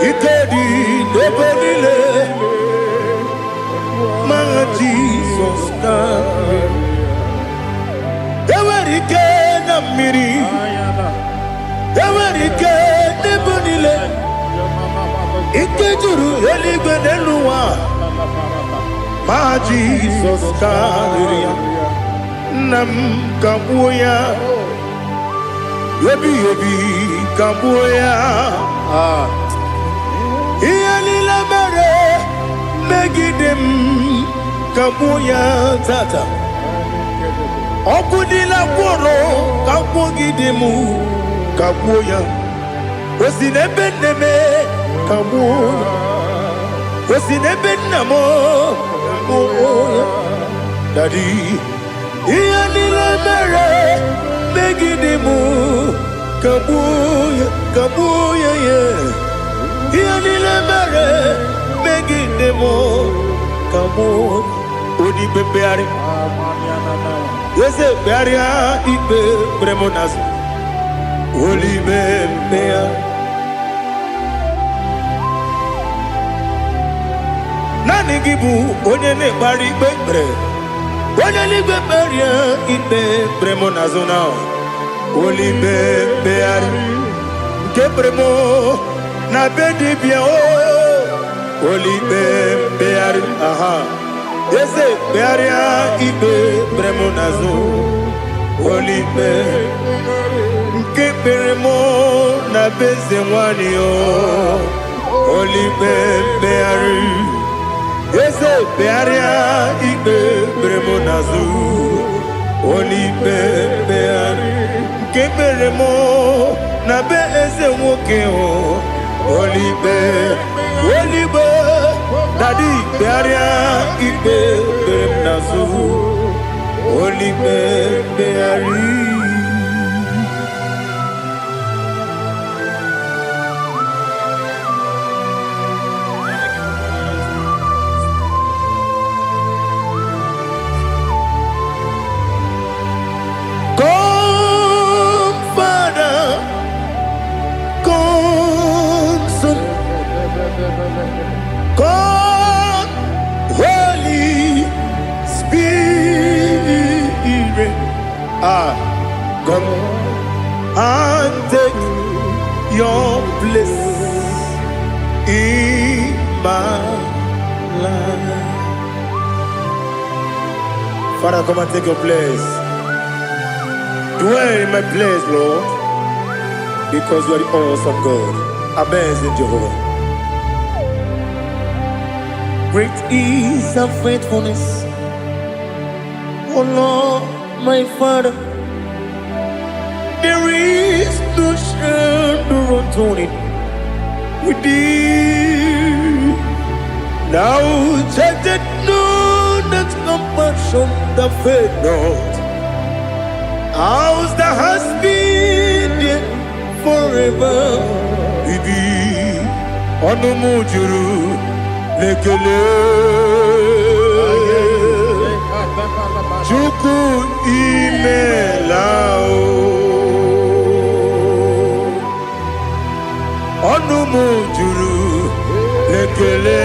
Ike dị n'ebe niile ma Jizọs karịrị. Enwere ike na mmiri, enwere ike n'ebe niile. Ike juru eluigwe n'elu ụwa ma Jizọs karịrị ya. Nna m, kagbuo ya. Ebighị ebi, kagbuo ya. Ah. Ihe niile mere megide m, kagbuo ya tata. Ọkụ niile gwụrụ kagbugide m, kagbuo ya. O si n'ebe nne m, kagbuo ya. O si n'ebe nna m, kagbuo ya. Daddy, ihe niile mere megide m, kagbuo ya, kagbuo ya. Ya ihe niile mere megide m, kagbuo. Onye ikpe mkpegharị, eze, kpegharịa ikpe kpere m n'azụ. Olime mkpegharị, naanị gị bụ onye na-ekpegharị ikpe kpere. Onye eluigwe, kpegharịa ikpe kpere m n'azụ na olime mkpegharị nke kpere m na be dibịa o. Olime mkpegharị, aha, eze, kpegharịa ikpe kpere m n'azụ. Olime nke kpere m na be eze nwanyị o. Olime mkpegharị, eze, kpegharịa ikpe kpere m n'azụ. Olime mkpegharị nke kpere m na be eze nwoke o. Olime, oligbe, daddy, kpegharịa ikpe kpere m n'azụ. Olime mkpegharị. Come, Father, come, Son, come, Holy Spirit. Ah, come and take your place in my life. Father, come and take your place. Dwell in my place, Lord, because you are the awesome God. Amazing Jehovah. Great is thy faithfulness, O Lord, my Father. There is no shadow of turning with thee. Thou changest not thy compassions, they fail not. As thou hast been there forever with thee. Ọnụ m juru n'ekele. Chukwu, imela o. Ọnụ m juru n'ekele.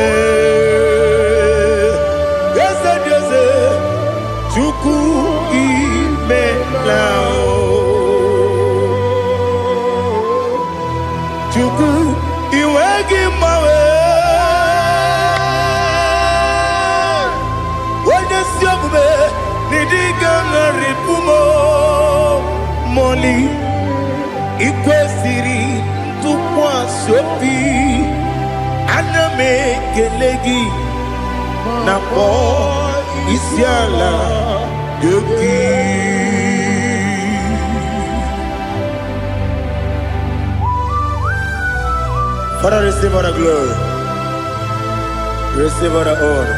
Eze dị eze, Chukwu, imela o. Chukwu, iwe gị mgbanwe. Onye si omume n'ịdị ga-agharịpụ m mọli. Ikwesịrị ntụkwasị obi, ana m ekele gị na kpọọ isi ala gị. Father, receive all the glory. Receive all the honor.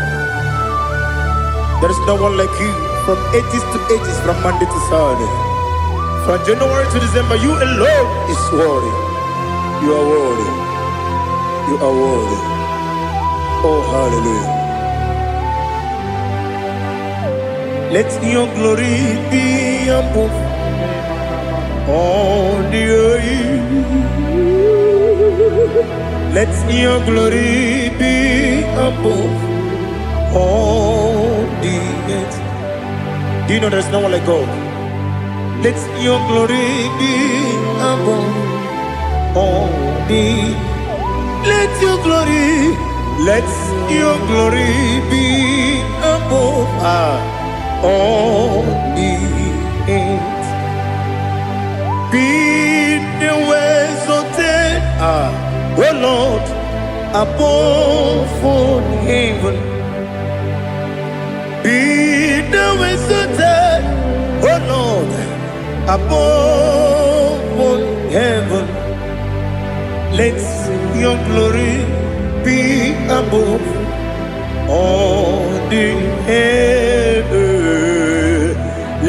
There is no one like you from ages to ages, from Monday to Saturday. From January to December, you alone is worthy. You are worthy. You are worthy. Oh, hallelujah. Let your glory be above all the earth. Let your glory be above all the earth. Do you know there's no one like God? Let your glory be above all the. Let your glory be above all the earth. Be thou exalted, O Lord, above all heaven. Be thou exalted, O Lord, above all heaven. Let your glory be above all the heaven.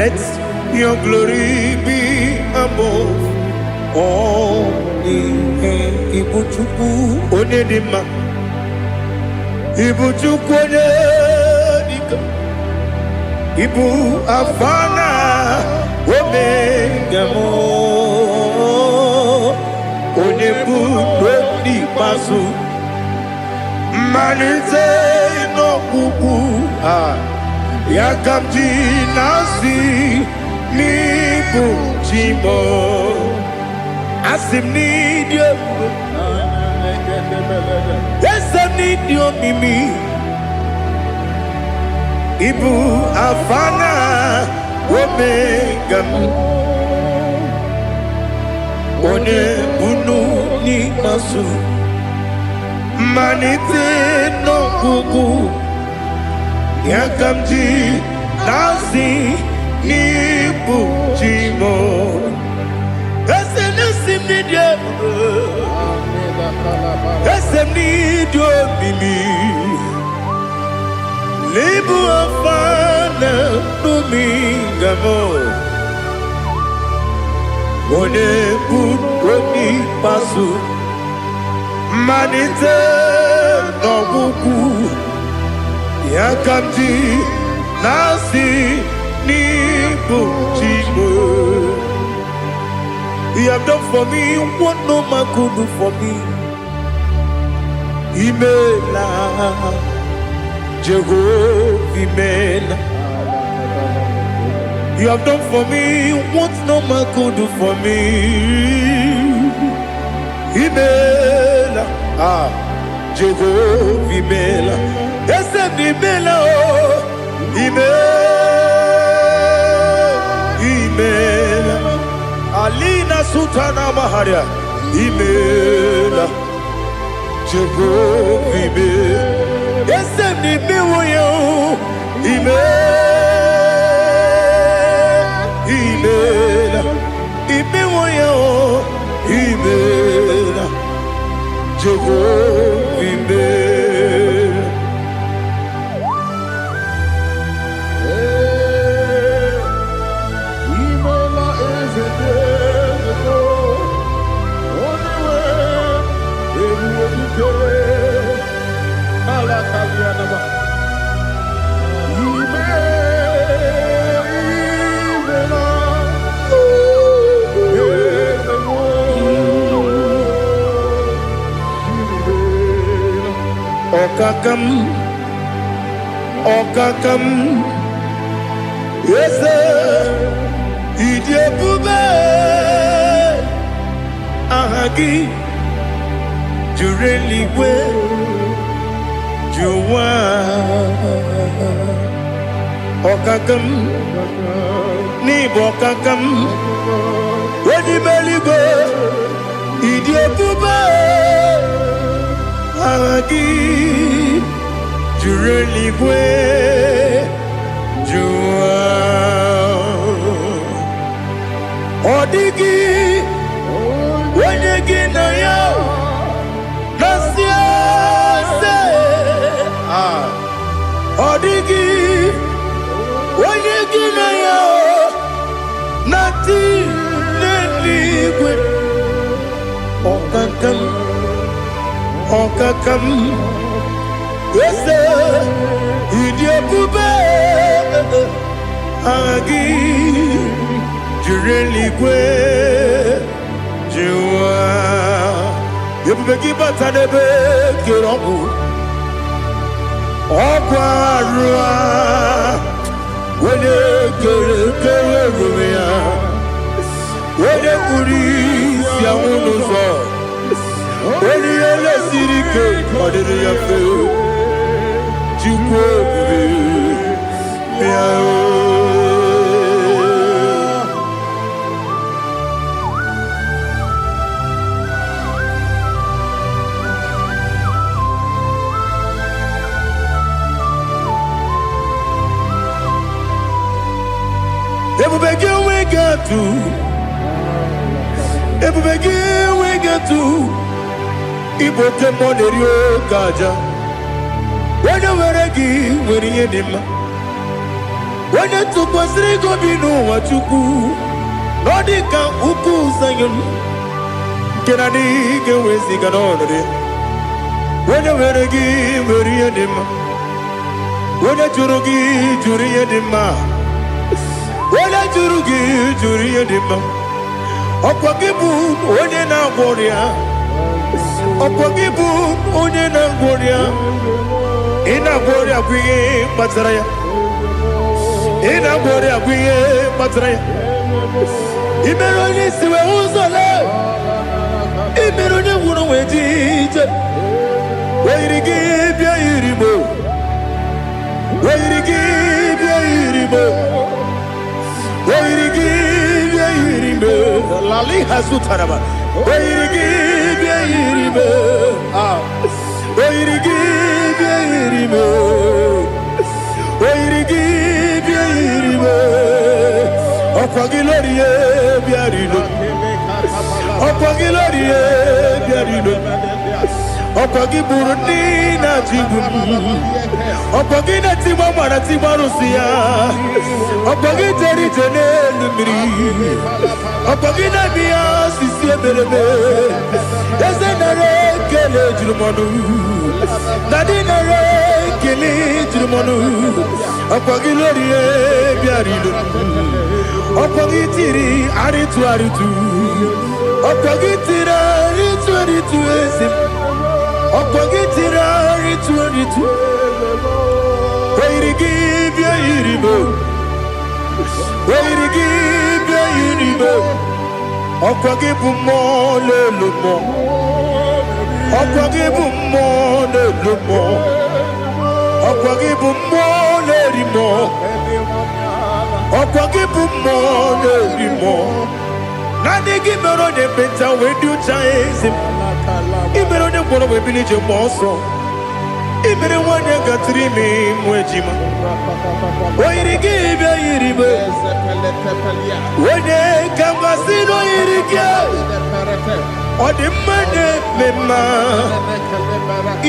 Let your glory be above all the heaven. Ibu Chukwu onye dị mma. Ibu Chukwu onye dike. Ibu Alfa na Omega m. Onye bụ n'ikpeazụ. Mmalite n'ọgwụgwụ a ya ka m ji na-asị n'ịbụ chi m. Asị m n'ịdị ebube, eze m n'ịdị omimi. Ịbụ Alfa na Omega m, onye bunu n'ikpeazụ, mmalite n'ọgwụgwụ, ya ka m ji na-asị n'ịbụ chi m. Eze na-esi m n'ịdị ebube, eze m n'ịdị omimi. N'ịbụ Alfa na Omega m, onye bụ onye ikpeazụ, mmalite n'ọgwụgwụ, ya ka m ji na-asị n'ịbụ chi m. You have done for me what no man could do for me. Imela, Jehovah, Imela. You have done for me what no man could do for me. Imela, ah, Jehovah, Imela. Eze m Imela, oh, Imela, Imela. Alina Sultana Maharia, Imela, Jehovah, Imela. Eze m imewo ya, oh, Imela, Imela, imewo ya, oh, Imela, Jehovah, Imela. Imela eze dị eze, onye nwe ebube dike ala kalianaba. Ime imela eze nwe imela. Ọkaka m, ọkaka m, eze, ịdị ebube, aha gị juru eluigwe ju ụwa. Ọkaka m, n'ịbụ ọkaka m, onye eluigwe, ịdị ebube, aha gị juru eluigwe ju ụwa. Ọ dịghị onye gị na ya na-asị eze. Ọkaka m, eze, ịdị ebube, aha gị jiri eluigwe jiwa. Ebube gị bata n'ebe kere ọgwụ ọgwụ arụ a, onye kere kere ruru ya, onye kpuru isi anwụ n'ụzọ, onye ihe lesiri ike ọ dịrị ya mfe. Chukwu ebube, bịa o. Ebube gị enweghị atụ, ebube gị enweghị atụ. Ịbụ oke mmụọ na-eri oke aja. Onye nwere gị nwere ihe dị mma. Onye tụkwasịrị gị obi n'ụwa, Chukwu, na ọ dị ka ukwu Zayọn nke na adịghị ga-eweziga n'ọnọdụ ya. Onye nwere gị nwere ihe dị mma. Onye jụrụ gị jụrụ ihe dị mma. Onye jụrụ gị jụrụ ihe dị mma. Ọkwa gị bụ onye na-agwọ ọrịa. Ọkwa gị bụ onye na-agwọ ọrịa. Ị na-agwọ ọrịa bụ ihe kpatara ya. Ị na-agwọ ọrịa bụ ihe kpatara ya. Ị mere onye isi wee hụ ụzọ lee. Ị mere onye nwụrụ wee ji ije. O yiri gị bịa yiri mo. O yiri gị bịa yiri mo. O yiri gị bịa yiri mo. Lali hazutaraba. O yiri gị bịa yiri mo. Ah. O yiri gị bịa yiri mo. O yiri gị bịa yiri mo. Ọkwa gị lórí ye bịa rilo. Ọkwa gị lórí ye bịa rilo. Ọkwa gị gburu ndị na-achị igbu m. Ọkwa gị na-etigbu mara tigbu arụsị ya. Ọkwa gị jere ije n'elu mmiri. Ọkwa gị na-eme ya osisi emereme. Eze, nara ekele juru m ọnụ. Daddy, nara ekele juru m ọnụ. Ọkwa gị lórí bịara ilo. Ọkwa gị tiri arịtụ arịtụ. Ọkwa gị tiri arịtụ arịtụ, eze m. Ọkwa gị tiri arịtụ arịtụ. O yiri gị bịa yiri m. O yiri gị bịa yiri m. Ọkwa gị bụ mmụọ na-elu mmụọ. Ọkwa gị bụ mmụọ na-elu mmụọ. Ọkwa gị bụ mmụọ na-eri mmụọ. Ọkwa gị bụ mmụọ na-eri mmụọ. Naanị gị mere onye ekpenta wee dị ụcha, eze m. Ị mere onye ngwọrọ wee bili ije mgbe ọsọ. Ị mere nwanyị gatụrụ ime mụ ejima. O yiri gị bịa yiri m. Onye ka mmasị na o yiri gị. Ọ dị mma na-eme mma.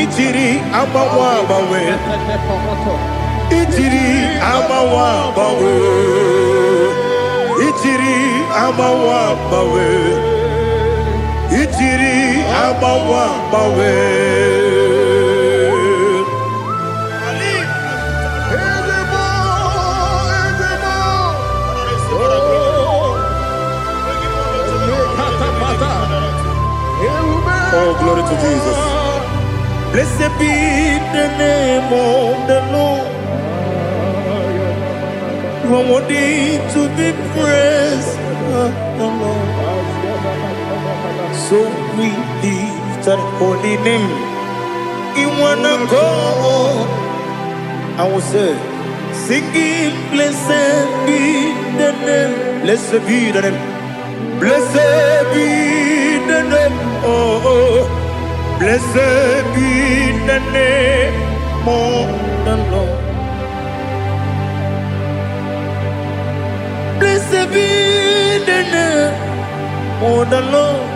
Ijiri agbanwe agbanwe. Ijiri agbanwe agbanwe. Ijiri agbanwe agbanwe. Ijiri agbanwe agbanwe. Ezebo, ezebo. Oh, lekatapata. Ewube. Oh, glory to Jesus. Blessed be the name of the Lord. You are worthy to be praised, the Lord. So we lift that holy name. In one accord, I will say, singing, blessed be the name. Blessed be the name. Blessed be the name. Oh. Blessed be the name of the Lord. Blessed be the name of the Lord.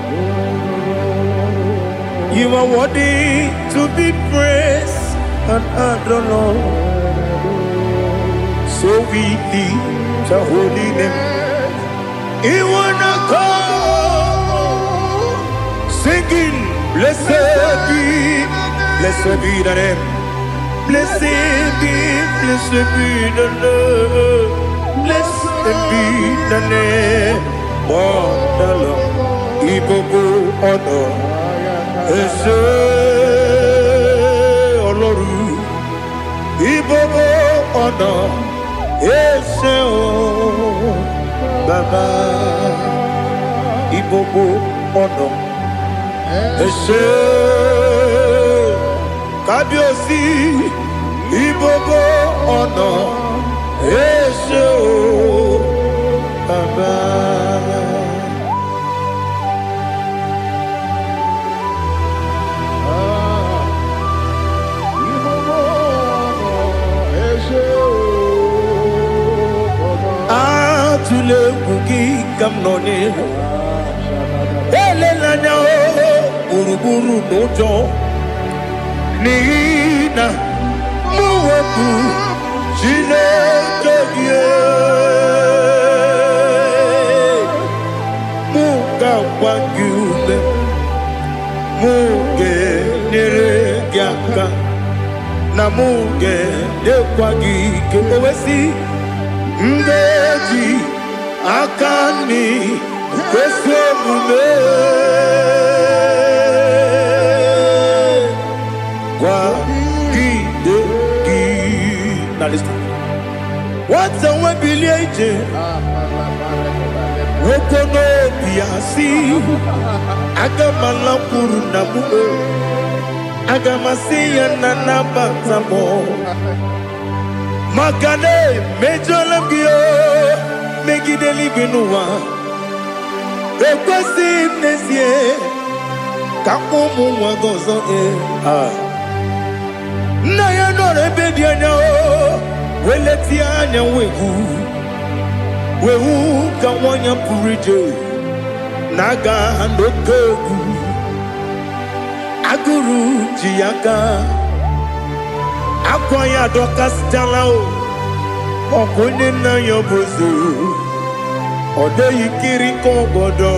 You are worthy to be praised and adored, Lord. So we lift the holy name. You wanna come singing. Blessed be, blessed be the name. Blessed be, blessed be the Lord. Blessed be the name of the Lord. Ìgbogbo ọ̀nà ẹ ṣé Ọlọ́run. Ìgbogbo ọ̀nà ẹ ṣé o Bàbá. Ìgbogbo ọ̀nà ẹ ṣé Kábíyèsí. Ìgbogbo ọ̀nà ẹ ṣé o Bàbá. Ẹ ṣé o, Bàbá. Atụla egwu gị ka m nọ n'ihu. Elela anya o gburugburu n'ụjọ n'ihi na mụ wepụ Chineke gị, mụ ga-agwa gị ume, mụ ga-enyere gị aka na mụ ga-enyekwa gị ike. O wee sị, m ga-eji aka nri kwesị omume kwagide gị. Na listen. Nwata nwe bilie ije nwoke n'obi ya si, aga m alakwuru na mụ, aga m asị ya na nabata m maka na emejọla m gị o megide eluigwe n'ụwa. Ekwesịghị m n'ezie ka m kpọọ ụmụ nwa gị ọzọ. Ee, ah. Nna ya nọrọ ebe dị anya o wee letie anya wee hụ ka nwa ya pụrụ ije na-aga n'oke egwu agụrụ ji ya aka akwa ya adọkasịchala o ọkwa onye nna ya bụ eze ọ dịghị nkiri ka ọgọdọ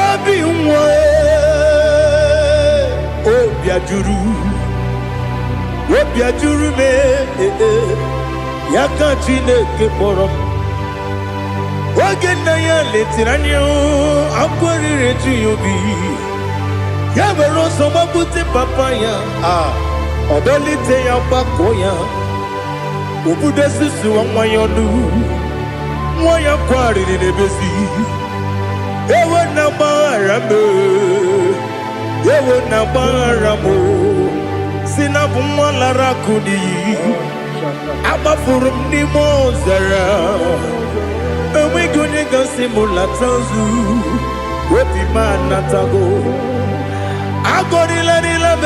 obi nwa obi ajụrụ obi ajụrụ m ee, ya ka Chineke kpọrọ m. Oge nna ya letiri anya akwa riri eju ya obi ya were ọsọ gbapute papa ya a ọ dọlite ya gbakọọ ya obudo susuwa nwa ya ọnụ nwa ya kwarịrị n'ebezi ewe na gbaghara m, ewe na gbaghara m, si na bụ nwa lara akụ n'iyi agbafuru m n'ime ọzara enweghị onye gasị m lata ozu obi m anatago agọrịlarịla m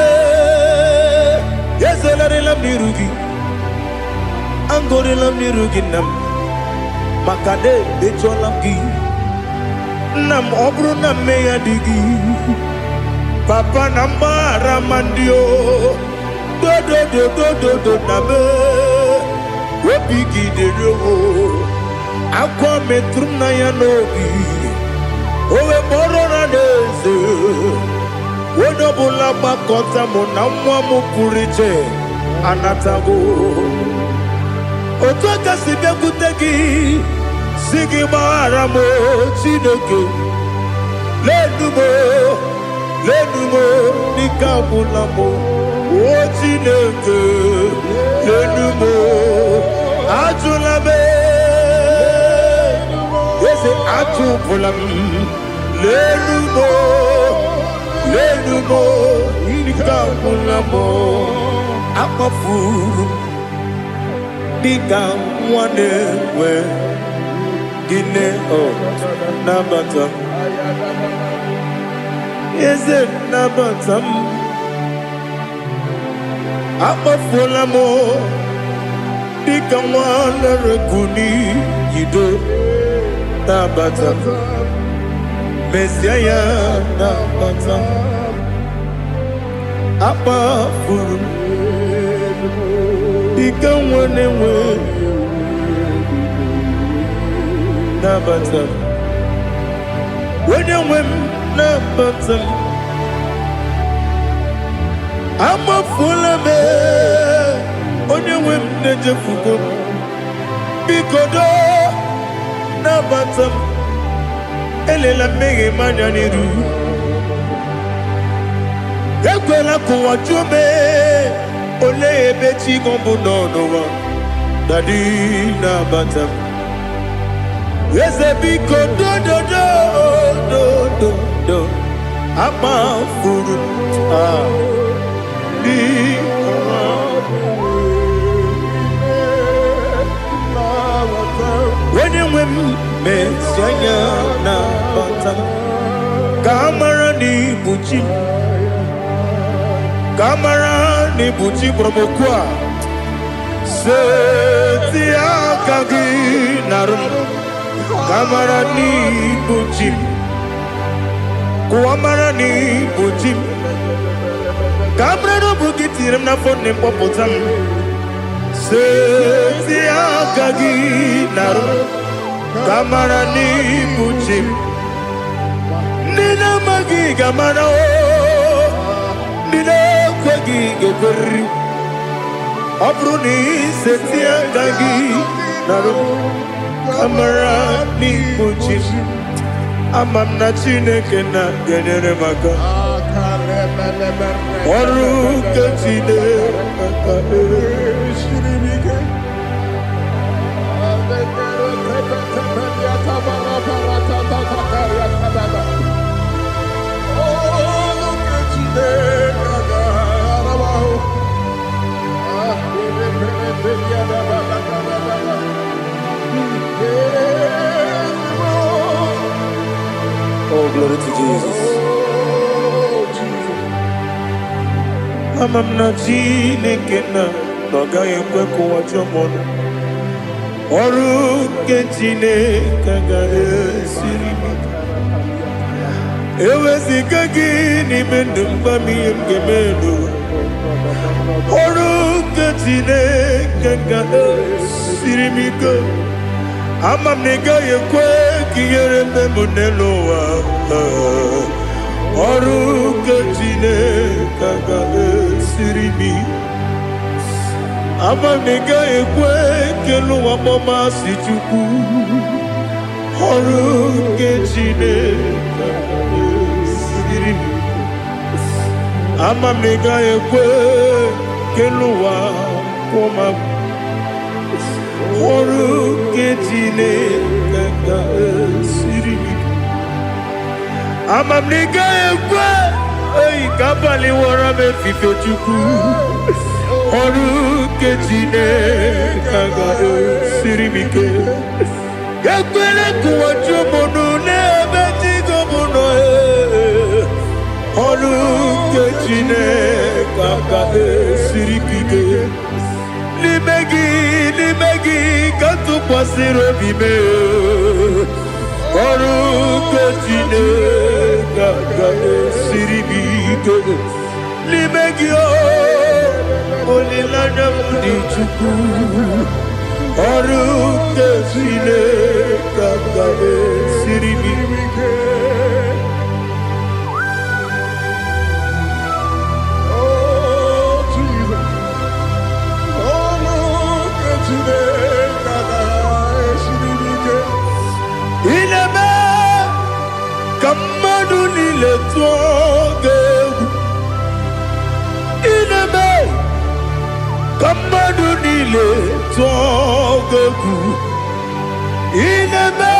ezelarịla m n'iru gị agọrịla m n'iru gị nna m maka na emejọla m gị nna m. Ọ bụrụ na mmehie dị gị papa na mgbaghara ma ndị o dodododododo na me obi gị dịrị o akwa metụrụ m na ya n'obi o wee kpọrọ na n'eze onye ọbụla gbakọta mụ na nwa m pụrụ iche anatago otu aka si bịakwute gị si gị gbaghara m o, Chineke lenu m o, lenu m o, n'ike agwụla m o. O Chineke lenu m o, ajụla m eze ajụpụla m lenu m o, lenu m o, n'ike agwụla m o. Akpọfuru m dịka nwa na-enwe gịnị ọ nabata m eze nabata m akpọfuola m dịka nwa lere n'iyido nabata m mezie ya nabata m akpafuru m dịka nwa na-enwe nabata m onye nwe m. nabata m. Amafuola m, onye nwe m na-ejefugo m. Biko doo, nabata m. Elela mmehie m anya n'iru. Ekwela ka ụwa jụọ m, olee ebe chi gị bụ nọ n'ụwa? Daddy, nabata m. Eze, biko, dododo dododo, amafuru m ah biko. Onye nwe m, mezi anya nabata m, ka a mara na ibu chi m, ka a mara na ibu chi kpọrọ m okwu a. Seti aka gị narụ m, ka a mara na ibu chi m, ka ụwa mara na ibu chi m, ka a mara na ọ bụ gị tinyere m n'afọ nne m, kpọpụta m. Seti aka gị narụ m, ka a mara na ibu chi m. Ndị na-amaghị ga-amara o, ndị na-ekweghị ga-ekweriri. Ọ bụrụ na iseti aka gị narụ m, ka mara n'ibu chi m. Ama m na Chineke na ga-enyere m aka. Ọrụ nke Chineke Siri m ike. Oh, glory to Jesus. Ama m na Chineke na ọ gaghị ekwe ka ụwa jụọ m ọnụ. Ọrụ nke Chineke agaghị esiri m ike. Eweziga gị n'ime ndụ m, gwa m ihe m ga-eme n'ụwa. Ọrụ nke Chineke ga-esiri m ike. Ama m na ị gaghị ekwe ka ihere mme m n'elu ụwa. Ọrụ nke Chineke ga-esiri m ike. Ama m na ị gaghị ekwe ka elu ụwa kpọmasị Chukwu. Ọrụ nke Chineke ga-esiri m ike. Ama m na ị gaghị ekwe ka elu ụwa kwụọ m. Ọrụ nke Chineke ga-esiri m ike. Ama m na ị gaghị ekwe eyi ka abalị wọrọ m efife. Chukwu, ọrụ nke Chineke ga-esiri m ike. Ekwele ka ụwa jụọ m ọnụ n'ebe chi gị bụ nọ. Ee. Ọrụ nke Chineke ga-esiri m ike. N'ime gị, n'ime gị ka m tụkwasịrị obi m. Ọrụ nke Chineke ga-esiri m ike. N'ime gị o, olileanya m dị. Chukwu, ọrụ nke Chineke ga-esiri m ike. Oh, Jesus. Oh, look at Chineke ga-esiri m ike. Ị na-eme ka mmadụ niile tụọ gị egwu. Ị na-eme ka mmadụ niile tụọ gị egwu. Ị na-eme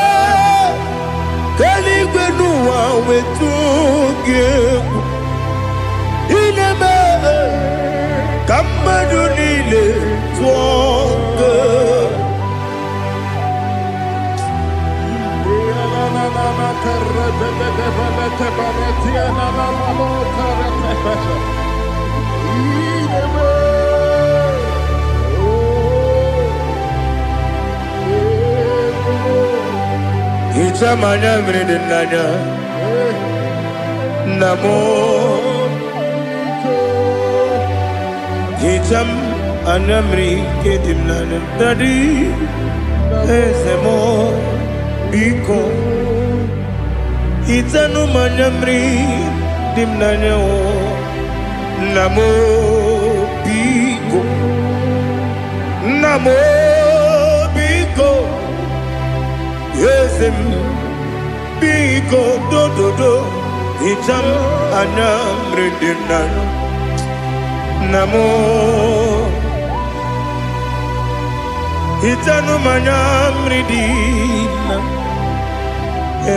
ka eluigwe n'ụwa wetụọ gị egwu. Ị na-eme ka mmadụ niile tụọ gị egwu. Hichaa m anya mmiri dị n'anya, nna m. Hichaa m anya mmiri nke dị m n'anya. Daddy, eze m, biko. Hichanụ m anya mmiri dị m n'anya o. Nna m o, biko. Nna m o, biko. Eze m, biko, dododo. Hicha m anya mmiri dị m n'anya. Nna m o, hichanụ m anya mmiri dị na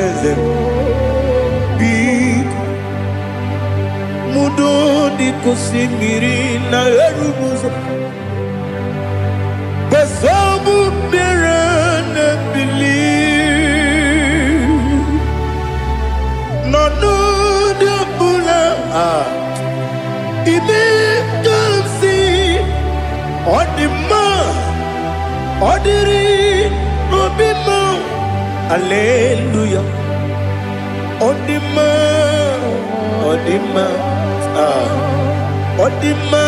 eze m, biko. Mudo dịka osimiri na-eru m ụzọ, gbasọbụ mmiri na-ebili n'ọnọdụ ọbụla. Ah, ime ka m si ọ dị mma, ọ dịrị n'obi m. Aleluya, ọ dị mma, ọ dị mma. Ah, ọ dị mma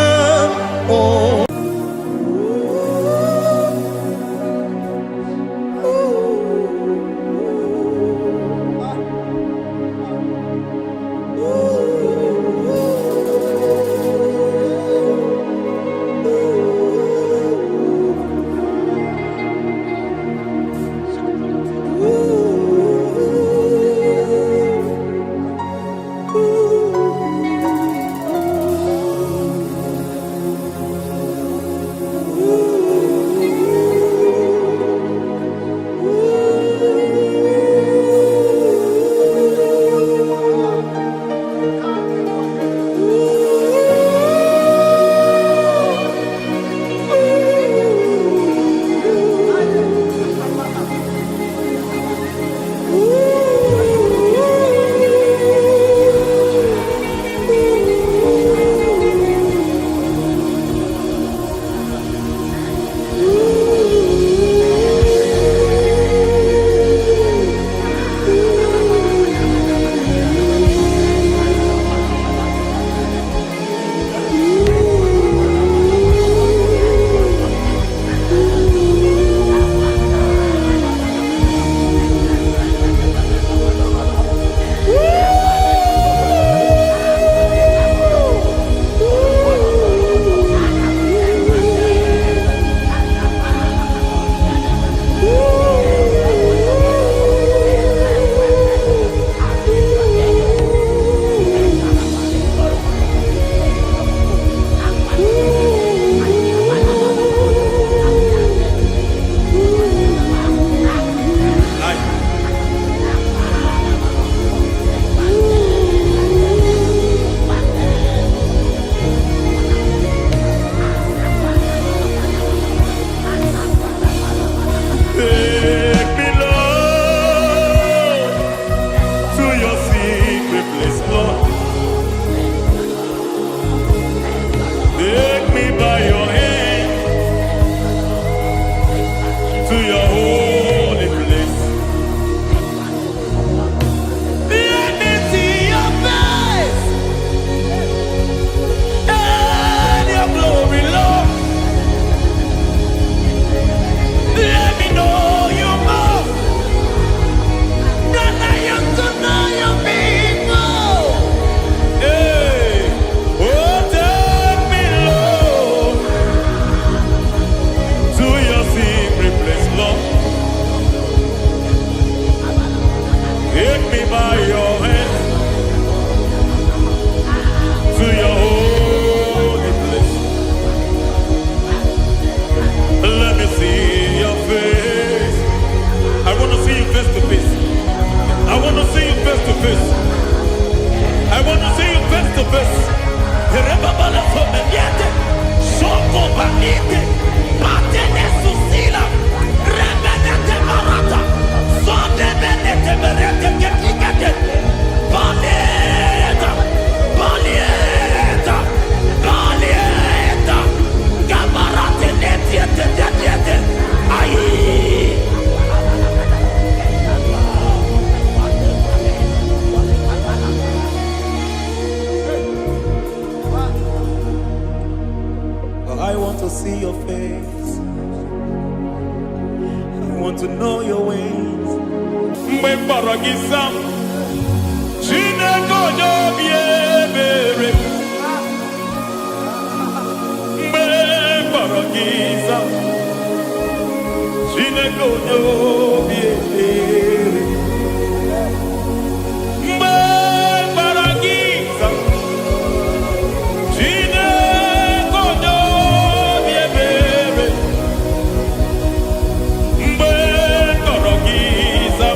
o. Take me, Lord, to your secret place, Lord. Take me by your hand to your holy place. Let me see your face and your glory, Lord. Let me know you more than I am to know you people. Hey, oh, take me, Lord, to your secret place, Lord. Take me by your hand to your holy place. Let me see your face. I want to see you face to face. I want to see you face to face. I want to see you face to face. Rebabala fomeliete, soko banite, patene susila, rebenete barata, sodebenete berete ketikete, baleta, baleta, baleta, gabarate netiete tetiete, ayi. I want to see your face. I want to know your ways. Mgbe m kpọrọ gị, zaa m. Chineke onye obi ebere, mgbe kpọrọ gị za. Chineke onye obi ebere, mgbe kpọrọ gị za. Chineke onye obi ebere, mgbe kpọrọ gị za.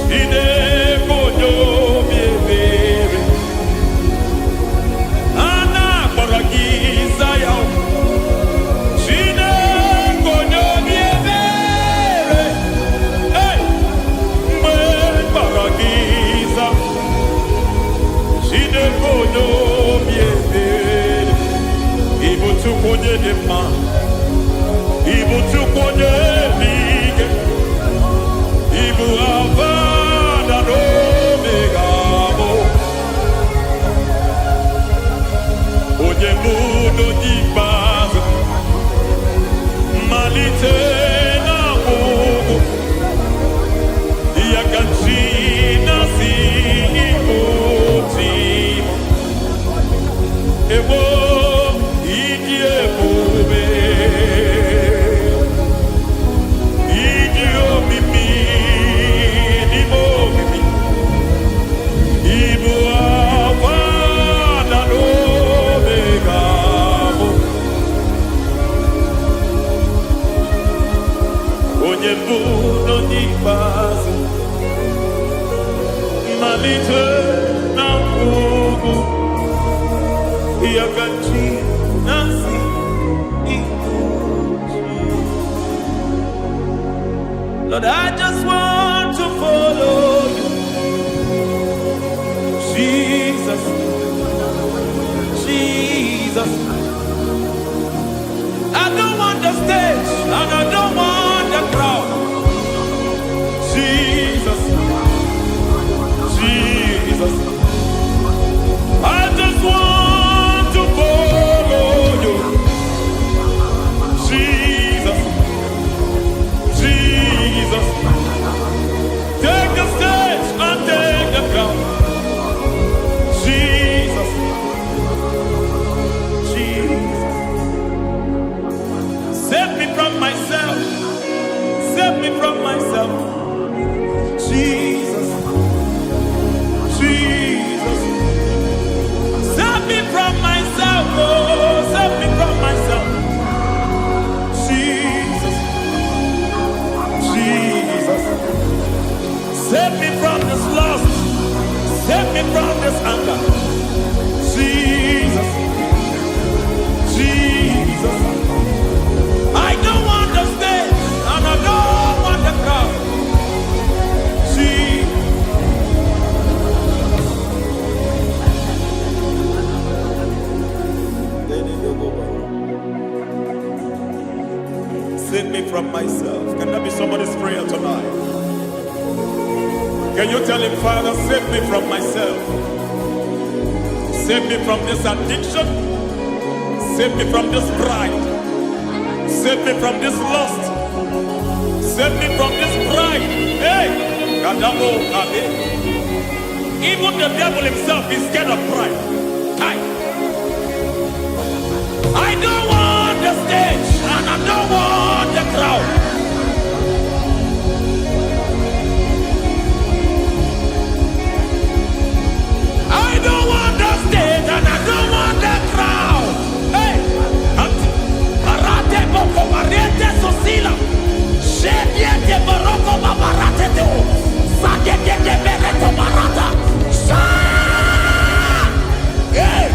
Chineke onye obi ebere, a na-akpọrọ gị za ya. Chineke onye obi ebere, hey! Mgbe kpọrọ gị za. Chineke onye obi ebere, ị bụ Chukwu onye dị mma, ị bụ Chukwu onye dị ike, ị bụ Alfa na Omega mụ. Onye mbụ na onye ikpeazụ, mmalite na ọgwụgwụ, ya ka chi na-asị ịbụ chi m. Ewo, ịdị ebube, ịdị omimi n'ime omimi, ịbụ Alfa na Omega mụ. Onye mbụ na onye ikpeazụ, mmalite na ọgwụgwụ, ya ka chi na-asị ịbụ chi. Lord, I just want to follow you. Jesus, Jesus. I don't want the stage and I don't want the crowd. Jesus, Jesus. I just want to follow you. Jesus, Jesus. Take the stage and take the crown. Jesus, Jesus. Save me from myself. Save me from myself. Jesus, Jesus. Save me from myself. Oh, save me from myself. Jesus, Jesus. Save me from this lust. Save me from this anger. Jesus, Jesus. I don't want the stage and I don't want the crowd. Jesus. Save me from myself. Can that be somebody's prayer tonight? Can you tell him, Father, save me from myself? Save me from this addiction. Save me from this pride. Save me from this lust. Save me from this pride. Hey, Kadamo Kabe. Even the devil himself is scared of pride. Kai. I don't want the stage and I don't want the crowd. I don't want the stage and I don't want the crowd. Hey, Parate boko parete sosila. Shebiete baroko babarate teo. Sadete bereto barata. Sha! Hey!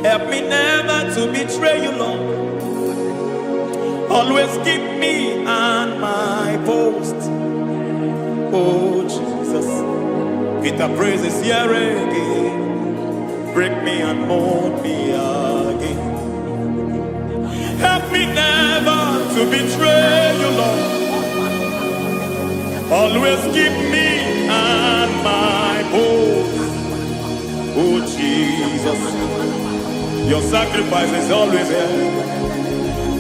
Help me never to betray you, Lord. Always keep me on my post. Oh, Jesus. Peter praises here again. Break me and mold me again. Help me never to betray you, Lord. Always keep me on my post. Oh, Jesus. Your sacrifice is always here.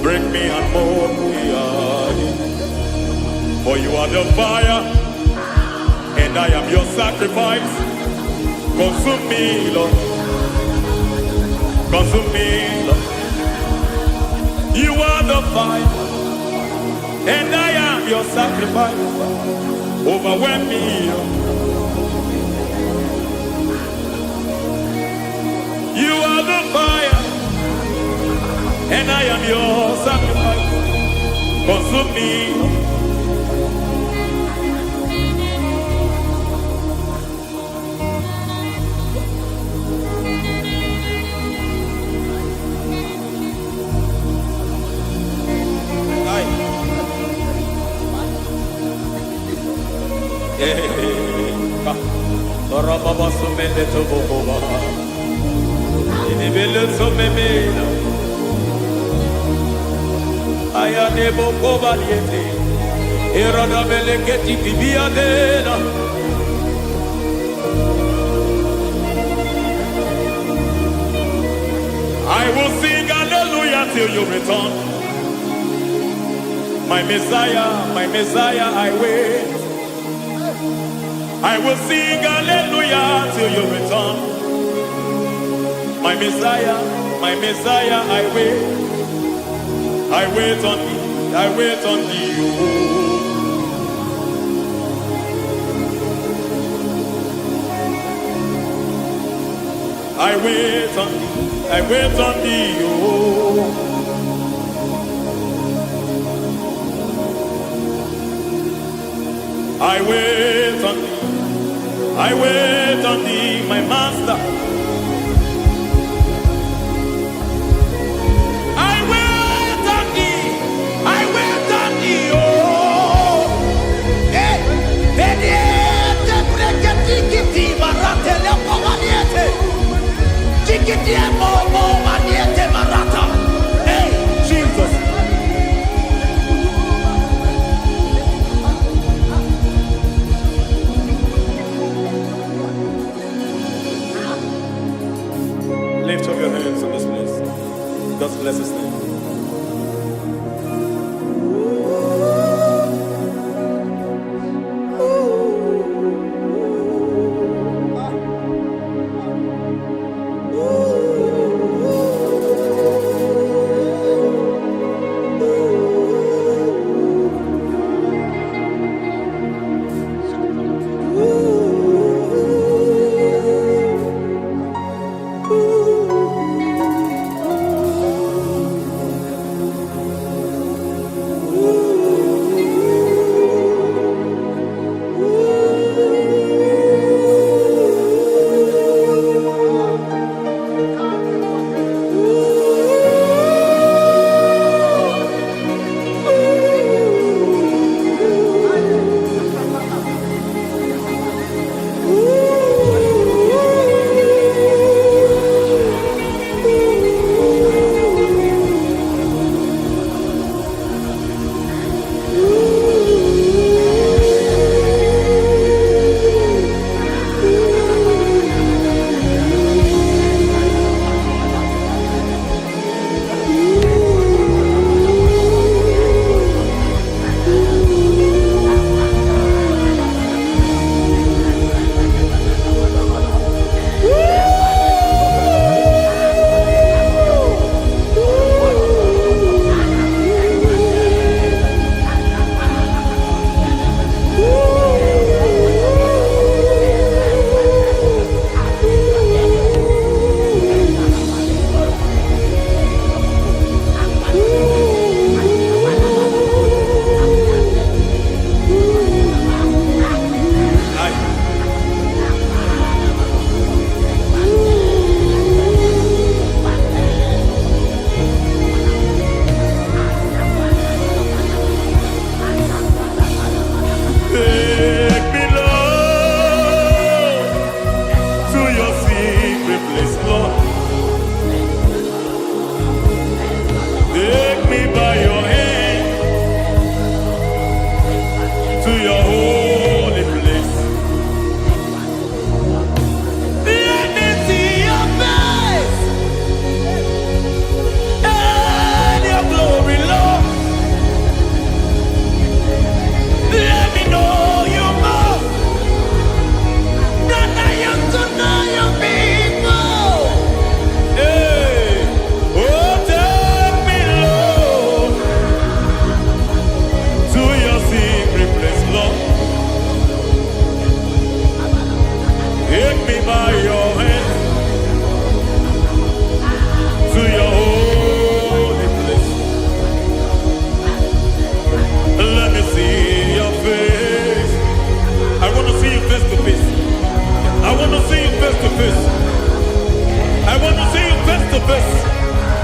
Break me and mold me again. For you are the fire, and I am your sacrifice. Consume me, Lord. Consume me, Lord. You are the fire, and I am your sacrifice. Overwhelm me, Lord. You are the fire, and I am your sacrifice. Consume me, Lord. Aye. Rababa. I will sing hallelujah till you return. My Messiah, I wait. I will sing hallelujah till you return. My Messiah, I wait. I wait on thee, I wait on thee. Oh. I wait on thee, I wait on thee. Oh. I wait on thee, I wait on thee, my master. I wait on thee, I wait on thee. Oh. Eh, veniete preketikiti maratele pomaniete. Tikitie momo maniete marata. Hey, Jesus. Lift up your hands in this place. Just bless his name.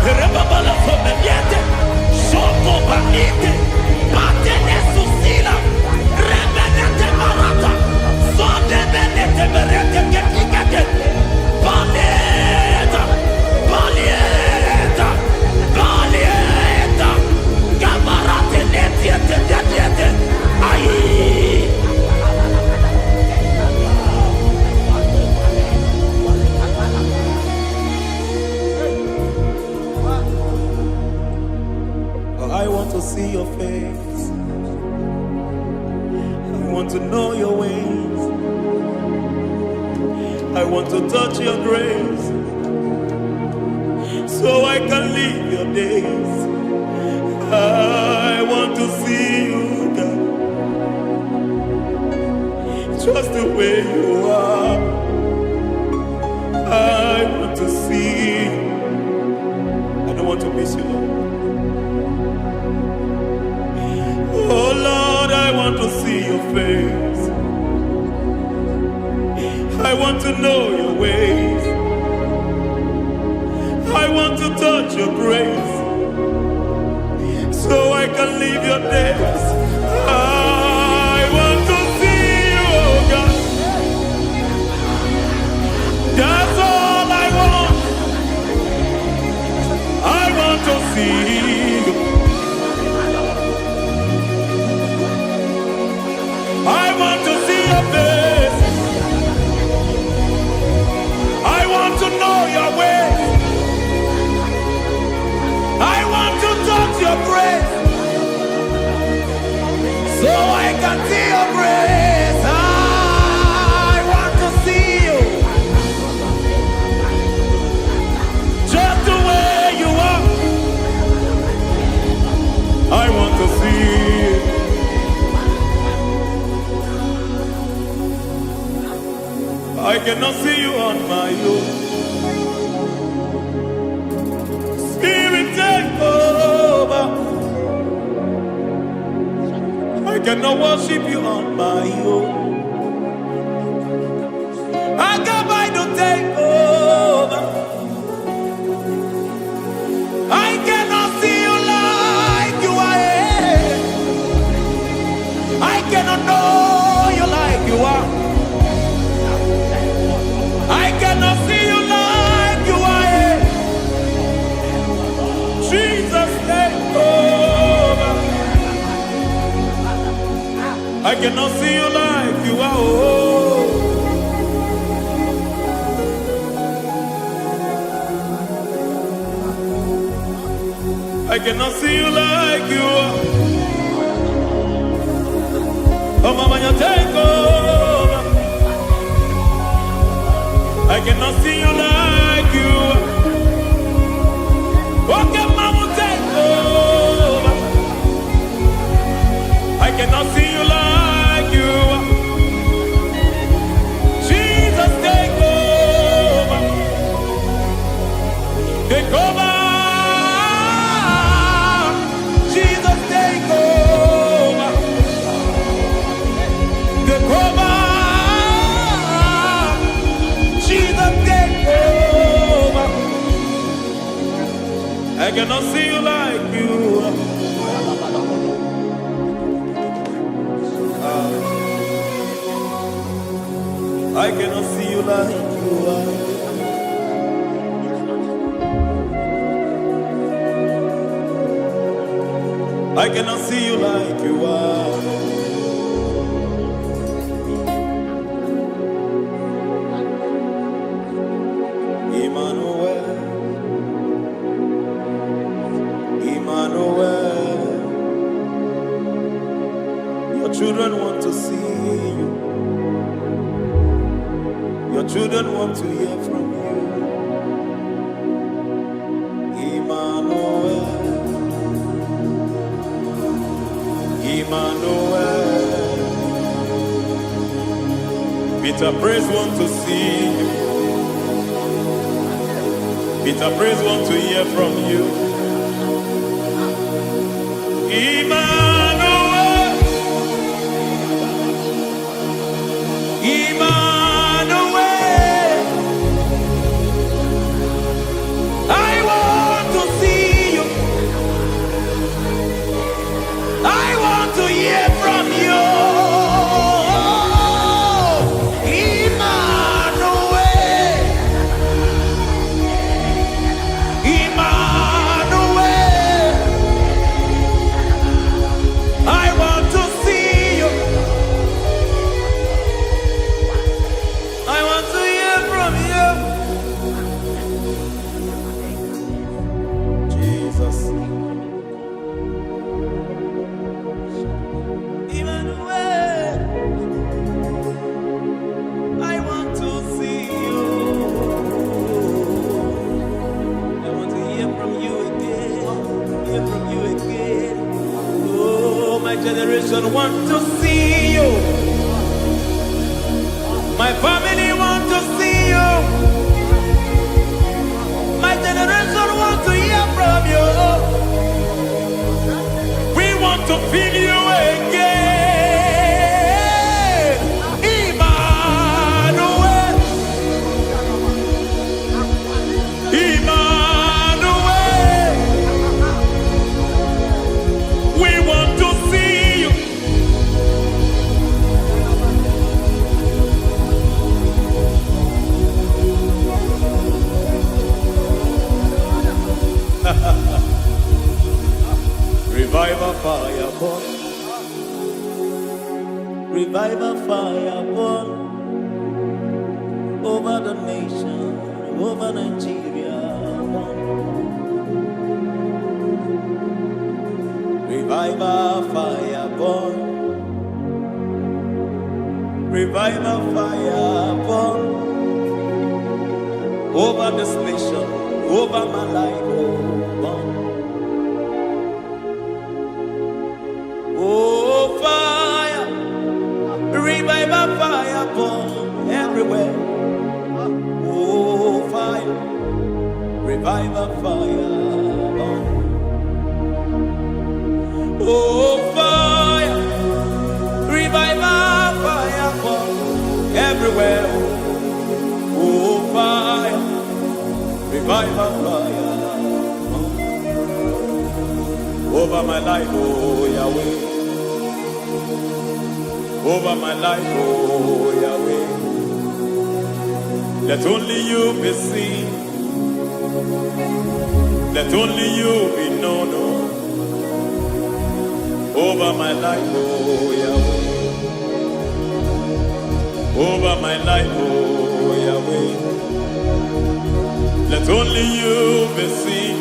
Rebabala fomeliete. Shoko banite. Patene susila. Rebenete barata. Sodebenete berete ketikete. Paleta. Paleta. Paleta. Gabarate netiete tetiete. Ai. I want to see your face. I want to know your ways. I want to touch your grace so I can live your days. I want to see you, God, just the way you are. I want to see you. I don't want to miss you, Lord. Oh Lord, I want to see your face. I want to know your ways. I want to touch your grace so I can live your days. I want to see you, oh God. That's all I want. I want to see you. I want to see your face. I want to know your ways. I want to touch your grace So I can see your grace. I want to see you. Just the way you are. I want to see you. I cannot see you on my own. Spirit, take over. I cannot worship you on my own. I got my to take over. I cannot see you like you are. I cannot know you like you are. I cannot see you like you are. Jesus, take over. I cannot see you like you are. Oh. I cannot see you like you are. Oh, mama, you take over. I cannot see you like you are. Okay, mama, take over. I cannot see you like you are. Jesus, take over. Take over. Jesus, take over. Take over. Jesus, take over. I cannot see you like you are. I cannot see you like you are. I cannot see you like you are. Emmanuel, Emmanuel. Your children want to see you. Your children want to hear from you. Emmanuel, Emmanuel. Peter Praise want to see you. Peter Praise want to hear from you. Emmanuel, Emmanuel. I want to My generation want to see you. My family want to see you. My generation want to hear from you. We want to feel you again. Emmanuel. Emmanuel. We want to see you. Revival fire burn. Revival fire burn over the nation, over Nigeria. Burn. Revival fire burn. Revival fire burn over this nation, over my life. Oh, burn. Oh, fire. Revival fire burn everywhere. Oh, fire. Revival fire burn. Oh, fire. Revival fire burn everywhere. Oh, fire. Revival fire burn. Over my life, oh Yahweh. Over my life, oh Yahweh. Let only you be seen. Let only you be known. Oh. Over my life, oh Yahweh. Over my life, oh Yahweh. Let only you be seen.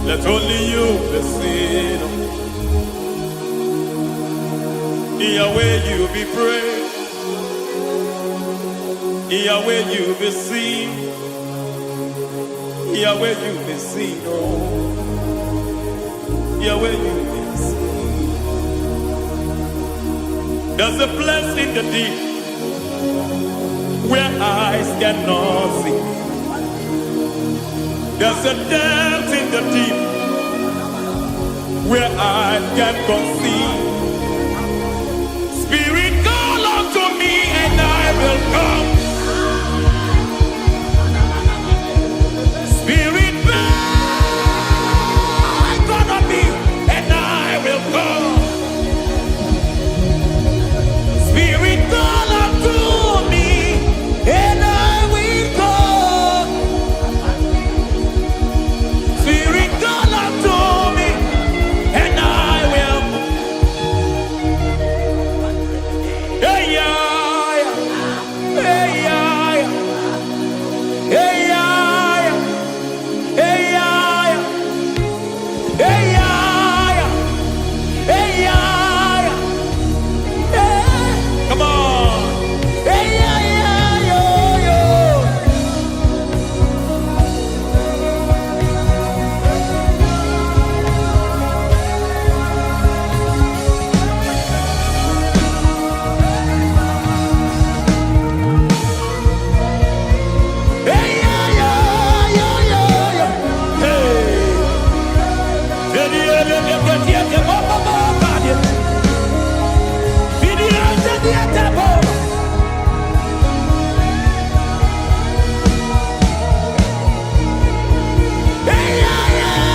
Let only you be seen. Oh. Yahweh, you be praised. Yahweh, you be seen. Yahweh, you be seen. Oh, Yahweh, you be seen. There's a place in the deep where eyes cannot see. There's a depth in the deep where eyes can conceive. Spirit, call unto me and I will come. Spirit, beckon on me and I will come. Spirit, call unto me and I will come. Spirit, call unto me and I will. Hey, yeah, yeah. Hey, yeah, yeah. Hey, yeah, yeah. Hey, yeah, yeah. Hey, yeah, yeah. Hey, yeah, yeah. Hey. Come on. Hey, yeah, yeah, yo, yo. Hey, yeah, yeah, yo, yo, yo. Hey. Hey, yeah, yeah,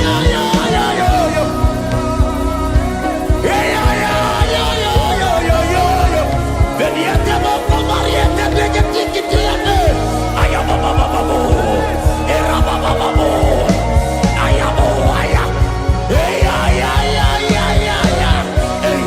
yo, yo, yo, yo, yo. Hey, yeah, yeah, yo, yo, yo, yo, yo, yo. Hey, yeah, yeah, yeah, yeah, yeah, yeah. Hey.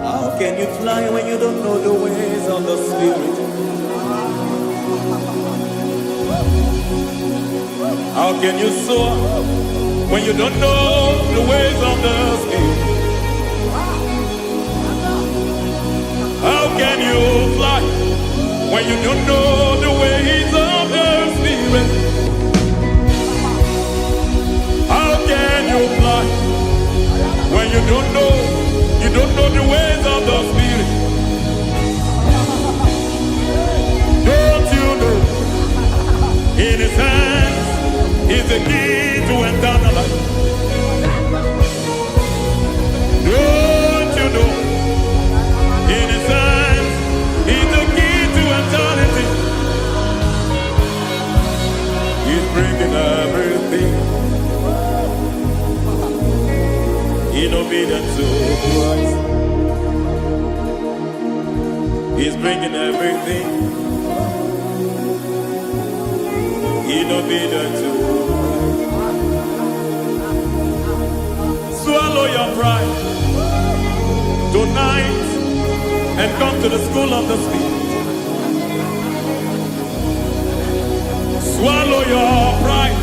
How can you fly when you don't know the ways of the Spirit? How can you soar When you don't know the ways of the Spirit? How can you fly when you don't know the ways of the Spirit? How can you fly when you don't know the ways of the Spirit? Don't you know in His hands is the key to eternal life? Don't you know in His hands is the key to eternity? He's bringing everything in obedience to Christ. He's bringing everything in obedience to Christ. Swallow your pride tonight and come to the school of the Spirit. Swallow your pride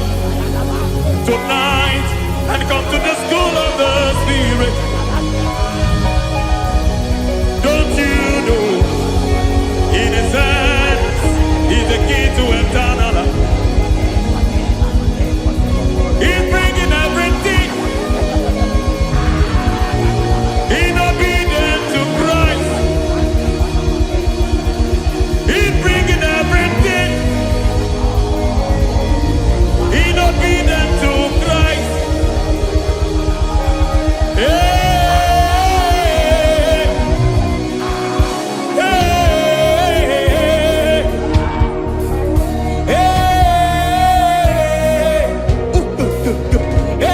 tonight and come to the school of the Spirit. Don't you know in His hands is the key to eternal life? He's bringing everything in obedience to Christ. He's bringing everything in obedience to Christ. Hey, hey, hey, hey, hey,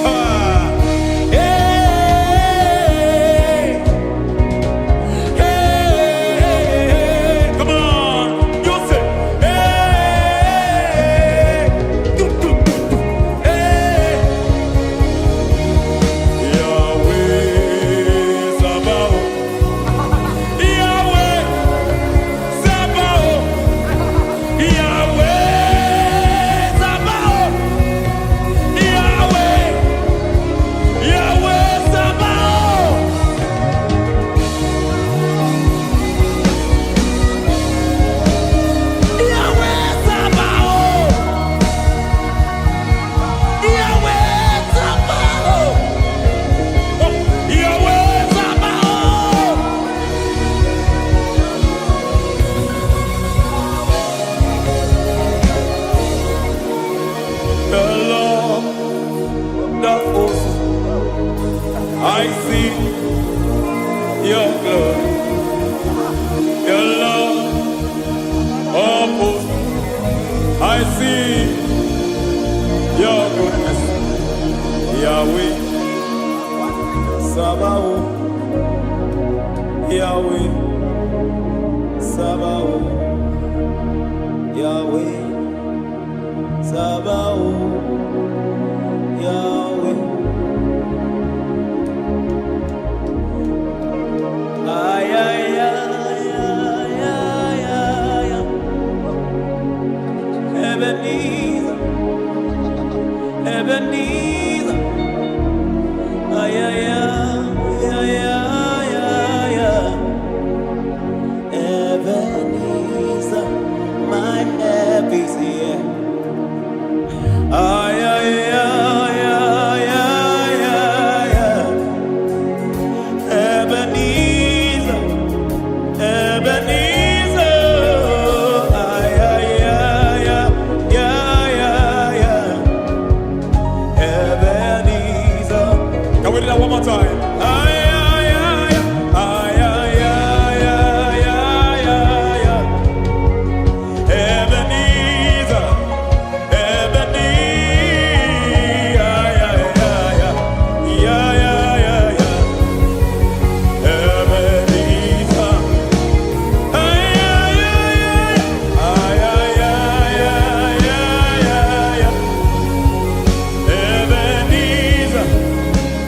ah, hey, hey, come on, you say, hey, do, do, do, do, hey. Yahweh Sabaoth, Yahweh Sabaoth, Yahweh Sabaoth, Yahweh, Yahweh Sabaoth. Yahweh Sabaoth, Yahweh Sabaoth, oh, Yahweh Sabaoth. The Lord of hosts, I see your glory. The Lord of hosts, I see your goodness. Yahweh Sabaoth, Yahweh Sabaoth, Yahweh Sabaoth, Yahweh. Ay, ay, ay, ay, ay, ay, ay. Ebe niile.